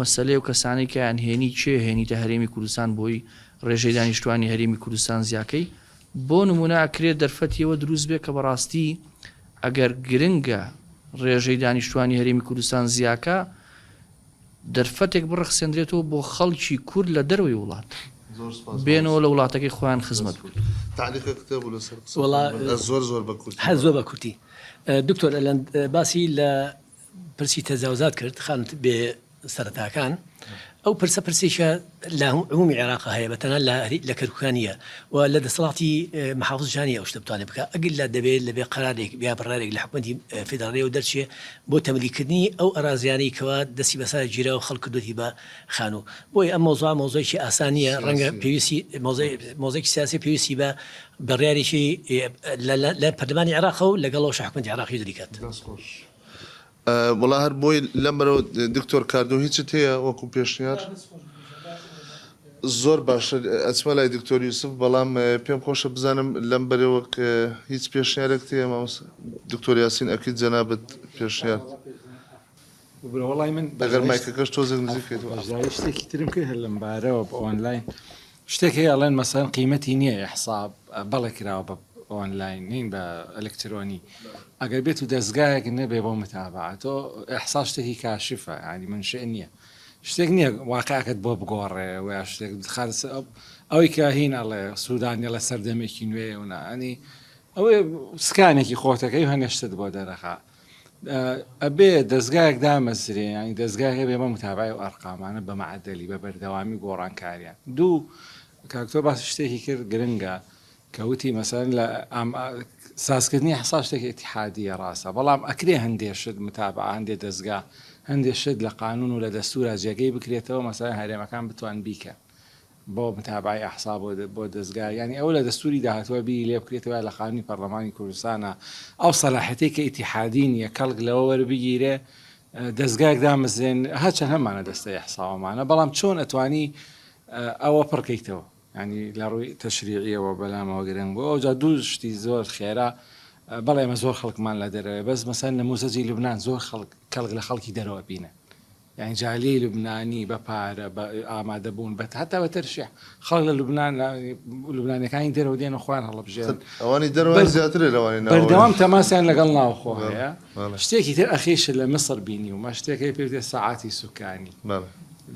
مەسەلەی ئەو کەسانەی کە یان هێنی کێ هێنیتە هەرێمی کوردستان بۆی ڕێژەی دانیشتوانی هەرێمی کوردستان زیاکەی، بۆ نموونە ئەکرێت دەرفەتی ئەوە دروست بێت کە بەڕاستی ئەگەر گرنگە ڕێژەی دانیشتوانی هەرێمی کوردستان زیاکە دەرفەتێک بڕەخسێندرێتەوە بۆ خەڵکی کورد لە دەرەوەی وڵات بێنەوە لە وڵاتەکەی خۆیان خزمەت بکەن. تەعلیقێکت هەبوو لەسەر قسەکانی وەڵا من؟ زۆر زۆر بە کورتی هەر زۆر بە کورتی دکتۆر ئەلەند باسی لە پرسی تەجاوزات کرد خانت بێ سەرەتاکان ئەو پرسە پرسێکە لە عمومی عێراق هەیە بە تەنها لە لە کەرکوکا نییە و لە دەسەڵاتی محافظ جانی ئەو شتە بتوانێت بکە ئەگەر لە دەبێت لەبێ قەرارێک یا بڕارێک لە حکومەتی فیدراڵیەوە دەرچێ بۆ تەملیکردنی ئەو ئەرازیانەی کەوا دەستی بەسەر گیرا و خەڵک کردوێتی بە خانوو بۆیە ئەم مەوزوعە مەوزوعێکی ئاسان نییە ڕەنگە پێویستی مەوزوعێکی سیاسی پێویستی بە بڕیارێکی لە پەرلەمانی عێراقە و لەگەڵ ئەوش حکومەتی عێراقی دەریکات. دەست خۆش. وەڵا هەر بۆی لەمبەرەوە دکتۆر کاردۆ هیچت هەیە وەکو پێشنیار؟ زۆر باشە ئەچمە لای دکتۆر یوسف بەڵام پێم خۆشە بزانم لەم بەرەوە هیچ پێشنیارێکت هەیە مامۆستا دکتۆر یاسین ئەکید جەنابت پێشنیار ببرە وەڵای من ئەگەر مایکەکەش تۆزێک نزیک کەیتەوە. بەشداری شتێکی ترم کرد هەر لەم بارەوە بە ئۆنلاین شتێک هەیە ئەڵێن مەسەلەن قیمەتی نییە ئیحسا بەڵێ کراوە بە ئۆنلاین نین بە ئەلکترۆنی ئەگەر بێت و دەستگایەک نەبێ بۆ متابعە تۆ ئیحسا شتێکی کاشفە ینی منشئ نییە شتێک نییە واقعەکەت بۆ بگۆڕێ و یا شتێک خالص ئەوەی کە هین ئەڵێ سوودانی لە سەردەمێکی نوێ و نا ینی ئەوەی سکانێکی خۆتەکەی و هەنێ شتت بۆ دەرەخا ئەبێ دەزگایەک دامەزرێ یانی دەزگایەک هەبێ بە متابعەی ئەو ئەرقامانە بە مەعەدەلی بە بەردەوامی گۆڕانکاریان دوو کاک تۆ باسی شتێکی کرد گرنگە کە وتی مەسەلەن لە سازکردنی حساب شتێکی ئیتیحادیە ڕاستە بەڵام ئەکرێ هەندێ شت متابعە هەندێ دەزگا هەندێ شت لە قانون و لە دەستورا جێگەی بکرێتەوە مەسەلەن هەرێمەکان بتوان بیکەن بۆ متابعەی ئەحساب بۆ دەزگا یانی ئەوە لە دەستوری داهاتوە بیری لێ بکرێتەوە یا لە قانونی پەرلەمانی کوردستانا ئەو سەلاحیەتەی کە ئیتیحادی نیە کەڵک لەوە وەربگیرێ دەزگایەک دامەزرێن هەرچەند هەمانە دەستەی ئەحساوەمانە بەڵام چۆن ئەتوانی ئەوە پڕکەیتەوە ینی لە ڕووی تەشریعیەوە بەلامەوە گرنگ بوو ئەوجا دوو شتی زۆر خێرا بەڵێ ئێمە زۆر خەڵکمان لە دەرەوەی بەس مەسەن نموزەجی لوبناان زۆر خەڵک کەڵک لە خەڵکی دەرەوە بینن یانی جالیەی لوبنانی بە پارە بە ئامادە بوون بە هەتا بە تەرشیح خەڵک لە لوبنان لوبنانەکانی دەرەوە دێن و خۆیان هەڵبژێرن ئەوانی دەرەوە زیاترە لەوانی ناوەوە بەردەوام تەماسیان لەگەڵ ناوخۆ هەیە شتێکی تر ئەخیش لە میسر بینیومە شتێک هەیە پێی دێ سەعاتی سوکانی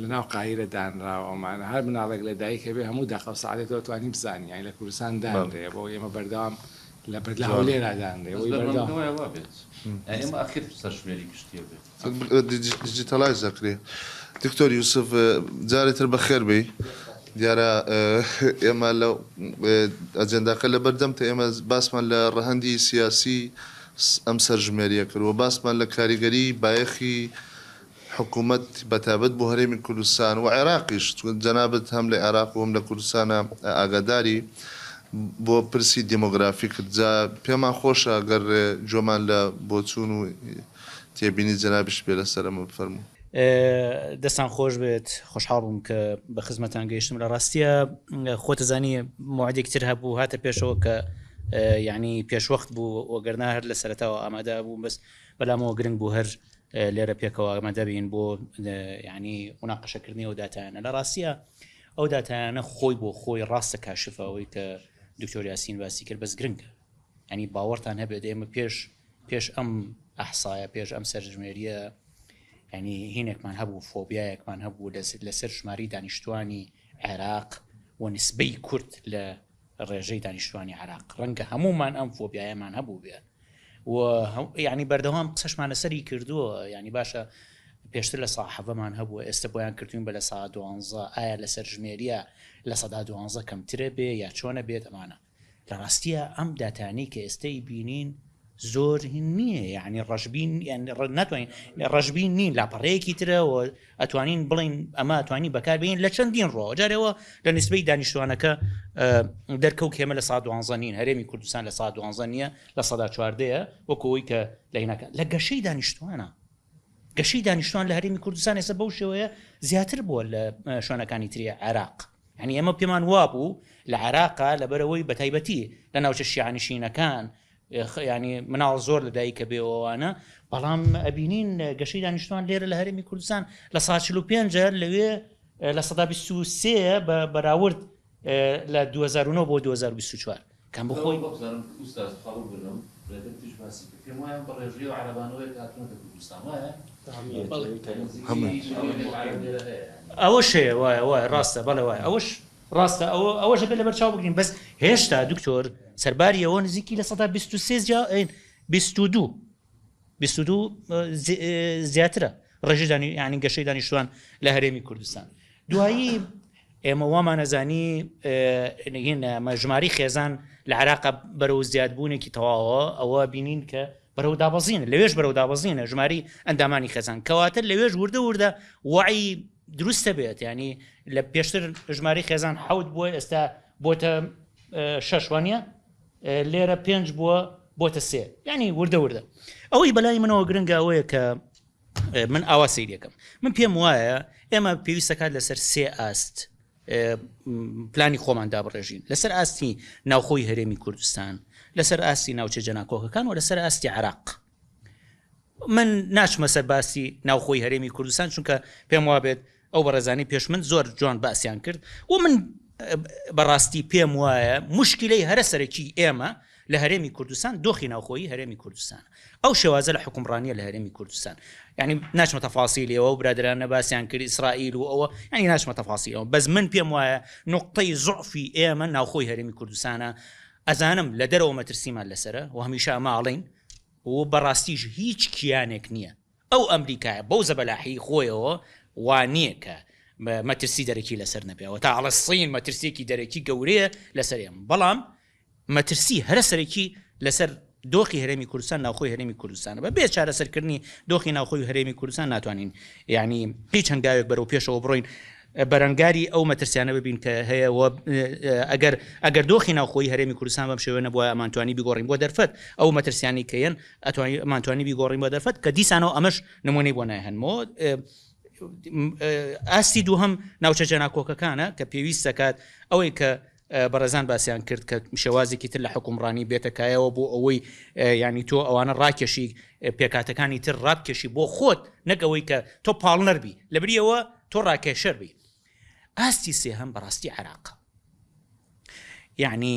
لە ناو قاهیرە دانراوە ئەمانە هەر مناڵێک لە دایک هەبێ هەموو دەقە و سەعاتێک تۆ ئەتوانی بزانی یانی لە کوردستان دانرێ بۆ ئێمە بەردەوام لە بەر لە هەولێرا دانرێ بەس بۆی بەردەوام بەرنامەکە وایە وابێت ئێمە ئەخیر سەرژمێری گشتیە بێت. دیجیتەلایز دەکرێ. دکتۆر یوسف جارێ تر بەخێر بێی. دیارە ئێمە لە ئەجێنداکە لەبەر دەمتە ئێمە باسمان لە ڕەهەندی سیاسی ئەم سەرژمێرییە کرد و باسمان لە کاریگەری بایەخی حکوومەت بەتایبەت بۆ هەرێمی کوردستان و عێراقیش چونکە جەنابت هەم لە عێراق و هەم لە کوردستانە ئاگاداری بۆ پرسی دیمۆگرافی کرد جا پێمان خۆشە گەر گوێمان لە بۆچوون و تێبینی جەنابیشت بێ لەسەر ئەمە بفەرموو. دەستان خۆش بێت خۆشحاڵ بووم کە بە خزمەتان گەیشتم لە ڕاستیە خۆتەزانی موعدێک تر هەبوو هاتە پێشەوە کە یعنی پێشوەخت بوو وەگەرنا هەر لە سەرەتاوە ئامادە بووم بەس بەلامەوە گرنگ بوو هەر لێرە پێکەوە ئامادە بین بۆ یعنی مناقەشەکردنی ئەو داتایانە لە ڕاستیە ئەو داتایانە خۆی بۆ خۆی ڕاستە کاشفە ئەوەی کە دکتۆر یاسین باسی کرد بەس گرنگە ینی باوەڕتان هەبێت ئێمە پێش پێش ئەم ئەحسایە پێش ئەم سەرژمێریە. ینی هینێکمان هەبوو فۆبیایەکمان هەبوو لەسەر ژماری دانیشتوانی عێراق و نسبەی کورد لە ڕێژەی دانیشتوانی عێراق ڕەنگە هەموومان ئەم فۆبیایەمان هەبوو بێ و یعنی بەردەوام قسەشمان لەسەری کردووە یعنی باشە پێشتر لە ساحەڤمان هەبووە ئێستا بۆیان کردوین بە لە سا دوانزە ئایا لەسەر ژمێریە لە سەدا دوانزە کەمترە بێ یا چۆنە بێت ئەمانە لە ڕاستیە ئەم داتانەی کە ئێستەی بینین زۆر هین نییە یعنی ڕەشبین یان ناتوانین ڕەشبین نین لاپەڕەیەکی ترە و ئەتوانین بڵین ئەمە توانی بەکاربین لە چەندین ڕۆ جارەوە لە نسبەی دانیشتوانەکە دەرکەوت هێمە لە سا دوانزە نین هەرێمی کوردستان لە سا دوانزە نییە لە سەدا چواردەیە وەکەوەی کە لە هینەکە لە گەشەی دانیشتوانە گەشەی دانیشتوان لە هەرێمی کوردستان ئێستا بەو شێوەیە زیاتر بووە لە شوێنەکانی تری عێراق یعنی ئێمە پێمان وابوو لە عێراقا لەبەرەوەی بەتایبەتی لە ناوچە شیعەنشینەکان ینی مناڵ زۆر لە دایکە بێەوەوانە بەڵام ئەبینین گەشەی دانیشتوان لێرە لە هەرێمی کوردستان لە سا 45 لەوێ لە 123 بە بەراورد لە 2009 بۆ 2024 کەم بخۆی ئەوەش هەیە وایە وایە ڕاستە بەڵێ وایە ئەوەش ڕاستە ئەوە ئەوەش ئەبێ لەبەر چاو بگرین بەس هێشتا دکتۆر سەرباری ئەوە نزیکی لە سەدا 23 جا 22 22 زیاترە ڕێژەی دانی یعنی گەشەی دانیشتوان لە هەرێمی کوردستان دوایی ئێمە وامانەزانی ژماری خێزان لە عراق بەرەو زیادبوونێکی تەواوە ئەوە بینین کە بەرەو دابەزینە لەوێش بەرەو دابەزینە ژماری ئەندامانی خێزان کەواتە لەوێش وردە وردە وعی دروستە بێت ینی لە پێشتر ژماری خێزان حەوت بووە ئێستا بۆتە شەش وانە لێرە پێنج بووە بۆتە سێ ینی وردە وردە ئەوەی بەلای منەوە گرنگە ئەوەیە کە من ئاوا سەیرەکەم من پێم وایە ئێمە پێویستەکات لەسەر سێ ئاست پلانی خۆمان دابڕێژین لەسەر ئاستی ناوخۆی هەرێمی کوردستان لەسەر ئاستی ناوچە جەناکۆکەکان و لەسەر ئاستی عراق من ناچمە سەر باسی ناوخۆی هەرێمی کوردستان چونکە پێم وابێت ئەو بەڕێزانی پێش من زۆر جوان باسیان کرد و من بەڕاستی پێم وایە مشکلەی هەرە سەرەکی ئێمە لە هەرێمی کوردستان دۆخی ناوخۆیی هەرێمی کوردستان ئەو شێوازە لە حکومڕانیە لە هەرێمی کوردستان یعنی ناچمە تەفاسیلەوە و برادرانە باسیان کرد ئیسرائیل و ئەوە یعنی ناچمە تەفاسیلەوە بەس من پێم وایە نقطەی زعفی ئێمە ناوخۆی هەرێمی کوردستانە ئەزانم لە دەرەوە مەترسیمان لەسرە و هەمیشە ئەماڵین و بەڕاستیش هیچ کیانێک نییە ئەو ئەمریکایە بەو زەبەلاحیی خۆیەوە وا نییە کە مەترسی دەرەکی لەسەر نەبێ ئەوەتا ئەڵێ سین مەترسییەکی دەرەکی گەورەیە لەسەر ئێمە بەڵام مەترسی هەرە سەرەکی لەسەر دۆخی هەرێمی کوردستان ناوخۆی هەرێمی کوردستانە بە بێ چارەسەرکردنی دۆخی ناوخۆی هەرێمی کوردستان ناتوانین یعنی هیچ هەنگاوێک بەرەو پێشەوە بڕۆین بەرەنگاری ئەو مەترسیانە ببین کە هەیە و ئەگەر ئەگەر دۆخی ناوخۆی هەرێمی کوردستان بەم شێوە نەبووە ئەمانتوانی بیگۆڕین بۆ دەرفەت ئەو مەترسیانی کە یەن ئەتوانی ئەمانتوانی بیگۆڕین بۆ دەرفەت کە دیسانەوە ئەمەش نمونەی بۆ نایهنمەوە ئاستی دووهەم ناوچە جەناکۆکەکانە کە پێویست دەکات ئەوەی کە بەڕێزان باسیان کرد کە شێوازێکی تر لە حکومڕانی بێتە کایەوە بۆ ئەوەی ینی تۆ ئەوانە ڕاکێشی پێکاتەکانی تر ڕابکێشی بۆ خۆت نەک ئەوەی کە تۆ پاڵنەر بی لەبریەوە تۆ ڕاکێشەر بی ئاستی سێهەم بەڕاستی عێراق یعنی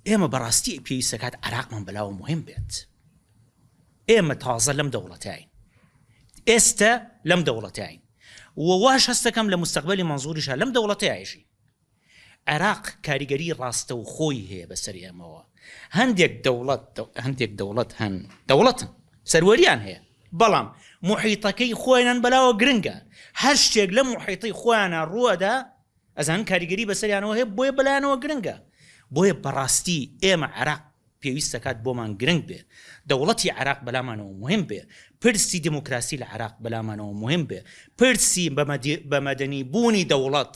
ئێمە بەڕاستی پێویستەکات عراقمان بەلاوە مهم بێت ئێمە تازە لەم دەوڵەتین ئێستا لەم دەوڵەتین و واش هەستەکەم لە مستەقبلی مەنزوریشە لەم دەوڵەتەیژین عێراق کاریگەری ڕاستەوخۆی هەیە بەسەر ئێمەوە. هەندێک دەوڵەت هەندێک دەوڵەت هەن دەوڵەتن سەروەریان هەیە بەڵام محیطەکەی خۆیان بەلاوە گرنگە هەر شتێک لە محیطی خۆیانە ڕووەدا ئەزان کاریگەری بەسەریانەوە هەیە بۆیە بەلایانەوە گرنگە بۆیە بەڕاستی ئێمە عێراق پێویست دەکات بۆمان گرنگ بێ دەوڵەتی عێراق بەلامانەوە مهم بێ پرسی دیموکراسی لە عێراق بەلامانەوە مهم بێ پرسی بە مەدەنی بوونی دەوڵەت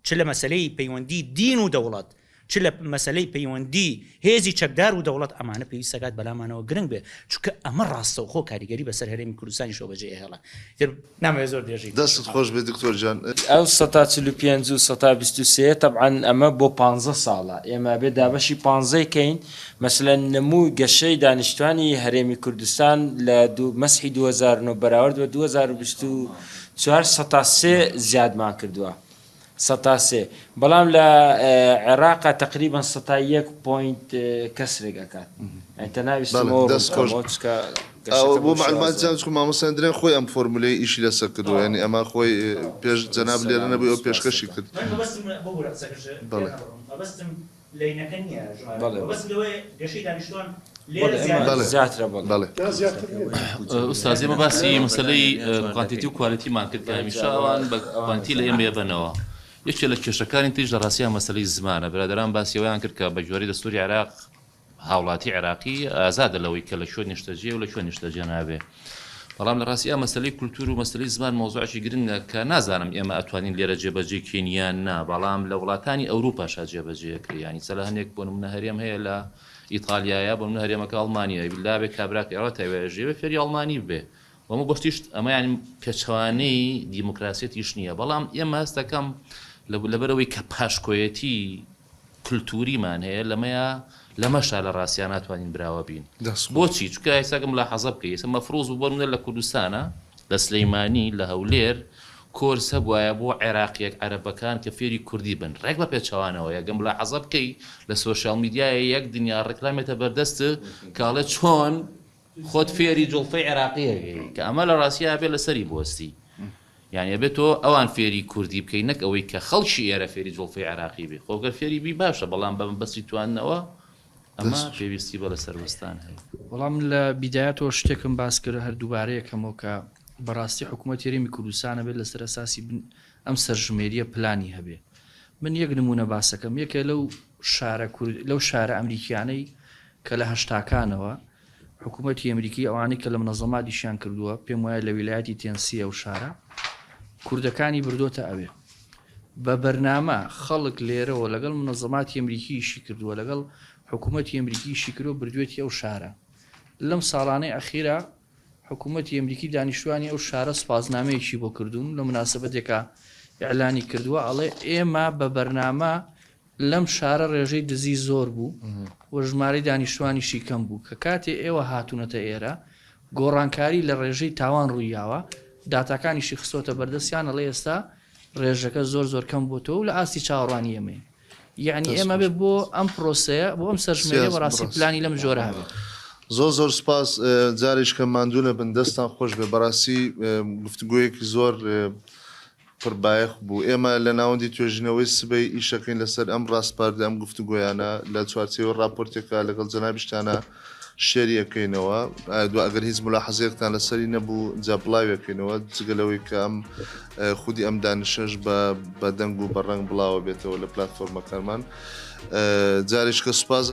چ لە مەسەلەی پەیوەندی دین و دەوڵەت، چ لە مەسەلەی پەیوەندی هێزی چەکدار و دەوڵەت ئەمانە پێویست دەکات بەلامانەوە گرنگ بێت، چونکە ئەمە ڕاستەوخۆ کاریگەری بەسەر هەرێمی کوردستانیشەوە بەجێ ئەهێڵێ. ئیتر نامەوێت زۆر درێژەی پێ دەستت خۆش بێت دکتۆر گیان. ئەو سەتا 45 و سەتا 23 تەبعەن ئەمە بۆ پانزە ساڵە ئێمە ئەبێ دابەشی پانزەی کەین مەسەلەن نموو گەشەی دانیشتوانی هەرێمی کوردستان لە دوو مەسحی 2009 بەراورد بە 2024 سەتا سێ زیادمان کردووە سەتا سێ بەڵام لە عێراقا تقریبا سەتا یەک point کەسرێک ئەکات یانی تەنها ویستم بەڵێ ئەوە ڕوون دەست خۆش بکەمەوە چونکە. ئەوە بۆ معلومات زیان چونکە مامۆستا درێن خۆی ئەم فۆرمولەی ئیشی لەسەر کردووە یانی ئەمە خۆی پێش جەناب لێرە نەبووی ئەو پێشکەشی کرد. من مەبەستم ببورە قسەکەش بەڵێ. پێنابڕم مەبەستم لەینەکە نییە ژمارە بەڵێ. مەبەستم لەوەیە گەشەی دانیشتوان بەڵێ لێرە ئێمە زیاتر بەڵێ. زیاترە بەڵێ. بەڵێ. نا زیاتر نییە. ئوستاز ئێمە باسی مەسەلەی quantity و quality مان کرد کە هەمیشە ئەوان بە quantity لە ئێمە یەبەنەوە یەکێ لە کێشەکانی تریش لە ڕاستیا مەسەلەی زمانە برادەران باسی ئەوەیان کرد کە بە گوێرەی دەستوری عێراق هاوڵاتی عێراقی ئازادە لەوەی کە لە کوێ نیشتەجێ و لە کوێ نیشتەجێ نابێ. بەڵام لە ڕاستیا مەسەلەی کولتوور و مەسەلەی زمان مەوزوعێکی گرنگە کە نازانم ئێمە ئەتوانین لێرە جێبەجێی کەین یان نا، بەڵام لە وڵاتانی ئەوروپاشا جێبەجێ ئەکرێ. یانی سەلە هەنێک بۆ نمونە هەرێم هەیە لە ئیتالیایە، بۆ نمونە هەرێمەکە ئەڵمانییە، بیلا بێ کابرا کە ئێڕە تایوێ ئەژیێ بێ فێری ئەڵمانی ببێ. وەمە بۆشتیش ئەمە یانی پێچەوانەی دیموکراسیەتیش نییە، بەڵام ئێمە هەست دەکەم لەبەرئەوەی کە پاشکۆیەتی کلتوریمان هەیە لەمەیا لەمەشا لە ڕاستیا ناتوانین براوە بین بۆچی چونکە ئێستا گەر ملاحەزە بکەی ئێستا مەفروز بوو بۆ نمونە لە کوردستانە لە سلەیمانی لە هەولێر کۆرس هەبوایە بۆ عێراقیەک عەرەبەکان کە فێری کوردی بن ڕێک بە پێچەوانەوە یە گەر ملاحەزە بکەی لە social media یە یەک دنیا ڕێکلامێتە بەردەست کە ئەڵێ چۆن خۆت فێری جوڵفەی عێراقی ئەکەی کە ئەمە لە ڕاستیا ئەبێ لەسەری بوەستی یانی ئەبێ تۆ ئەوان فێری کوردی بکەی نەک ئەوەی کە خەڵکی ئێرە فێری جوڵفەی عێراقی بێ خۆ گەر فێری بی باشە بەڵام بە مەبەستی تواندنەوە ئەمە پێویستی بە لەسەر وەستان هەیە. وەڵا من لە بیدایەتەوە شتێکم باس کرد هەر دووبارەیەکەمەوە کە بەڕاستی حکوومەتی هەرێمی کوردستان ئەبێت لەسەر ئەساسی ئەم سەرژمێریە پلانی هەبێ من یەک نموونە باسەکەم یەکێ لەو شارە کورد لەو شارە ئەمریکیانەی کە لە هەشتاکانەوە حکوومەتی ئەمریکی ئەوانەی کە لە منەزەمات ئیشیان کردووە پێم وایە لە ویلایەتی تێنسی ئەو شارە کوردەکانی بردۆتە ئەوێ بە بەرنامە خەڵک لێرەوە لەگەڵ منەزەماتی ئەمریکی ئیشی کردووە لەگەڵ حکوومەتی ئەمریکی ئیشی کردووە بردوێتی ئەو شارە لەم ساڵانەی ئەخیرا حکوومەتی ئەمریکی دانیشتوانی ئەو شارە سوپاسنامەیەکی بۆ کردوون لە مناسبەتێکا ئیعلانی کردووە ئەڵێ ئێمە بە بەرنامە لەم شارە ڕێژەی دزی زۆر بوو و ژمارەی دانیشتوانیشی کەم بوو کە کاتێ ئێوە هاتوونەتە ئێرە گۆڕانکاری لە ڕێژەی تاوان ڕوویاوە داتاکانیشی خستۆتە بەردەستیان ئەڵێ ئێستا ڕێژەکە زۆر زۆر کەم بۆتەوە و لە ئاستی چاوەڕوانی ئێمەیە یعنی ئێمە بێ بۆ ئەم پرۆسەیە بۆ ئەم سەرژمێریە بەڕاستی پلانی لەم جۆرە هەبێت. زۆر زۆر سپاس جارێکیش کە ماندوو نەبن دەستان خۆش بێ بەڕاستی گفتوگۆیەکی زۆر پڕ بایەخ بوو. ئێمە لە ناوەندی توێژینەوەی سبەی ئیشەکەین لەسەر ئەم ڕاسپاردە، ئەم گفتوگۆیانە لە چوارچێوەی ڕاپۆرتێکا لەگەڵ جەنابیشتانا share ی ئەکەینەوە. دوا ئەگەر هیچ مولاحەزەیەکتان لەسەری نەبوو جا بڵاوی ئەکەینەوە. جگە لەوەی کە ئەم خودی ئەم دانیشتنەش بە بە دەنگ و بە ڕەنگ بڵاوە بێتەوە لە پلاتفۆرمەکانمان. جارێکیکە سوپاس.